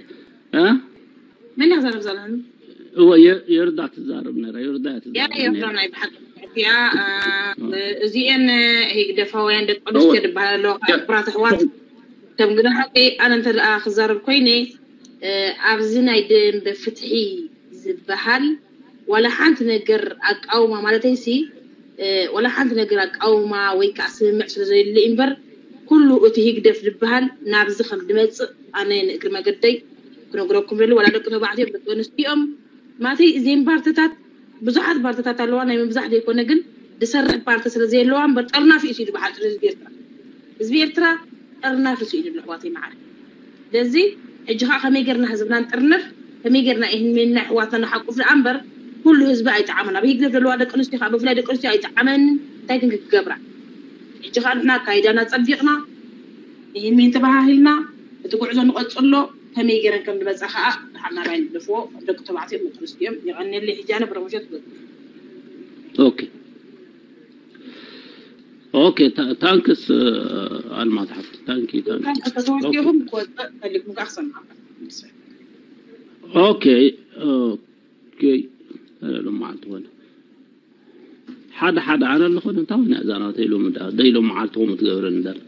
መን ይዛረብ ዘለኒ እወ የርዳ ትዛረብ ነራ የርዳ ትዛረብ ናይ ብሓቂ እያ እዚኤን ህግደፋውያን ደቂ ኣንስትዮ ዝበሃል ኣለዋ ክቡራት ኣሕዋት ከም ግደ ሓቂ ኣነ እንተ ደኣ ክዛረብ ኮይነ ኣብዚ ናይ ደንበ ፍትሒ ዝበሃል ዋላ ሓንቲ ነገር ኣቃውማ ማለተይሲ ዋላ ሓንቲ ነገር ኣቃውማ ወይ ከዓ ስምምዕ ስለ ዘየለ እምበር ኩሉ እቲ ህግደፍ ዝበሃል ናብዚ ከም ድመፅእ ኣነ ንእግሪ መገደይ ክነግረኩም ደሊ ዋላ ደቂ ተባዕትዮ ደቂ ኣንስትዮኦም ማተይ እዚን ፓርትታት ብዙሓት ፓርትታት ኣለዋ ናይ ምብዛሕ ዘይኮነ ግን ዝሰርሕ ፓርቲ ስለ ዘየለዋ እምበር ጠርናፊ እዩ ኢሉ ብሓፂሩ ህዝቢ ኤርትራ ህዝቢ ኤርትራ ጠርናፊ እዩ ኢሉ ኣሕዋተይ መዓር ስለዚ ሕጂ ከዓ ከመይ ጌርና ህዝብና ንጥርንፍ ከመይ ጌርና ይህን ሜና ኣሕዋትና ንሓቁፍ ደኣ እምበር ኩሉ ህዝቢ ኣይጠዓመን ኣብ ህግደፍ ዘለዋ ደቂ ኣንስትዮ ከዓ ብፍላይ ደቂ ኣንስትዮ ኣይጠዓመን እንታይ ግን ክገብራ ሕጂ ከዓ ንሕና ኣካይዳና ፀቢቕና ይህን ሜን ተባሃሂልና እቲ ጉዕዞ ንቐፅሎ ከመይ ጌረን ከም ዝመፃ ከዓ ብሓናባይ ንግደፍዎ ደቂ ተባዕትዮ ደቂ ኣንስትዮ እዮም የቐንየለይ ሕጂ ኣነ ብረሙሸት ኦኬ ኦኬ ታንክስ ኣልማዝ ሓፍቲ ታንኪ ተተወዲኹም ክወፅእ ፈሊኩም ከዓ ክሰምዓካ ኦኬ ኦኬ ሎመዓልቲ ኮነ ሓደ ሓደ ኣነ ኣለኹ እንታይ ወይ እዛ ናተይ ሎሚ ደይ ሎመዓልቲ ከምኡ ትገብረኒ ዘላ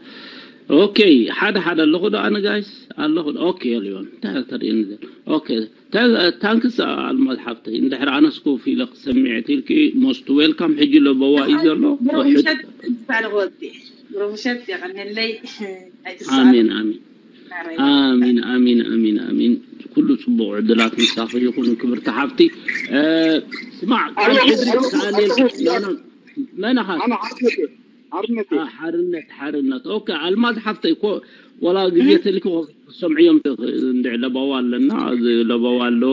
ኦኬ ሓደ ሓደ ኣለኹ ዶ ኣነ ጋይስ ኣለኹ ኦኬ ሊዮን እንታይ ተርእየኒ ዘላ ኦኬ ታንክስ ኣልማዝ ሓፍተይ እንድሕር ኣነስ ኮፍ ኢለ ክሰምዕ ኢልኪ most welcome ሕጂ ለበዋ እዩ ዘሎ ብሮምሸት ክወዲ ብሮምሸት የቐነለይ ኣሜን ኣሜን ኣሚን ኣሚን ኣሚን ኣሚን ኩሉ ፅቡቅ ዕድላት ምሳኺ ይኹን ክብርቲ ሓፍቲ ስማዕ ቃል ሕድሪ ትሰኣል መን ኢኻ ሓርነት ሓርነት ኦኬ ኣልማዝ ሓፍተይ እኮ ወላ ግዜ ተልኪ ሰምዕዮም እንድዕ ለባዋ ኣለና ለባዋ ኣሎ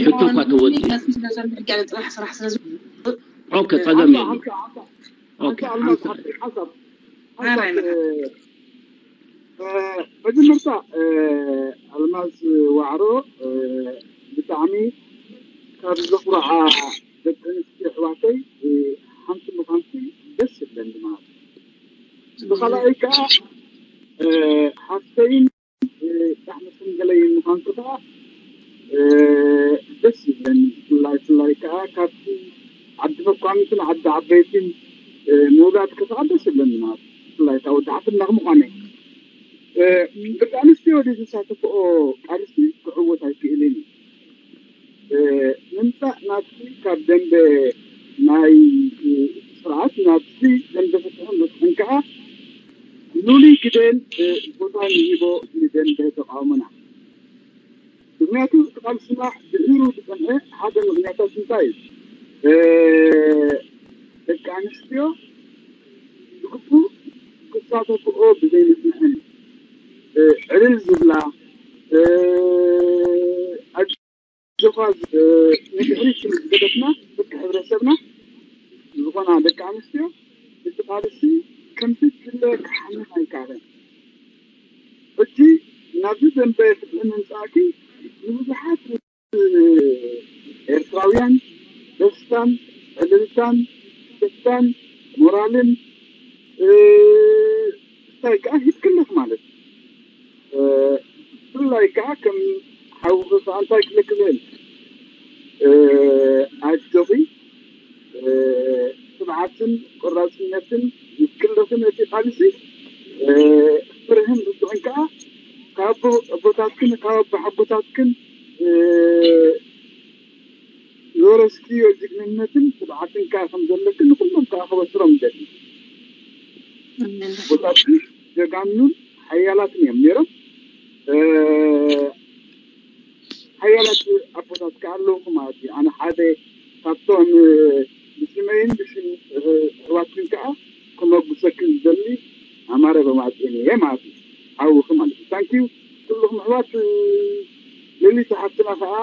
ሕቶ እኳ ተወዲ ኦኬ ጸገም የለን ኦኬ ሓንሳ መጀመርታ ኣልማዝ ዋዕሮ ብጣዕሚ ካብ ዘኩርዓ ደቂ ኣንስትዮ ኣሕዋተይ ሓንቲ ምዃንኪ ደስ ይብለኒ ማለት እዩ። ብኻልኣይ ከዓ ሓፍተይን ብጣዕሚ ስንግለይን ምዃንኪ ከዓ ደስ ይብለኒ። ብፍላይ ብፍላይ ከዓ ካብቲ ዓዲ መኳንንትን ዓዲ ዓበይትን ምውላድኪ ከዓ ደስ ይብለኒ ማለት እዩ። ብፍላይ እታ ወዲ ሓትናኺ ምዃነይ ደቂ ኣንስትዮ ወዲ ዝሳተፍኦ ቃልሲ ክዕወት ኣይክእልን እዩ። ምምፃእ ናትኪ ካብ ደንበ ናይ ስርዓት ናትኪ ደንበ ፍትሕን ርትዕን ከዓ ልሉይ ግደን ቦታን ይህቦ ንደንበ ተቃውሞና። ምክንያቱ እቲ ቃልስና ድሒሩ ዝፀንሐ ሓደ ምክንያታት እንታይ እዩ? ደቂ ኣንስትዮ ብግቡእ ክሳተፍኦ ብዘይምፅንሐን ዕልል ዝብላ ኣጆኻ ንድሕሪት ስለ ዝገደፍና ደቂ ሕብረተሰብና ዝኾና ደቂ ኣንስትዮ እቲ ቃልሲ ከምቲ ዝድለ ክሓንን ኣይከኣለን። ሕጂ ናብዚ ደንበ ፍትሒ ምምጻእኪ ንብዙሓት ኤርትራውያን ደስታን ዕልልታን ደስታን ሞራልን እንታይ ከዓ ሂብክለክ ማለት እዩ። ብፍላይ ከዓ ከም ሓውኺ ከዓ እንታይ ክብለኪ ዝኽእል ኣጆኺ ትብዓትን ቆራፅነትን ይክለኽን እቲ ቃልሲ ፍርህን ርትዕን ከዓ ካብ ኣቦታትክን ካብ ኣቦሓጎታትክን ዝወረስክዮ ጅግንነትን ትብዓትን ከዓ ከም ዘለክን ንኩሎም ከዓ ከበስሮም ይደሊ። ኣቦታትክን ጀጋኑን ሓያላትን እዮም ነይሮም። ሓያላት ኣቦታት ከዓ ኣለውኹ ማለት እዩ። ኣነ ሓደ ካብቶም ብስመይን ብሽም ኣሕዋትክን ከዓ ከመጉሰክን ዝደሊ ኣማረ በማፅኤን እየ ማለት እዩ። ሓውኺ ማለት እዩ። ታንኪዩ ኩልኹም ኣሕዋት። ሌሊት ሓፍትና ከዓ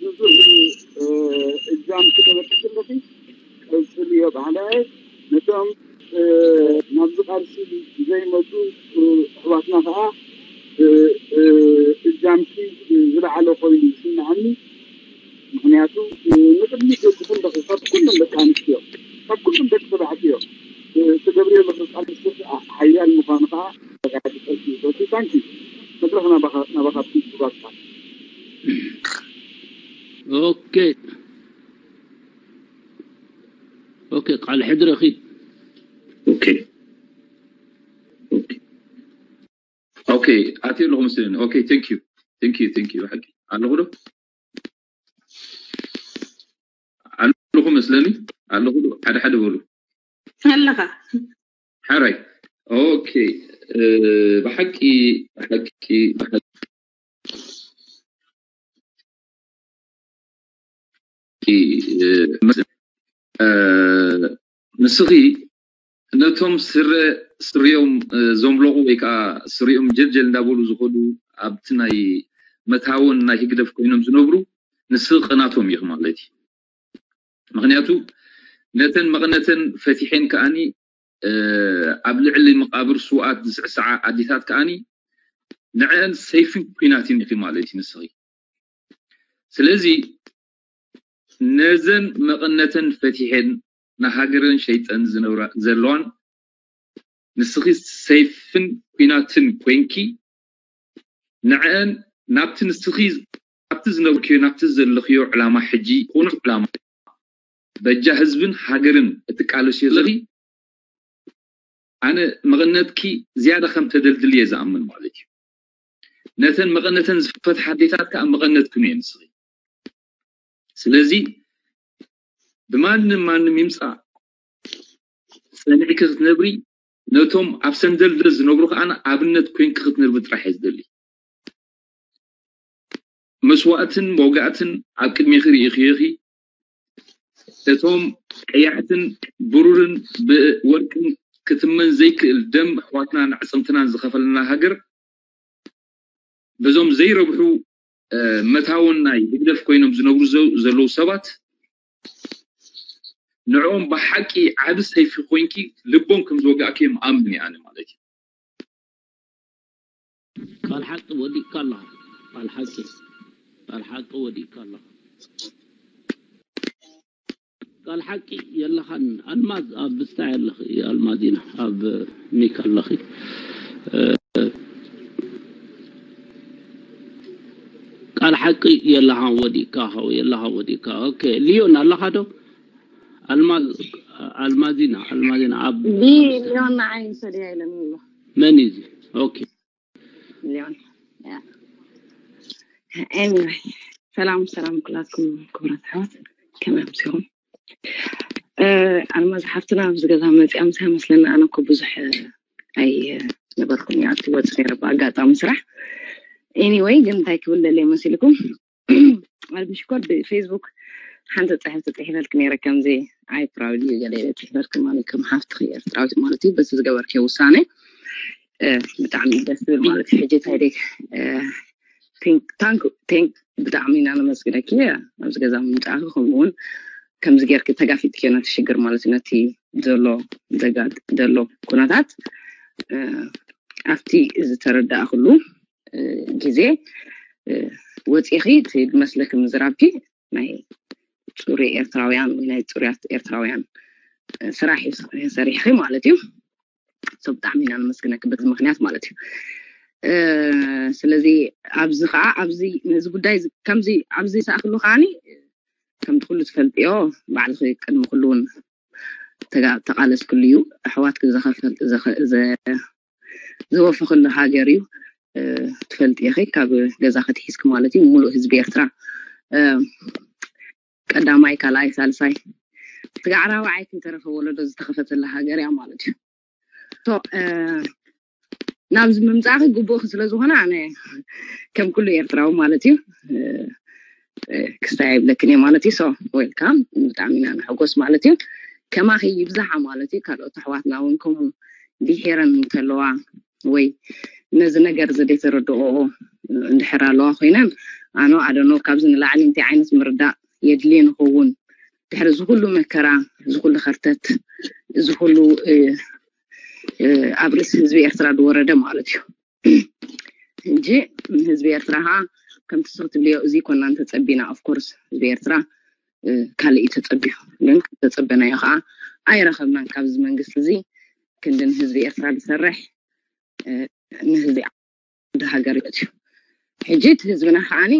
ብዙሕ እጃም ክተበርክት ኣለኺ። ቀፅልዮ ባህላየ ነቶም ናብዚ ቃልሲ ዘይመፁ ኣሕዋትና ከዓ እጃምኪ ዝለዓለ ኮይኑ ይስምዓኒ። ምክንያቱ ንቅድሚት ገድኹም ደቂ ካብ ኩሎም ደቂ ኣንስትዮ ካብ ኩሎም ደቂ ተባዕትዮ ትገብርዮ ዘለኺ ቃልሲ ሓያል ምኳኑ ከዓ ኣረጋግፀልኪ ይፈቱ። ታንኪ መድረክ ናባካ ናባካ ትባካ ኦኬ ኦኬ ቃል ሕድረ ኺድ ኦኬ ኦኬ ኦኬ ኣትየ ኣለኹ መስለኒ። ኦኬ thank you thank you thank you ብሓቂ ኣለኹ ዶ ኣለኹ መስለኒ ኣለኹ ዶ ሓደ ሓደ በሉ ኣለኻ ሓራይ ኦኬ ብሓቂ ብሓቂ ብሓቂ ንስኺ ነቶም ስረ ስሪኦም ዘምለቑ ወይ ከዓ ስሪኦም ጀልጀል እንዳበሉ ዝኸዱ ኣብቲ ናይ መታወን ናይ ህግደፍ ኮይኖም ዝነብሩ ንስኺ ቅናቶም ኢኺ ማለት እዩ። ምክንያቱ ነተን መቐነተን ፈቲሐን ከዓኒ ኣብ ልዕሊ መቃብር ስውኣት ዝስዕስዓ ኣዴታት ከዓኒ ንዐን ሰይፍን ኩናትን ኢኺ ማለት እዩ ንስኺ። ስለዚ ነዘን መቐነተን ፈቲሐን ንሃገረን ሸይጠን ዝነብራ ዘለዋን ንስኺ ሰይፍን ኩናትን ኮይንኪ ንዐን ናብቲ ንስኺ ኣብቲ ዝነብርክዮ ናብቲ ዘለኽዮ ዕላማ ሕጂ ቁኑዕ ዕላማ በጃ ህዝብን ሃገርን እትቃለስዮ ዘለኺ ኣነ መቐነትኪ ዝያዳ ከም ተደልድል እየ ዝኣምን ማለት እዩ። ነተን መቐነተን ዝፈትሓ ኣዴታት ከዓ መቐነትክን እየ ንስኺ። ስለዚ ብማንም ማንም ይምፃእ ፀኒዕኪ ክትነብሪ ነቶም ኣብ ሰንደልደል ዝነብሩ ከዓ ኣብነት ኮይንኪ ክትነብሪ ጥራሕ እየ ዝደሊ። መስዋእትን መውጋእትን ኣብ ቅድሜኺ ርኢኽዮ ኢኺ። እቶም ቀያሕትን ብሩርን ብወርቅን ክትመን ዘይክእል ደም ኣሕዋትናን ኣዕፅምትናን ዝኸፈለና ሃገር በዞም ዘይረብሑ መታውን ናይ ህግደፍ ኮይኖም ዝነብሩ ዘለዉ ሰባት ንዕኦም ብሓቂ ዓቢ ሰይፊ ኮይንኪ ልቦም ከም ዝወጋእኪ እዮም ኣምን እየ ኣነ ማለት እዩ። ቃል ሓቂ ወዲእካ ኣለኻ። ቃል ሓቂ ቃል ሓቂ ወዲእካ ኣለኻ። ቃል ሓቂ የለኻን። ኣልማዝ ኣብ ብስታ የለኺ። ኣልማዚና ኣብ ሚክ ኣለኺ። ቃል ሓቂ የለኻን ወዲእካ ኸው የለኻ ወዲእካ። ኦኬ ሊዮን ኣለኻ ዶ? ኣልማዝ ኣልማዚና ኣልማዚና ኣብ ሊዮን ንዓይ ሰድያ ኢለን ኣሎ። መን እዩ እዚ? ኦኬ ሊዮን anyway ሰላም ሰላም ኩላትኩም ክቡራት ኣሕዋት ከመይ ኣምሲኹም? ኣልማዝ ሓፍትና ኣብዚ ገዛ መፂኣ ምሳይ መስለኒ ኣነ እኮ ብዙሕ ኣይነበርኩን እያ እቲ ወፂ ነይረ ብኣጋጣሚ ስራሕ anyway ግን እንታይ ክብል ደልየ መሲልኩም ኣልብሽ ኮድ ብፌስቡክ ሓንቲ ፅሕፍቲ ፅሒፈልክ ነይረ ከምዚ ኣይ ፕራውድ ዩ ገለ ኢለ ፅሒፈልክ ማለት ከም ሓፍትኺ ኤርትራዊት ማለት እዩ በቲ ዝገበርክዮ ውሳነ ብጣዕሚ ደስ ዝብል ማለት እዩ ሕጂ እንታይ ደይ ቴንክ ብጣዕሚ ኢና ነመስግነኪ ኣብዚ ገዛ ምምፃእኪ ከምኡ እውን ከምዚ ጌርኪ ተጋፊጥክዮ ነቲ ሽግር ማለት እዩ ነቲ ዘሎ ዘጋጥ ዘሎ ኩነታት ኣብቲ ዝተረዳእክሉ ግዜ ወፂኺ እቲ ዝመስለኪ ምዝራብኪ ናይ ፅሩይ ኤርትራውያን ወይ ናይ ፅሩያት ኤርትራውያን ስራሕ ሰሪሕኺ ማለት እዩ። ብጣዕሚ ኢና ነመስግነኪ በዚ ምክንያት ማለት እዩ። ስለዚ ኣብዚ ከዓ ኣብዚ ነዚ ጉዳይ ከምዚ ኣብዚ ሰኣክሉ ከዓኒ ከምቲ ኩሉ ትፈልጥዮ ባዕልኺ ቅድሚ ኩሉ እውን ተቃለስክሉ እዩ። ኣሕዋትኪ ዘወፈክሉ ሃገር እዩ። ትፈልጢ ኢኺ ካብ ገዛ ክትሒዝኪ ማለት እዩ። ሙሉእ ህዝቢ ኤርትራ ቀዳማይ ካልኣይ ሳልሳይ ስጋዕ ራብዓይ ከይተረፈ ወለዶ ዝተኸፈተላ ሃገር እያ ማለት እዩ። ናብዚ ምምፃእኺ ግቡእኺ ስለዝኾነ ኣነ ከም ኩሉ ኤርትራዊ ማለት እዩ ክስታይ ኣይብለክን እየ ማለት እዩ። ሶ ዌልካም ብጣዕሚ ኢና ንሕጎስ ማለት እዩ። ከማኺ ይብዛሓ ማለት እዩ። ካልኦት ኣሕዋትና እውን ከምኡ ድሒረን እንተለዋ ወይ ነዚ ነገር እዚ ዘይተረድኦ እንድሕር ኣለዋ ኮይነን ኣነ ኣደኖ ካብዚ ንላዕሊ እንታይ ዓይነት ምርዳእ የድልየ ንኸውን ድሕሪ ዝኩሉ መከራ ዝኩሉ ከርተት ዝኩሉ ኣብ ርእሲ ህዝቢ ኤርትራ ዝወረደ ማለት እዩ። እንጂ ህዝቢ ኤርትራ ከዓ ከምቲ ስኽ ትብልዮ እዚ ኮና እንተፀቢና ኦፍኮርስ ህዝቢ ኤርትራ ካልእ እዩ ተፀቢዩ ግን ተፀበናዮ ከዓ ኣይረኸብናን ካብዚ መንግስቲ እዚ ክንዲ ንህዝቢ ኤርትራ ዝሰርሕ ንህዝቢ ሃገር እዩ። ሕጂ እቲ ህዝብና ከዓኒ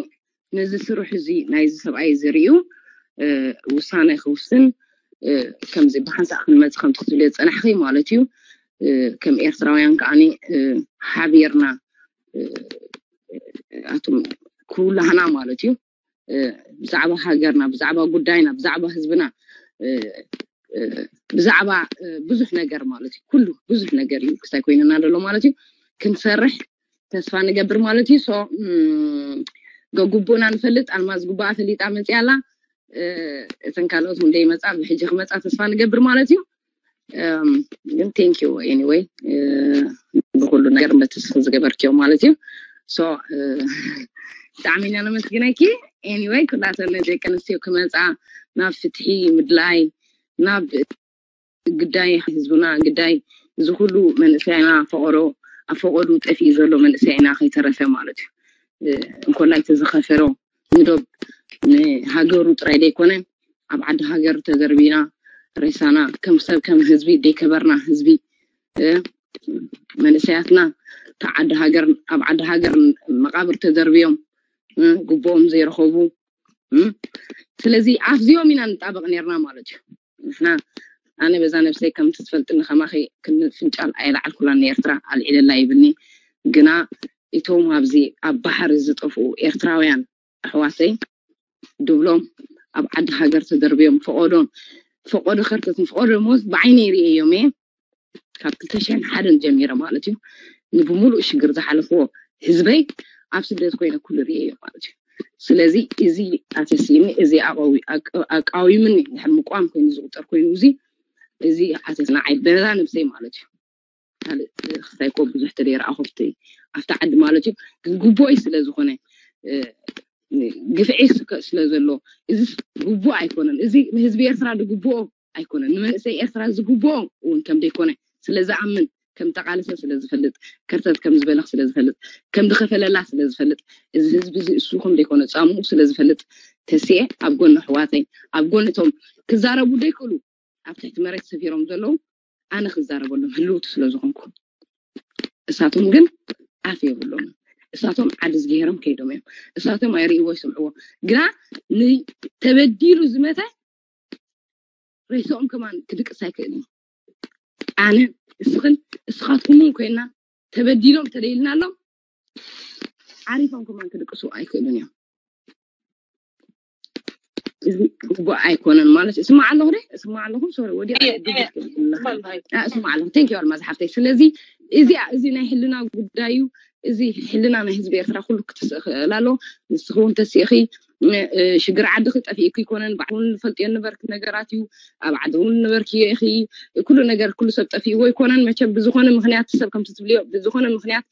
ነዚ ስርሑ እዚ ናይዚ ሰብኣይ እዚ ርእዩ ውሳነ ክውስን ከምዚ ብሓንሳእ ክንመፅ ከምቲ ክትብልዮ ዝፀናሕኺ ማለት እዩ። ከም ኤርትራውያን ከዓኒ ሓቢርና ኣቱም ኩላህና ማለት እዩ ብዛዕባ ሃገርና ብዛዕባ ጉዳይና ብዛዕባ ህዝብና ብዛዕባ ብዙሕ ነገር ማለት እዩ ኩሉ ብዙሕ ነገር እዩ ክስታይ ኮይንና ዘሎ ማለት እዩ ክንሰርሕ ተስፋ ንገብር ማለት እዩ። ሶ ገጉቡእና ንፈልጥ ኣልማዝ ጉባኣ ፈሊጣ መፅያ ኣላ። እተን ካልኦት እውን ደይመፃ ብሕጂ ክመፃ ተስፋ ንገብር ማለት እዩ። ግን thank you anyway ብኩሉ ነገር በቲ ዝገበርክዮ ማለት እዩ። ሶ ብጣዕሚ ኢና ነመስግነኪ። Anyway ኩላተን ደቂ ኣንስትዮ ክመፃ ናብ ፍትሒ ምድላይ ናብ ግዳይ ህዝብና ግዳይ እዚ ኩሉ መንእሰያና ፈቆዶ ኣብ ፈቆዱ ጠፊኡ ዘሎ መንእሰያና ከይተረፈ ማለት እዩ። እንኮላይ ተዝኸፈሎ ንዶብ ንሃገሩ ጥራይ ዘይኮነ ኣብ ዓዲ ሃገር ተዘርቢና ሬሳና ከም ሰብ ከም ህዝቢ ደይከበርና ህዝቢ መንእሰያትና ዓዲ ሃገር ኣብ ዓዲ ሃገር መቃብር ተዘርብዮም ግቦኦም ዘይረኸቡ ስለዚ ኣብዚኦም ኢና ንጣበቕ ነርና ማለት እዩ። ንሕና ኣነ በዛ ነብሰይ ከም ትፈልጥኒ ከማኺ ክንፍንጫል ኣይለዓልኩላን ንኤርትራ ኣልዒለላ ይብልኒ ግና እቶም ኣብዚ ኣብ ባሕሪ ዝጠፍኡ ኤርትራውያን ኣሕዋተይ ድብሎም ኣብ ዓዲ ሃገር ተደርብዮም ፈቆዶን ፈቆዶ ከርተትን ፈቆዶ ሞት ብዓይነይ ርእየዮም እየ ካብ ክልተ ሽሕን ሓደን ጀሚረ ማለት እዩ ንብሙሉእ ሽግር ዝሓለፍዎ ህዝበይ ኣብ ስደት ኮይነ ኩሉ ርእየዮ ማለት እዩ። ስለዚ እዚ ኣተሲኒ እዚ ኣቃዊምኒ ድሕር ምቋም ኮይኑ ዝቁጠር ኮይኑ እዚ እዚ ኣተስ ንዓይ በዛ ነብሰይ ማለት እዩ። ካልእ ክሳይኮ ብዙሕ ተደይረኣኹ ኣብቲ ዓዲ ማለት እዩ። ግን ጉቦይ ስለ ዝኾነ ግፍዒ ስለ ዘሎ እዚ ጉቡእ ኣይኮነን። እዚ ንህዝቢ ኤርትራ ዝግብኦ ኣይኮነን። ንመንእሰይ ኤርትራ ዝግብኦ እውን ከም ዘይኮነ ስለ ዝኣምን ከም ተቃለሰ ስለ ዝፈልጥ ከርተት ከም ዝበለኽ ስለ ዝፈልጥ ከም ዝኸፈለላ ስለ ዝፈልጥ እዚ ህዝቢ እዚ እሱ ከም ዘይኮነ ጻምኡ ስለ ዝፈልጥ ተስኤ ኣብ ጎኒ ኣሕዋተይ ኣብ ጎኒ እቶም ክዛረቡ ዘይክእሉ ኣብ ትሕቲ መሬት ሰፊሮም ዘለዉ ኣነ ክዛረበሎም ህልውቲ ስለ ዝኾንኩ እሳቶም ግን ኣፍ የብሎም። እሳቶም ዓዲ ዝገሄሮም ከይዶም እዮም። እሳቶም ኣይርእይዎ ይሰምዕዎ። ግና ንተበዲሉ ዝመተ ሬሳኦም ከማን ክድቅስ ኣይክእልን። ኣነ እስኽን እስኻትኩምን ኮይና ተበዲሎም ተደይልና ኣሎም ዓሪፎም ከማን ክድቅሱ ኣይክእሉን እዮም። እዚ ግቡእ ኣይኮነን ማለት እዩ። እስማዕ ኣለኹ ደ እስማዕ ኣለኹ ሶሪ ወዲ እስማዕ ኣለኹ። ቴንክ ዩ ኣልማዝ ሓፍተይ። ስለዚ እዚኣ እዚ ናይ ሕልና ጉዳይ እዩ። እዚ ሕልና ናይ ህዝቢ ኤርትራ ኩሉ ክትስእኽእል ኣሎ። ንስኺ እውን ተሲእኺ ሽግር ዓድኺ ጠፊእኪ ይኮነን። ባዕሉ እውን ንፈልጥዮ ነበርኪ ነገራት እዩ። ኣብ ዓዲ እውን ነበርኪ ኢኺ። ኩሉ ነገር ኩሉ ሰብ ጠፊእዎ ይኮነን። መቸም ብዝኾነ ምክንያት ሰብ ከምቲ ትብልዮ ብዝኾነ ምክንያት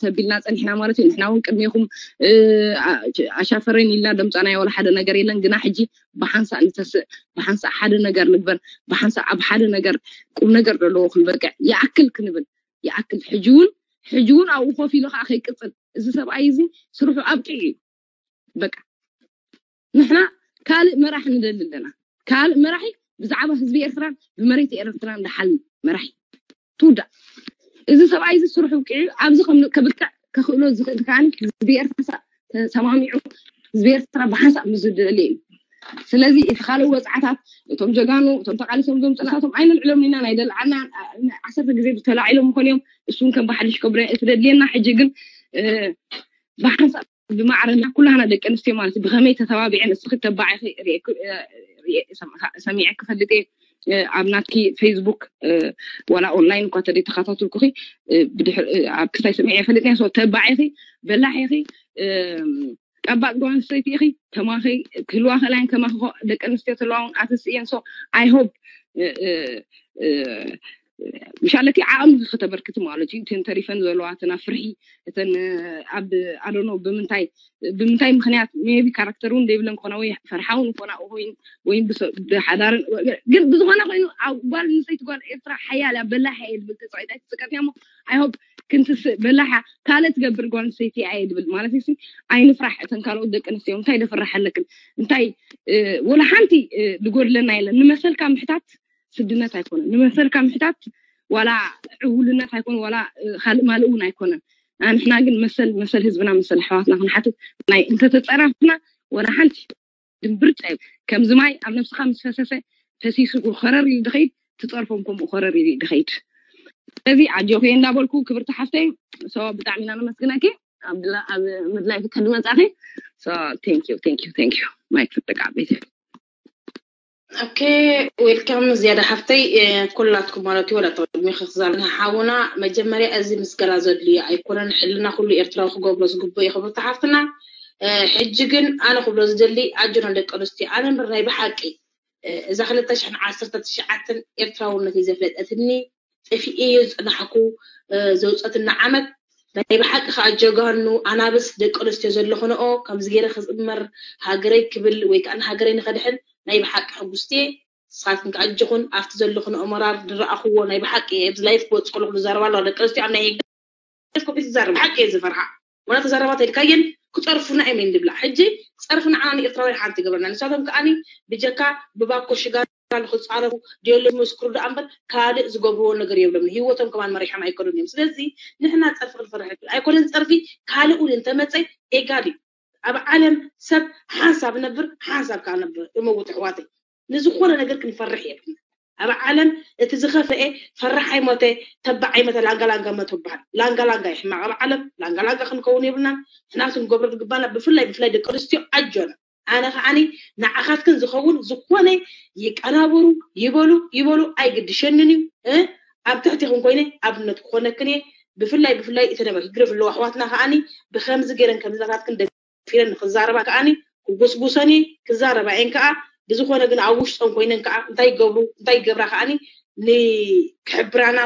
ተቢልና ፀኒሕና ማለት እዩ። ንሕና እውን ቅድሜኹም ኣሻፈረን ኢልና ደምፃናዮ ወላ ሓደ ነገር የለን። ግና ሕጂ ብሓንሳእ ንተስእ፣ ብሓንሳእ ሓደ ነገር ንግበር፣ ብሓንሳእ ኣብ ሓደ ነገር ቁም ነገር ዘለዎ ክንበቅዕ ይኣክል ክንብል ይኣክል ሕጂ እውን ሕጂ እውን ኣብኡ ኮፍ ኢሉ ከዓ ከይቅፅል፣ እዚ ሰብኣይ እዚ ስርሑ ኣብቂዑ እዩ። በቃ ንሕና ካልእ መራሒ ንደሊ ኣለና። ካልእ መራሒ ብዛዕባ ህዝቢ ኤርትራን ብመሬት ኤርትራን ዝሓልም መራሒ ትውዳእ። እዚ ሰብኣይ እዚ ስርሑ ኣብቂዑ ኣብዚ ከም ከብቅዕ ከኽእሎ ዝኽእል ከዓኒ ህዝቢ ኤርትራ ተሰማሚዑ ህዝቢ ኤርትራ ብሓንሳብ ምስ ዝደሊ እዩ። ስለዚ እቲ ካልእ ወፅዓታት እቶም ጀጋኑ እቶም ተቃሊሶም ዞም ፅላቶም ኣይንልዕሎም ኢና ናይ ደልዓና ዓሰርተ ግዜ ተላዒሎም ምኾን እዮም። እሱን ከም ብሓድሽ ከብረ እቲ ደድልየና ሕጂ ግን ብሓንሳብ ብማዕረና ኩላህና ደቂ ኣንስትዮ ማለት ብከመይ ተተባቢዐን እስኺ ተባዒኺ ሰሚዐ ክፈልጥ እየ። ኣብ ናትኪ ፌስቡክ ዋላ ኦንላይን እኳ ተደይ ተኸታተልኩኺ ኣብ ክስታይ ሰሚዐ ይፈልጥ እየ። ተባዒኺ በላሕ ኢኺ ቀባጥ ጓል ኣንስተይቲ ኢኺ። ከማኺ ክህልዋ ክእላየን ከማኺ ደቂ ኣንስትዮ ተለዋውን ኣትስ እየን። So I hope ምሻለኪ ዓቕሚ ከተበርክቲ ማለት እዩ። እተን ተሪፈን ዘለዋ እተን ኣብ ፍርሒ እተን ኣብ ኣዶኖ ብምንታይ ብምንታይ ምክንያት maybe ካራክተር እውን ዘይብለን ክኾና ወይ ፈርሓ እውን ክኾና ወይ ወይም ብሓዳርን ግን ብዝኾነ ኮይኑ ኣብ ጓል ኣንስተይቲ ጓል ኤርትራ ሓያል እያ በላሕ እየ ዝብል ተፃዊታ ትስቀት እሞ I hope ክንትስእ በላሓ ካልእ ትገብር ጓል ኣንስተይቲ እየ ዝብል ማለት ሲ ኣይንፍራሕ። እተን ካልኦት ደቂ ኣንስትዮ እንታይ ደፈራሕ ኣለክን እንታይ ወላ ሓንቲ ዝጎድለና የለን። ንመሰልካ ምሕታት ስድነት ኣይኮነን። ንመሰልካ ምሕታት ዋላ ዕውልነት ኣይኮነ ዋላ ካልእ ማልእ እውን ኣይኮነን። ንሕና ግን መሰል መሰል ህዝብና መሰል ኣሕዋትና ክንሓትት ናይ እንተተፀራፍና ወላ ሓንቲ ድምብርጭ ኣይብል። ከምዚ ማይ ኣብ ነብስኻ ምስ ፈሰሰ ፈሲሱ ከረር ኢሉ ድኸይድ ትፀርፎም ከምኡ ከረር ኢሉ ድኸይድ። ስለዚ ኣጆኺ እንዳበልኩ ክብርቲ ሓፍተይ so ብጣዕሚ ኢና ነመስግነኪ ኣብ ምድላይ ክትሕዲ መፃኺ። So thank you thank you thank you ማይክ ፍጥቃ ቤት ኦኬ ዌልካም ዝያዳ ሓፍተይ ኩላትኩም ማለት እዩ። ወላ ተቅድሚ ክዛልና ሓውና መጀመርያ እዚ ምስገና ዘድልዩ ኣይኮነን። ሕልና ኩሉ ኤርትራዊ ክገብሮ ዝግብኦ እዩ ክብርቲ ሓፍትና። ሕጂ ግን ኣነ ክብሎ ዝደሊ ኣጆና ደቂ ኣንስትዮ ኣነ ምር ናይ ብሓቂ እዛ ክልተ ሽሕን ዓሰርተ ትሽዓተን ኤርትራውነት እዩ ዘፍለጠትኒ። ጠፊኤ እየ ዝፅናሕኩ ዘውፀትና ዓመት ናይ ብሓቂ ከዓ ጀጋኑ ኣናብስ ደቂ ኣንስትዮ ዘለኹንኦ ከምዚ ገይረ ክዝመር ሃገረይ ክብል ወይ ከዓ ንሃገረይ ንኸድሕን ናይ ብሓቂ ሕጉስቲ እየ። ንስኻትኩም ከዓ ኣጆኹን ኣብቲ ዘለኹንኦ መራር ዝረኣኽዎ ናይ ብሓቂ ኣብዚ ላይፍ ክወፅእ ከለኹ ዝዛረባ ኣለዋ ደቂ ኣንስትዮ ኣብ ናይ ኮፒ ትዛረብ ሓቂ እየ ዝፈርሓ ወላ ተዛረባ ተልካየን ክፀርፉና እዮም ዝብላ ሕጂ ፀርፊ ንዓና ንኤርትራውያን ሓንቲ ገብረና ንሳቶም ከዓኒ ብጀካ ብባኮ ሽጋራ ንክፃረፉ ድዮሎ መስክሩ ደኣ እምበር ካልእ ዝገብርዎ ነገር የብሎም። ህይወቶም ከማን መሪሖም ኣይከዱን እዮም። ስለዚ ንሕና ፀርፊ ክንፈርሕ ኣይኮነን። ፀርፊ ካልእ እውን እንተመፀ ኤጋል እዩ። ኣብ ዓለም ሰብ ሓንሳብ ነብር ሓንሳብ ከዓ ነብር እመውት ኣሕዋተይ ንዝኾነ ነገር ክንፈርሕ የብልና። ኣብ ዓለም እቲ ዝኸፍአ ፈራሕ ኣይሞተ ተባዕ ኣይሞተ ላንጋ ላንጋ ሞተ ይበሃል። ላንጋ ላንጋ እዩ ሕማቕ ኣብ ዓለም ላንጋ ላንጋ ክንከውን የብልናን። ንሕና ክንገብሮ ዝግባና ብፍላይ ብፍላይ ደቂ ኣንስትዮ ኣጆና ኣነ ከዓኒ ንዓኻትክን ዝኸውን ዝኾነ ይቀናበሩ ይበሉ ይበሉ ኣይግድሸንን እዩ እ ኣብ ትሕቲኽን ኮይነ ኣብነት ክኾነክን እየ ብፍላይ ብፍላይ እተን ኣብ ህግደፍ ኣለዋ ኣሕዋትና ከዓኒ ብከምዚ ገይረን ከምዚ ናታትክን ደፊረን ንክዛረባ ከዓኒ ክጉስጉሰን እየ ክዛረባ እየን ከዓ ብዝኾነ ግን ኣብ ውሽጠን ኮይነን ከዓ እንታይ ይገብሩ እንታይ ይገብራ ከዓኒ ንክሕብራና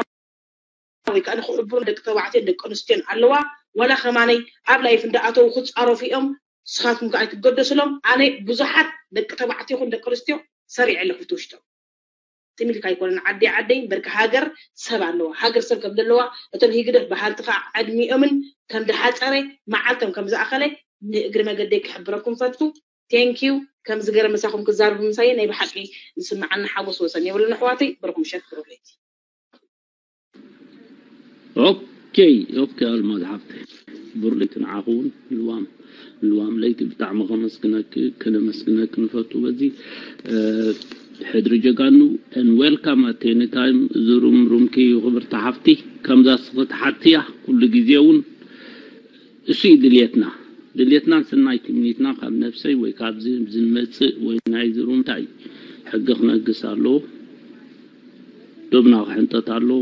ወይ ከዓ ንክሕብሩ ደቂ ተባዕትዮን ደቂ ኣንስትዮን ኣለዋ ዋላ ከማነይ ኣብ ላይፍ እንዳኣተው ክፃረፉ እዮም ንስኻትኩም ከዓ ኣይትገደስሎም ኣነ ብዙሓት ደቂ ተባዕትዮ ይኹን ደቂ ኣንስትዮ ሰሪዐ ኣለኹ እቲ ውሽጦም ትም ኢልካ ኣይኮነን ዓደይ ዓደይ እምበርካ ሃገር ሰብ ኣለዋ ሃገር ሰብ ከም ዘለዋ እቶም ህግደፍ በሃልቲ ከዓ ዕድሚኦምን ከም ዝሓፀረ መዓልቶም ከም ዝኣኸለ ንእግሪ መገደይ ክሕብረኩም ፈቱ thank you ከምዚ ገይረ ምሳኹም ክዛረብ ምሳየ ናይ ብሓቂ ዝስምዓኒ ሓጎስ ወሰን የብሉን ኣሕዋተይ በርኩም ሸት ብሩለይቲ ኦኬ ኦኬ ኣልማዝ ሓፍተይ ብሩለይቲ ንዓኹ እውን ልዋም ልዋም ለይቲ ብጣዕሚ ከመስግነክ ከነመስግነክ ንፈቱ በዚ ሕድሪ ጀጋኑ and welcome at any time እዚ ሩም ሩምኪ እዩ ክብርቲ ሓፍቲ ከምዛ ስኽቲ ሓትያ ኩሉ ግዜ እውን እሱ እዩ ድልየትና ድልየትናን ሰናይ ትምኒትና ካብ ነብሰይ ወይ ካብዚ ዝመፅእ ወይ ናይዚ ሩምታ እዩ ሕጊ ክነግስ ኣለዎ ዶብና ክሕንጠት ኣለዎ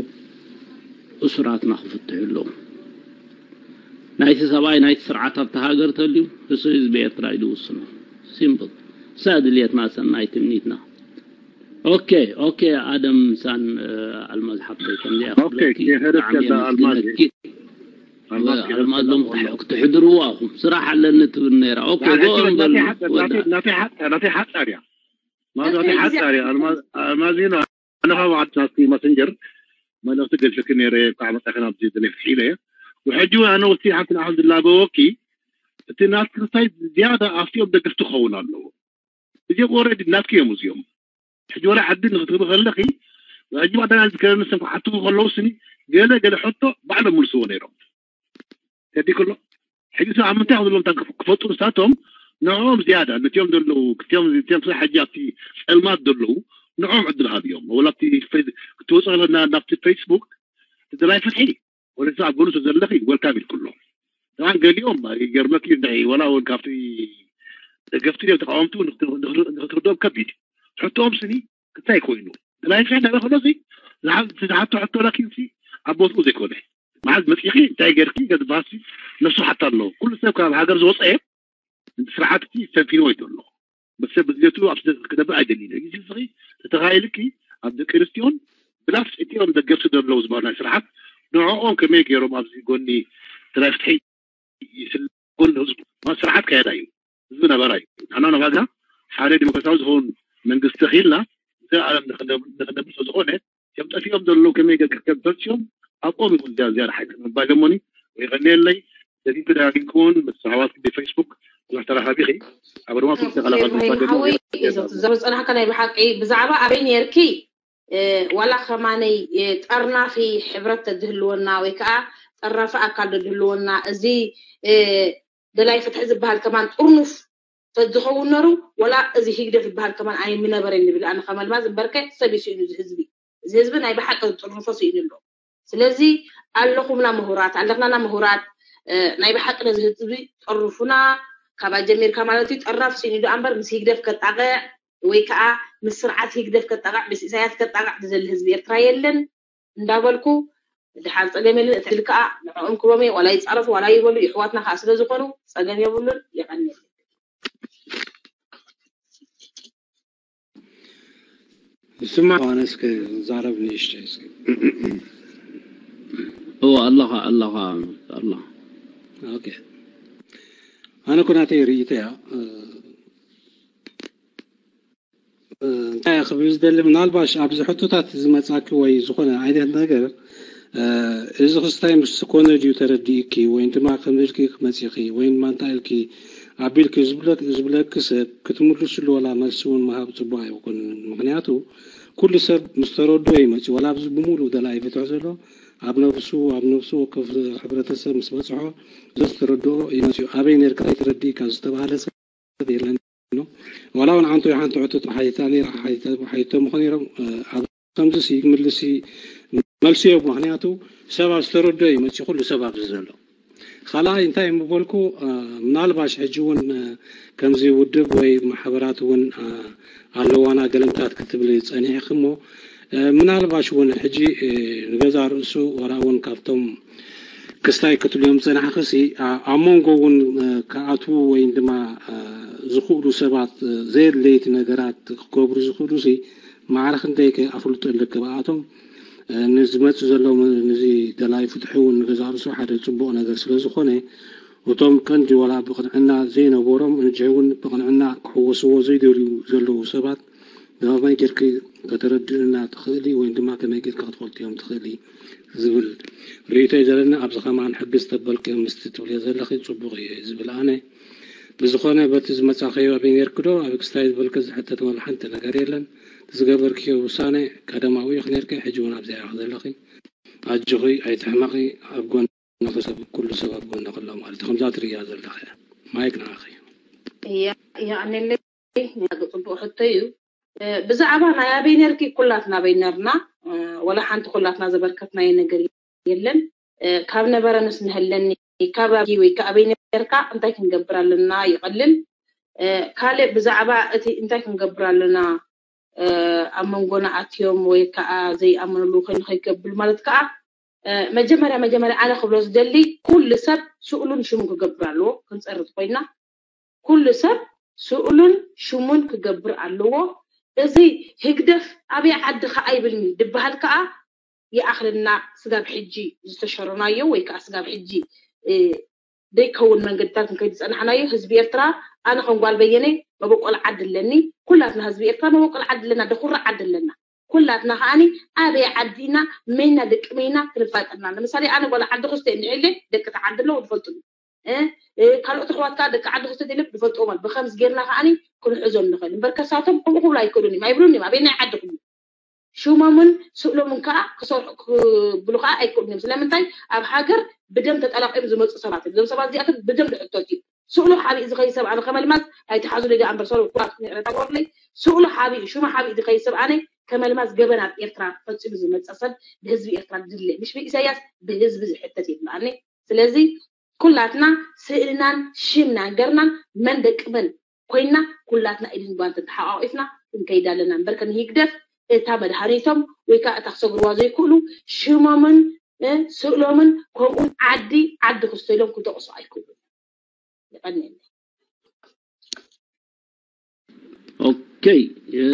እሱራትና ክፍትሑ ኣለዎም ናይቲ ሰብኣይ ናይቲ ስርዓት ኣብቲ ሃገር ተልዩ እሱ ህዝቢ ኤርትራ እዩ ዝውስኖ simple እሳ ድልየትና ሰናይ ትምኒትና ኦኬ ኦኬ ኣደም ሳን ኣልማዝ ሓፍተይ ከምዚኣ ክብለኪ ብጣዕሚ የመስግነኪ ኣልማዝ ሎም ክትሕድርዋ ኹም ስራሕ ኣለኒ ትብል ነይራ ኦኬ ጎም በል ናተይ ሓፃር እያ ናተይ ሓፃር እያ ኣልማዝ ኣልማዝ ኣነ ካብ ዓዲ ናትኪ ማሰንጀር መልእኽቲ ገልጽልኪ ነይረ ካብ መጣኺ ናብዚ ድሌት ሒለ እየ ውሕጂ ኣነ ወሲ ሓንቲ ንዓኹም ዝላበወኪ፣ እቲ ናትኪ ክስታይ ዝያዳ ኣብቲኦም ደገፍቲ ክኸውን ኣለዎ። እዚኦም ኦልሬዲ ናትኪ እዮም እዚኦም። ሕጂ ወላ ዓዲ ንክትህቢ ከለኺ፣ ሕጂ ባዕዳና ዝከረኒ ሰብ ክሓትኹ ከለዉ ስኒ፣ ገለ ገለ ሕቶ ባዕሎም ምልስዎ ነይሮም። ተዲ ከሎ፣ ሕጂ ሰብ ኣብ ምንታይ ዘለዎም ታን ክፈ-፣ ክፈጡ ንሳቶም፣ ንዕኦም ዝያዳ፣ ነቲኦም ዘለዉ፣ ክቲኦም፣ ክቲኦም ሰብ ሕጂ ኣብቲ ጸልማት ዘለዉ፣ ንዕኦም ዕድል ሃብዮም። ወላ ኣብቲ ፌስ-፣ ክትወጽእ ከለና ናብቲ ፌስቡክ፣ እቲ ደላይ ፍትሒ፣ ወላ ሰብ ኣብ ጎኑ ስለ ዘለኺ፣ ወልካም ኢልኩ ኣሎ። ጠብዓን ገሊኦም፣ ይገርመኪ፣ እንታይ፣ ወላ እውን ካብቲ ደገፍቲ ድዮም ተቃወምቲ ንክት-፣ ንክት-፣ ንክትርድኦም ከቢድ እዩ። ሕቶኦም ስኒ ክታይ ኮይኑ። ደላይ ፍትሒ እንዳበለ ከሎ፣ እዚ ዝሓ-፣ ዝሓቶ ሕቶ ላኪንሲ ኣብ ቦትኡ ዘይኮነ። መዓዝ መጺኺ፣ እንታይ ገርኪ፣ ገዝባሲ ነሱ ሓታ ኣሎ። ኩሉ ሰብ ካብ ሃገር ዝወጸ ስርዓት እቲ ፈንፊንዎ እዩ ዘሎ። በሰብ ብድሌቱ ኣብ ስደት ክነብር ኣይደልይን። እዚ ስኺ ተተኻይልኪ ኣብ ደቂ ኣንስትዮን ብላስ እቲኦም ደገፍቲ ዘለዉ ዝበሃል ናይ ስርዓት ንዕኦም ከመይ ገይሮም ኣብዚ ጎኒ ደላይ ፍትሒ ይስል-፣ ጎኒ ህዝቡ። ማ ስርዓት ከያዳ እዩ። ህዝቢ ነበራ እዩ። ንሕና ነባጋ ሓደ ዲሞክራሲያዊ ዝኸውን መንግስቲ ተኺልና እዚ ዓለም ንኽነብ-፣ ንኽነብር ስለ ዝኾነ እቶም ጠፊኦም ዘለዉ ከመይ ገ-፣ ከም ተንስዮም ኣብኦም ይኹን ዝያ-፣ ዝያዳ ሓይሊ ምባል እሞኒ ወይ ቀኒየለይ። ደጊም ተደጋጊምክውን ምስ ኣሕዋትኪ ብፌስቡክ ብዙሕ ተራኻቢኺ። ኣብ ርማቱ ኦኬ፣ ተቐላቐል ኢብራሂም ምባል ደግሞ ሓወይ፣ እዞም ትዛረቡ ዝጸናሕካ ናይ ብሓቂ ብዛዕባ ኣበይ ነርኪ? እ፣ ዋላ ከማነይ፣ እ፣ ጠርናፊ ሕብረት ተዝህልወና ወይ ከዓ ጠርናፊ ኣካል ተዝህልወና፣ እዚ፣ እ፣ ደላይ ፍትሒ ዝበሃል ከማን ጥርኑፍ ተዝኸውን ነሩ፣ ወላ እዚ ሂግደፍ ዝበሃል ከማን ኣይምነበረን ንብል ኣነ ከመልማዝ እምበርከ ሰብ እዩ ስኢኑ እዚ ህዝቢ። እዚ ህዝቢ ናይ ብሓቂ ዝጥርንፎ ስኢኑ ኣሎ። ስለዚ ኣለኹምና ምሁራት፣ ኣለኽናና ምሁራት፣ እ፣ ናይ ብሓቂ ነዚ ህዝቢ ጠርፉና፣ ካባ ጀሚርካ ማለት እዩ። ጠራፍ ስኢኑ ዶ ኣምበር ምስ ሂግደፍ ከጣቕዕ ወይ ከዓ ምስ ስርዓት ሂግደፍ ከጣቕዕ፣ ምስ ኢሳያስ ከጣቕዕ ዝደሊ ህዝቢ ኤርትራ የለን እንዳበልኩ፣ ድሓር ጸገም የለን። እቲ ዕድል ከዓ ንዕኦም ክቦም እየ፣ ዋላ ይጻረፉ፣ ዋላ ይበሉ፣ ይሕዋትና ከዓ ስለ ዝኾኑ ጸገም የብሉን። የቐንየለይ። ይስማዕ ኣነ እስከ ዛረብ ንእሽተይ እስከ። እዎ ኣለኻ ኣለኻ ኣለኻ። ኦኬ። ኣነ እኮ ናተይ ርእይቶ እያ። እ፣ እ፣ እንታይ እየ ክብል ዝደሊ፣ ምናልባሽ ኣብዚ ሕቶታት ዝመጻኪ ወይ ዝኾነ ዓይነት ነገር፣ እ፣ እዚ ክስታይ ምስ ኮነ ድዩ ተረዲእኪ ወይ ድማ ከምዚ ኢልኪ መጺኺ ወይ ድማ እንታይ ኢልኪ ኣቢልኪ ዝብለክ-፣ ዝብለኪ ሰብ ክትምልስሉ ወላ መልሲ እውን ምሃብ ጽቡቕ ኣይኮንን። ምኽንያቱ ኩሉ ሰብ ምስ ተረድኦ እዩ መጺኡ። ወላ ኣብዚ ብምሉእ ደላይ ፍትሒ ዘሎ ኣብ ነብሱ፣ ኣብ ነብሱ ወከፍ ሕብረተሰብ ምስ በጽሖ ዘዝተረድኦ እዩ መጺኡ። ኣበይ ነርካ ኣይተረዲእካ ዝተባህለ ሰብ የለን። ዋላ እውን ሓንቲ ወይ ሓንቲ ሕቶ ሓቲታ ነይራ፣ ሓቲታ፣ ሓቲቶም ይኾን ነይሮም፣ እ፣ ኣብ ከምዚ ሲ ክምልስ ሲ መልሲ እዮም። ምኽንያቱ ሰብ ኣብ ዝተረድኦ እዩ መጺኡ ኩሉ ሰብ ኣብዚ ዘሎ። ካልኣይ እንታይ ምበልኩ፣ እ፣ ምናልባሽ ሕጂ እውን፣ እ፣ ከምዚ ውድብ ወይ ማሕበራት እውን፣ እ፣ ኣለዋና ገለምታት ክትብሊ ጸኒሕኪ እሞ፣ እ፣ ምናልባሽ እውን ሕጂ፣ እ፣ ንገዛእ ርእሱ ዋላ እውን ካብቶም ክስታይ ክትብልዮም ዝጸናሕክሲ፣ ኣ-፣ ኣብ መንጎ እውን፣ እ፣ ክኣትዉ ወይ ድማ፣ እ፣ ዝኽእሉ ሰባት፣ እ፣ ዘየድለይቲ ነገራት ክገብሩ ዝኽእሉሲ ማዕረ ክንደይ ከ ኣፍልጦ ኣለኪ ብኣቶም? እ፣ ንዝመጽእ ዘሎ ም-፣ ነዚ ደላይ ፍትሒ እውን ንገዛእ ርእሱ ሓደ ጽቡቕ ነገር ስለ ዝኾነ፣ እቶም ቀንዲ ዋላ ብቕንዕና ዘይነበሮም፣ እንጂ እውን ብቕንዕና ክሕወስዎ ዘይደልዩ ዘለዉ ሰባት ብኸመይ ጌርኪ ከተረድእና ትኽእሊ ወይ ድማ ከመይ ጌርኪ ክትፈልጥዮም ትኽእሊ ዝብል ርእይቶ እዩ ዘለኒ። ኣብዚ ከማን ሕግዝ ተበልክዮ ምስቲ ትብልዮ ዘለኺ ጽቡቕ እዩ ዝብል ኣነ። ብዝኾነ በቲ ዝመጻኸዮ ኣበይ ኔርኪ ዶ ኣብ ክስታይ ዝበልኪ ዝሕተት ወላ ሓንቲ ነገር የለን። እቲ ዝገበርክዮ ውሳነ ቀደማዊ ኢኺ ኔርኪ፣ ሕጂ እውን ኣብዚኣ ኢኺ ዘለኺ። ኣጆኺ ኣይትሕመቒ፣ ኣብ ጎንኺ ሰብ፣ ኩሉ ሰብ ኣብ ጎንኺ ኣሎ ማለት እዩ። ከምዛ ትርእያ ዘለኺ እያ። ማይክ ንዓኺ። እያ እያ ኣነለይ ጽቡቕ ሕቶ እዩ። ብዛዕባ ናይ ኣበይ ነርኪ ኩላትና ኣበይ ነርና፣ ወላ ሓንቲ ኩላትና ዘበርከትናዮ ነገር የለን። ካብ ነበረ ንስንሀለኒ፣ ካብ ኣበይ ወይ ከኣበይ ነርካ እንታይ ክንገብር ኣለና ይቐልል። ካልእ ብዛዕባ እቲ እንታይ ክንገብር ኣለና ኣብ መንጎና ኣትዮም ወይ ከዓ ዘይኣመንሉ ኮይኑ ከይገብር ማለት ከዓ መጀመርያ መጀመርያ ኣነ ክብሎ ዝደሊ ኩሉ ሰብ ስእሉን ሽሙን ክገብር ኣለዎ። ክንፀርት ኮይና ኩሉ ሰብ ስእሉን ሽሙን ክገብር ኣለዎ። እዚ ህግደፍ ኣበይ ዓዲ ከዓ ይብልኒ ድበሃል ከዓ ይኣኽለና። ስጋብ ሕጂ ዝተሸረናዮ ወይ ከዓ ስጋብ ሕጂ ደይከውን መንገድታት ንከይድ ዝፀናሕናዮ ህዝቢ ኤርትራ ኣነ ከም ጓል በየነ መበቆል ዓዲ ኣለኒ። ኩላትና ህዝቢ ኤርትራ መበቆል ዓዲ ኣለና፣ ደኩራ ዓዲ ኣለና። ኩላትና ከዓኒ ኣበይ ዓዲ ኢና፣ መይና ደቂ መይና ክንፋጠርና። ለምሳሌ ኣነ ጓል ዓዲ ክስተ እንዕለ ደቂ ተዓዲ ኣለዉ ዝፈልጡ እ፣ እ፣ ካልኦት ኣሕዋት ከዓ ደቂ ዓዲ ክስተ የለ ዝፈልጥዎም ኣሎ። ብከምዚ ጌርና ከዓኒ ክንሕዞም ንኽእል እምበር ከሳቶም ከምኡ ክብሉ ኣይክእሉን እዮም፣ ኣይብሉን እዮም። ኣበየናይ ዓዲ ክብሉ ሽሞምን ስእሎምን ከዓ ክሰርሑ ክብሉ ከዓ ኣይክእሉን እዮም። ስለምንታይ ኣብ ሃገር ብደም ተጠላቂዮም ዝመፁ ሰባት እዮም። እዞም ሰባት እዚኣቶም ብደም ዝሕተቱ እዮም። ስእሉ ሓቢእ ዝኸይድ ሰብ ኣነ ከመልማዝ ኣይትሓዙ ደጋ እምበር ሰሩ ኩራት ንዕረታ ወርለይ ስእሉ ሓቢእ ሽሙ ሓቢእ ዝኸይድ ሰብ ኣነ ከመልማዝ ገበን ኣብ ኤርትራ ፈፂሙ ዝመፀ ሰብ ብህዝቢ ኤርትራ ድለ ምሽ ብኢሳያስ ብህዝቢ ዝሕተት ይብላኒ። ስለዚ ኩላትና ስእልናን ሽምናን ገርናን መን ደቂ መን ኮይና ኩላትና ኢድን ጓንትን ተሓቋቂፍና ክንከይድ ኣለና እምበር ከም ህግደፍ እታ መድሃኒቶም ወይ ከዓ እታ ክሰግርዋ ዘይክእሉ ሽሞምን እ፣ ስእሎምን ከምኡ ዓዲ ዓዲ ክስቶ ኢሎም ክደቕሱ ኣይክእሉ። ይቐንየኒ። ኦኬ፣ እ፣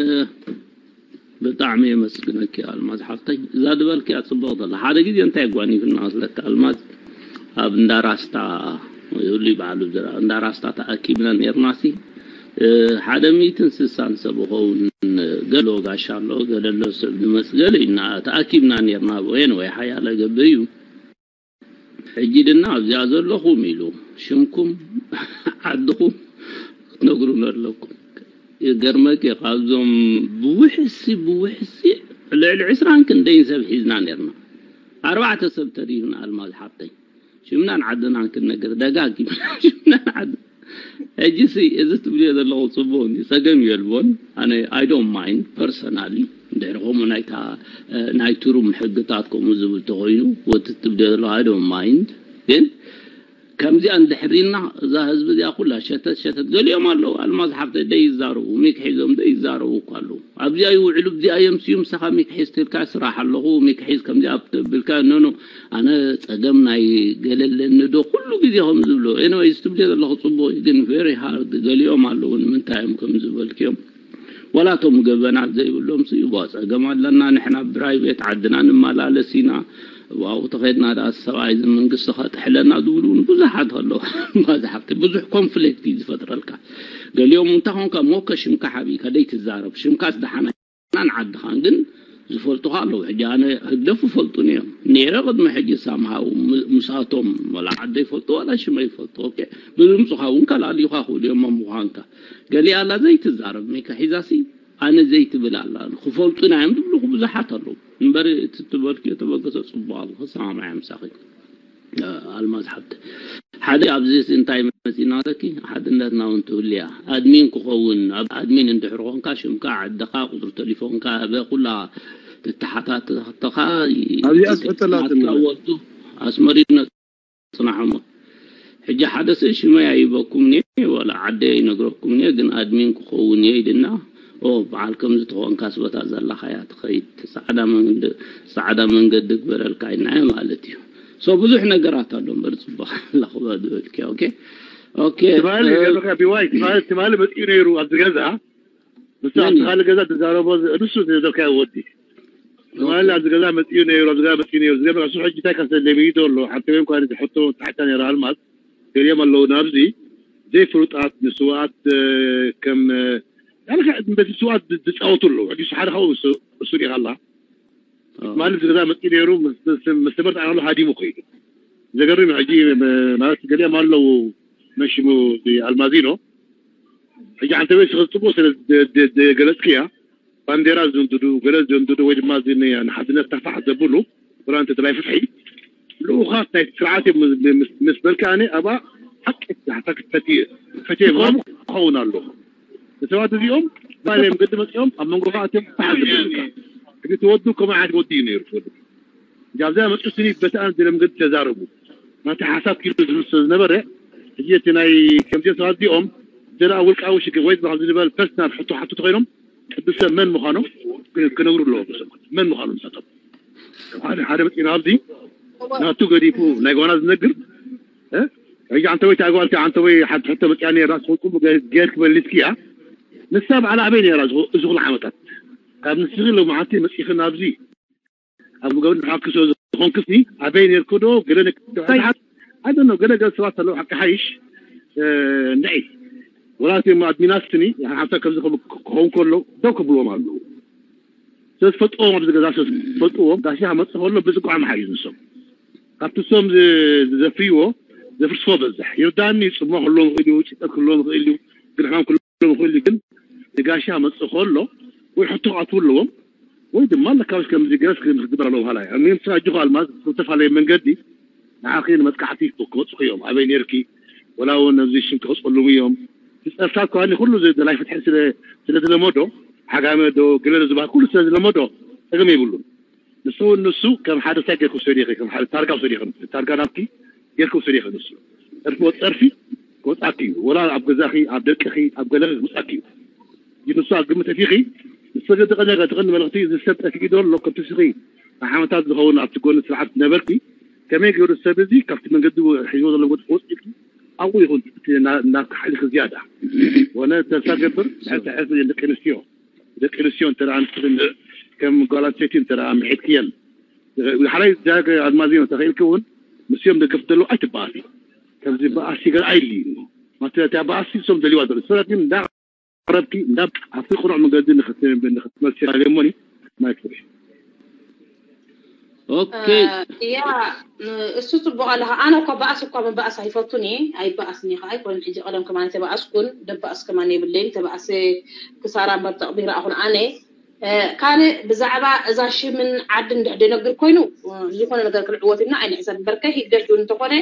ብጣዕሚ የመስግነኪ ኣልማዝ ሓፍተይ። እዛ ዝበልክያ ጽቡቕ ዘላ ሓደ ግዜ እንታይ ጓኒፍና መስለካ ኣልማዝ ኣብ እንዳራስታ ይብሉ ይበዓሉ ዝራ እንዳራስታ ተኣኪብና ኔርናሲ እ፣ ሓደ ሚእትን ስሳን ሰብ ኸውን ገሎ ጋሻ ኣሎ ገለሎ ሰብ ዝመጽ ገለ ኢና ተኣኪብና ኔርና ወይን ወይ ሓያለ ገብር እዩ ሕጂ ድማ ኣብዚኣ ዘለኹም ኢሉ ሽምኩም ዓድኹም ክትነግሩን ኣለኩም። ይገርመኪ ካብዞም ብውሕሲ ብውሕሲ ልዕሊ ዕስራን ክንደይን ሰብ ሒዝና ነርና። ኣርባዕተ ሰብ ተሪፍና ኣልማዝ ሓብተይ ሽምናን ዓድናን ክንነግር ደጋጊምና ሽምናን ዓድ ሕጂ ሲ እዚ ትብልዮ ዘለኹ ጽቡቅ እንዲ ጸገም የልቦን ኣነ I don't mind personally እንድሕር ከምኡ ናይታ ናይ ቱሩም ሕግታት ከምኡ ዝብል ተኮይኑ ወቲ ትብልዮ ዘለኹ I don't mind ግን ከምዚኣ እንድሕር ኢልና እዛ ህዝቢ እዚኣ ኩላ ሸተት ሸተት ገሊኦም ኣለዉ ኣልማዝ ሓፍተ ደይ ይዛረቡ ሚክ ሒዞም ደይ ይዛረቡ እኳ ኣለዉ ኣብዚኣ ይውዕሉ ኣብዚኣ የምስዩ ምሳኻ ሚክ ሒዝ ትልካ ስራሕ ኣለኹ ሚክ ሒዝ ከምዚኣ ብልካ ኖኖ ኣነ ጸገም ናይ ገለለኒ ዶ ኩሉ ግዜ ከም ዝብሎ anyway ትብልዮ ዘለኹ ጽቡቅ እዩ ግን very hard ገሊኦም ኣለዉ ንምንታይ እዮም ከም ዝበልክዮም ዋላ እቶም ገበናት ዘይብሎም ሲ ዋ ጸገም ኣለና ንሕና ብራይቤት ዓድና ንመላለስ ኢና ኣብኡ ተኸድና ዳ ሰብኣይ እዚ መንግስቲ ከጥሕለና ዝብሉ እውን ብዙሓት ኣለዉ ማዝሓፍቲ ብዙሕ ኮንፍሊክት እዩ ዝፈጥረልካ ገሊኦም እንታይ ኮንካ ሞከ ሽምካ ሓቢእካ ደይትዛረብ ሽምካስ ደሓና ናን ዓድኻን ግን ዝፈልጡኻ ኣለዉ ሕጂ ኣነ ህግደፍ ይፈልጡን እዮም ነይረ ቅድሚ ሕጂ ሳምሃው ምስኣቶም ወላ ዓደ ይፈልጡ ዋላ ሽመ ይፈልጡ ኦኬ ብድምፅኻ እውን ከላልዩኻ ክእሉ እዮም መምዃንካ ገሊኣ ኣላ ዘይትዛረብ ሜካ ሒዛሲ ኣነ ዘይትብል ኣላ ክፈልጡና እዮም ዝብሉኹ ብዙሓት ኣለዉ እምበር እቲ ትበልክዮ ተበገሰ ፅቡቅ ኣለኹ ሰማማያ ምሳኺ ኣልማዝ ሓብተ ሓደ ኣብዚ እንታይ መፂና ኣለኪ ሓድነትና እውን ትህልያ ኣድሚን ክኸውን ኣብ ኣድሚን እንድሕር ኮንካ ሽምካ ዓድኻ ቁፅሪ ተሊፎንካ ህበ ኩላ ትተሓታተኻ ኣብዚኣ ዝሕተላትም ወልዱ ኣስመሪነ ፅናሖሞ ሕጂ ሓደ ስእ ሽመይ ኣይበኩም እየ ወላ ዓደይ ኣይነግረኩም እየ ግን ኣድሚን ክኸውን እየ ኢልና ኦ በዓል ከምዚ ተኾንካስ በታ ዘለኻያ ትኸይድ ፃዕዳ መንገዲ ግበረልካ ኢልናዮ ማለት እዩ so ብዙሕ ነገራት ኣሎ እምበር ፅቡቅ ኣለኽባ ዝበልክያ ኦኬ ኦኬ ትማሊ ገዛኻ ቢዋይ ትማሊ ትማሊ መፂኡ ነይሩ ኣብዚ ገዛ ንሱ ኣብቲ ካልእ ገዛ ትዛረቦ ንሱ ዘዘርካዮ ወዲ ትማሊ ኣብዚ ገዛ መፂኡ ነይሩ ኣብዚ ገዛ መፂኡ ነይሩ ዝገርም እሱ ሕጂ እንታይ ከሰለ ሚኒቶ ኣሎ ሓንቲ ወይ እንኳን ሕቶ ተሓታ ነይራ ኣልማዝ ገሊኦም ኣለዉ ናብዚ ዘይፍሉጣት ንስውኣት ከም ያልካ በቲ ስውኣት ዝፃወቱ ኣለዉ ሕጂ ሓደ ካብኡ እሱ ሪኢኻ ኣላ ማለት ዝገዛ መፂኡ ነይሩ መስተመርት ኣናሎ ሃዲሙ ከይዱ ዘገርም ሕጂ ማለት ገሊኦም ኣለዉ መሽሙ ኣልማዚኖ ሕጂ ሓንተ ቤት ስኸ ፅቡቅ ስለ ገለፅክያ ባንዴራ ዝንድዱ ገለ ዝንድዱ ወይ ድማ ንሓድነት ተፋሕ ዘብሉ ወላ እንተ ተላይ ፍትሒ ልኡኻት ናይ ስርዓት እዮም ምስ በልካ ኣነ ኣብኣ ሓቂ ዛሕታ ክትፈትየ ፈትየ ምዃኑ ክኸውን ኣለኹ ንሰባት እዚኦም ባለየ መገዲ መፂኦም ኣብ መንጎኻ ኣትዮም ተሓዝበልካ ሕጂ ትወዱ ከምኡ ዓይነት ወዲ እዩ ነይሩ ትወዱ እንጂ ኣብዛ መፅኡ ስኒ በተኣን ዝለ መገዲ ተዛረቡ ናቲ ሓሳብ ኪሉ ዝብል ስለ ዝነበረ ሕጂ እቲ ናይ ከምዚኦም ሰባት እዚኦም ዘላ ውልቃዊ ሽግር ወይ ድማ ከምዚ ዝበል ፐርሰናል ሕቶ ሓቱ ተኮይኖም ቅዱሰ መን ምዃኖም ክነግሩ ኣለዎ መን ምዃኖም ንሳቶም ሓደ ሓደ መፂና ኣብዚ ናቱ ገዲፉ ናይ ጓና ዝነግር ሕጂ ኣንተ ወይ ኣጓልቲ ኣንተ ወይ ሓንቲ ሕቶ መፅያ ነራ ስኹም ገር ክመልስኪ እያ ንሳ በዓል ኣበይ ነራ እዚ ኩሉ ዓመታት ካብ ንስኺ ሎማዓንቲ መፂኺ ናብዚ ኣብ ገበን ሓቂ ስለ ዝኾንክሲ ኣበይ ነርኩ ዶ ገለ ነክትሓት ኣደ ነው ገለ ገለ ሰባት ኣለዉ ሓቂ ሓይሽ ንዒ ወላት እዮም ኣድሚናት ስኒ ሓንሳብ ከምዚ ክኸውን ከሎ ደው ክብልዎም ኣለዉ ስለዝፈልጥዎም ኣብዚ ገዛ ስለዝፈልጥዎም ጋሻ መፅእ ከሎ ብዝቋዕ መሓዩ ንሶም ካብቲ እሶም ዝ- ዘፍርይዎ ዘፍርስዎ በዛሕ ይርዳኒ። ፅሞ ክህልዎም ይኽእል እዩ፣ ጭቀት ክህልዎም ይኽእል እዩ፣ ግርሕማም ክህልዎም ይኽእል እዩ። ግን ንጋሻ መፅእ ከሎ ወይ ሕቶ ክኣትዉ ኣለዎም ወይ ድማ ለካብሽ ከምዚ ገስ ክግበር ኣለዎ። ኋላ እሚም ስራ እጅኹ ኣልማዝ ብዝተፈላለየ መንገዲ ንዓኺ ንመጥቃዕቲ ክወፅኹ እዮም። ኣበይ ነርኪ ወላ እውን ነዚ ሽም ክኸፅሉም እዮም። ዝፀርታት ከዋኒ ኩሉ ደላይ ፍትሒ ስለ ስለዝለመዶ ዓጋመ ዶ ገለ ዶ ዝበሃል ኩሉ ስለዝለመዶ ፀገም የብሉን። ንሱ እውን ንሱ ከም ሓደ እንታይ ጌርኩ ሰዲኺ ከም ሓደ ታርጋ ሰዲኺ ታርጋ ናብኪ ጌርኩ ሰዲኺ ንሱ ፀርፊ ወፀርፊ ክወፃኪ እዩ። ወላ ኣብ ገዛኺ ኣብ ደቅኺ ኣብ ገለኺ ክወፃኪ እዩ። ንሱ ኣብ ግምት ኣቲኺ ንሱ ግን ተቐነቀ ትቕን መልእኽቲ እዚ ሰብ ጠፊኡ ዶ ኣሎ ከምቲ ስኺ ንዓመታት ዝኸውን ኣብቲ ጎኒ ስርዓት ነበርኪ ከመይ ገይሩ ሰብ እዚ ካብቲ መንገዲ ሒዝዎ ዘሎ ወጥ ወፅኢልኪ ኣብኡ ይኹን ናብ ሓሊኺ ዝያዳ ወነ ተስፋ ገብር ሕልፊ ሕልፊ ደቂ ኣንስትዮ ደቂ ኣንስትዮ እንተ ደኣ ንስኺ ከም ጓል ኣንስተይቲ እንተ ደኣ ምሒድክየን ሓላይ ዛገ ኣልማዝዮ ተኽኢልኪ እውን ምስዮም ደገፍ ዘለዉ ኣይትበኣሲ። ከምዚ በኣሲ ገር ኣይድልዩ ማለት እታ በኣሲ እሶም ደልዋ ዘለዉ ሰባት ግን እንዳ ረብኪ እንዳ ኣብቲ ቅኑዕ መገዲ ንክትመልሲ ኣለሞኒ ማይክ ፍሪ ኦኬ ያ እሱ ፅቡቅ ኣለካ። ኣነ እኳ በኣስ እኳ መበኣስ ኣይፈቱን እየ ኣይበኣስን እየ ከዓ ኣይኮነን። ሕጂ ቀደም ከማን ተበኣስኩን ደበኣስ ከማን የብለይን። ተበኣሰ ክሳራ እምበር ተቕቢር ኣኹን ኣነ ካልእ ብዛዕባ እዛ ሽምን ዓድን ድሕር ደነግር ኮይኑ ዝኾነ ነገር ክንዕወት ኢልና ኣይንሕሰብ እምበርከ ህግደፍ እውን እንተኾነ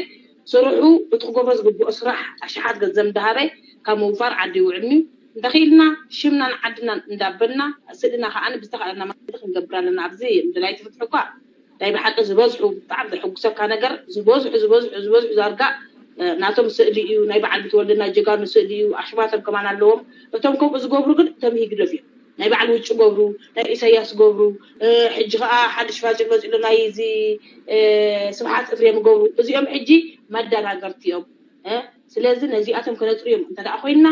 ስርሑ እቲ ክገብሮ ዝግብኦ ስራሕ ኣሽሓት ገንዘብ እንዳሃበ ካብ ምውፋር ዓዲ ይውዕልኒ እንተኽኢልና ሽምናን ዓድናን እንዳበልና ስእልና ከዓኒ ብዝተኻእለና መንገዲ ክንገብር ኣለና ኣብዚ ምድላይ ትፍትሑ እኳ ናይ ብሓቂ ዝበዝሑ ብጣዕሚ ዘሐጉሰካ ነገር ዝበዝሑ ዝበዝሑ ዝበዝሑ ዛርጋ ናቶም ስእሊ እዩ ናይ በዓል ብትወልድና ጀጋኑ ስእሊ እዩ ኣሽማቶም ከማን ኣለዎም እቶም ከምኡ ዝገብሩ ግን እቶም ህግደፍ እዮም ናይ በዓል ውጭ ገብሩ ናይ ኢሳያስ ገብሩ ሕጂ ከዓ ሓድሽ ፋጭል መፂሉ ናይ እዚ ስብሓት እፍሬም ገብሩ እዚኦም ሕጂ መደናገርቲ እዮም ስለዚ ነዚኣቶም ከነፅርዮም እንተ ኮይንና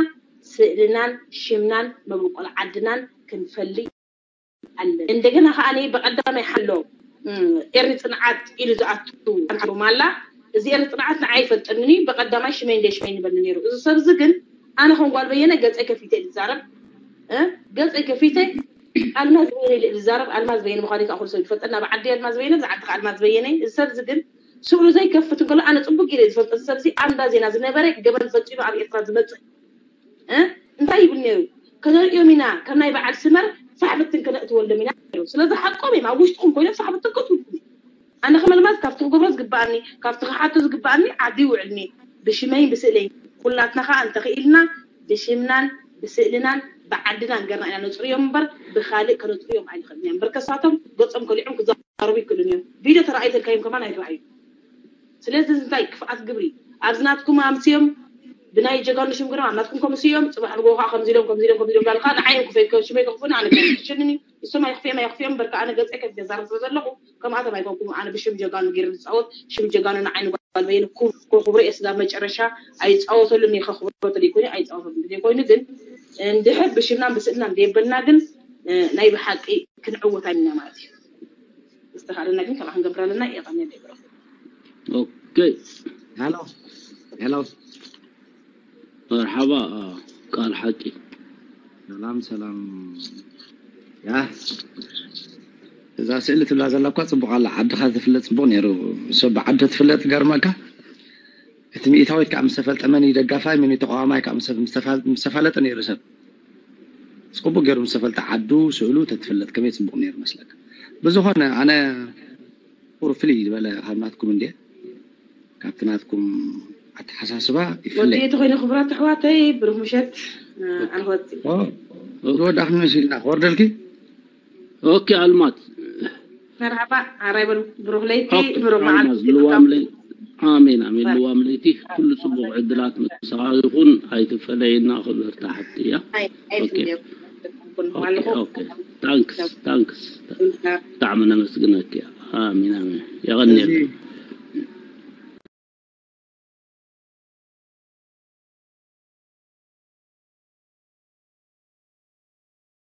ስእልናን ሽምናን መበቆል ዓድናን ክንፈሊ ኣለና እንደገና ከዓ ብቀዳማይ ሓሎ ኤሪ ፅንዓት ኢሉ ዝኣቱ ማላ እዚ ኤሪ ፅንዓት ንዓይ ይፈልጠኒ ብቀዳማይ ሽመይ እንደ ሽመይ ንበኒ ነይሩ እዚ ሰብ እዚ ግን ኣነ ከም ጓል በየነ ገፀይ ከፊተ ዝዛረብ ገፀይ ከፊተ ኣልማዝ በየነ ኢለ ዝዛረብ ኣልማዝ በየነ ምኳኑ ከዓ ኩሉ ሰብ ይፈልጠና ብዓዲ ኣልማዝ በየነ ብዛዓዲ ከዓ ኣልማዝ በየነ እዚ ሰብ እዚ ግን ስብሉ ዘይከፍት እንከሎ ኣነ ፅቡቅ ኢለ ዝፈልጦ እዚ ሰብ እዚ ኣንዳ ዜና ዝነበረ ገበን ፈፂሙ ኣብ ኤርትራ ዝመፅእ እንታይ ይብል ነይሩ ከነርእዮም ኢና ከም ናይ በዓል ስመር ሳሕብትን ከነእትወሎም ኢና ነይሩ ስለዚ ሓቆም እዮም ኣብ ውሽጥኩም ኮይኖም ሳሕብትን ከትውልኩም ኣነ ከም ኣልማዝ ካብቲ ክገብሮ ዝግባኣኒ ካብቲ ክሓቶ ዝግባኣኒ ዓዲ ይውዕልኒ ብሽመይን ብስእለይን ኩላትና ከዓ እንተኽኢልና ብሽምናን ብስእልናን ብዓድናን ገርና ኢና ነፅርዮም እምበር ብካልእ ከነፅርዮም ኣይንኽእልን ኢና እምበር ከሳቶም ገፆም ከሊዖም ክዛረቡ ይክእሉን እዮም ቪድዮ ተረኣዩ ተልካዮም ከማን ኣይረኣዩ ስለዚ እንታይ ክፍኣት ግብሪ ኣብዚ ናትኩም ኣምስዮም ብናይ ጀጋኑ ሽም ገይሮም ኣብ ናትኩም ከምስዮም ፅባሕ ንጎ ከዓ ከምዚ ኢሎም ከምዚ ኢሎም ከምዚ ኢሎም ዳልካ ንዓዮም ክፈይከ ሽመይ ከኽፉን ኣነ ከሽንን እዩ እሶም ኣይኽፍዮም ኣይኽፍዮም እምበር ከዓ ኣነ ገፀ ከፍ ገዛርብ ስለ ዘለኹ ከምኣቶም ኣይኮንኩም ኣነ ብሽም ጀጋኑ ገይረ ዝፃወት ሽም ጀጋኑ ንዓይ ንጓል በየነ ኮኽብሮ እየ ስጋብ መጨረሻ ኣይፃወተሉን እየ ከኽብሮ ተደይኮይኑ ኣይፃወተሉን ተደይኮይኑ ግን እንድሕር ብሽምናን ብስእልናን ደየበልና ግን ናይ ብሓቂ ክንዕወት ኣይና ማለት እዩ ዝተኻለና ግን ከምኣ ክንገብር ኣለና የቐንየለይ ብሮ ኦኬ ሄሎ ሄሎ መርሓባ ቃል ሓቂ ሰላም ሰላም ያ እዛ ስእሊ ትብላ ዘላ እኳ ፅቡቅ ኣላ ዓድካ ዝፍለጥ ፅቡቅ ነይሩ ሰብ ብዓዲ ትፍለጥ ገርመካ እቲ ሚእታዊት ከዓ ምስ ተፈልጠ መን እዩ ደጋፋይ መን እዩ ተቃዋማይ ከዓ ምስ ተፋለጠ ነይሩ ሰብ ፅቡቅ ገይሩ ምስ ተፈልጠ ዓዱ ስእሉ ተትፍለጥ ከመይ ፅቡቅ ነይሩ መስለካ ብዝኮነ ኣነ ቁሩብ ፍልይ ዝበለ ካብ ናትኩም እንድየ ካብቲ ናትኩም ኣተሓሳስባ ይፍለ ወዲ ተኮይነ ክቡራት ኣሕዋተይ ብሩክ ምሸት ኣንወፂ ዝወዳእክኒ መሲልና ክወርደልኪ ኦኬ ኣልማት መርሓባ ሓራይ በል ብሩክ ለይቲ ብሩክ መዓልቲ ልዋም ለይ ኣሜን ኣሜን ልዋም ለይቲ ኩሉ ፅቡቅ ዕድላት ምሳኻ ይኹን ኣይትፈለየና ክብርቲ ሓፍቲ እያ ታንክስ ታንክስ ብጣዕሚ ነመስግነኪ ኣሜን ኣሜን የቐንየልና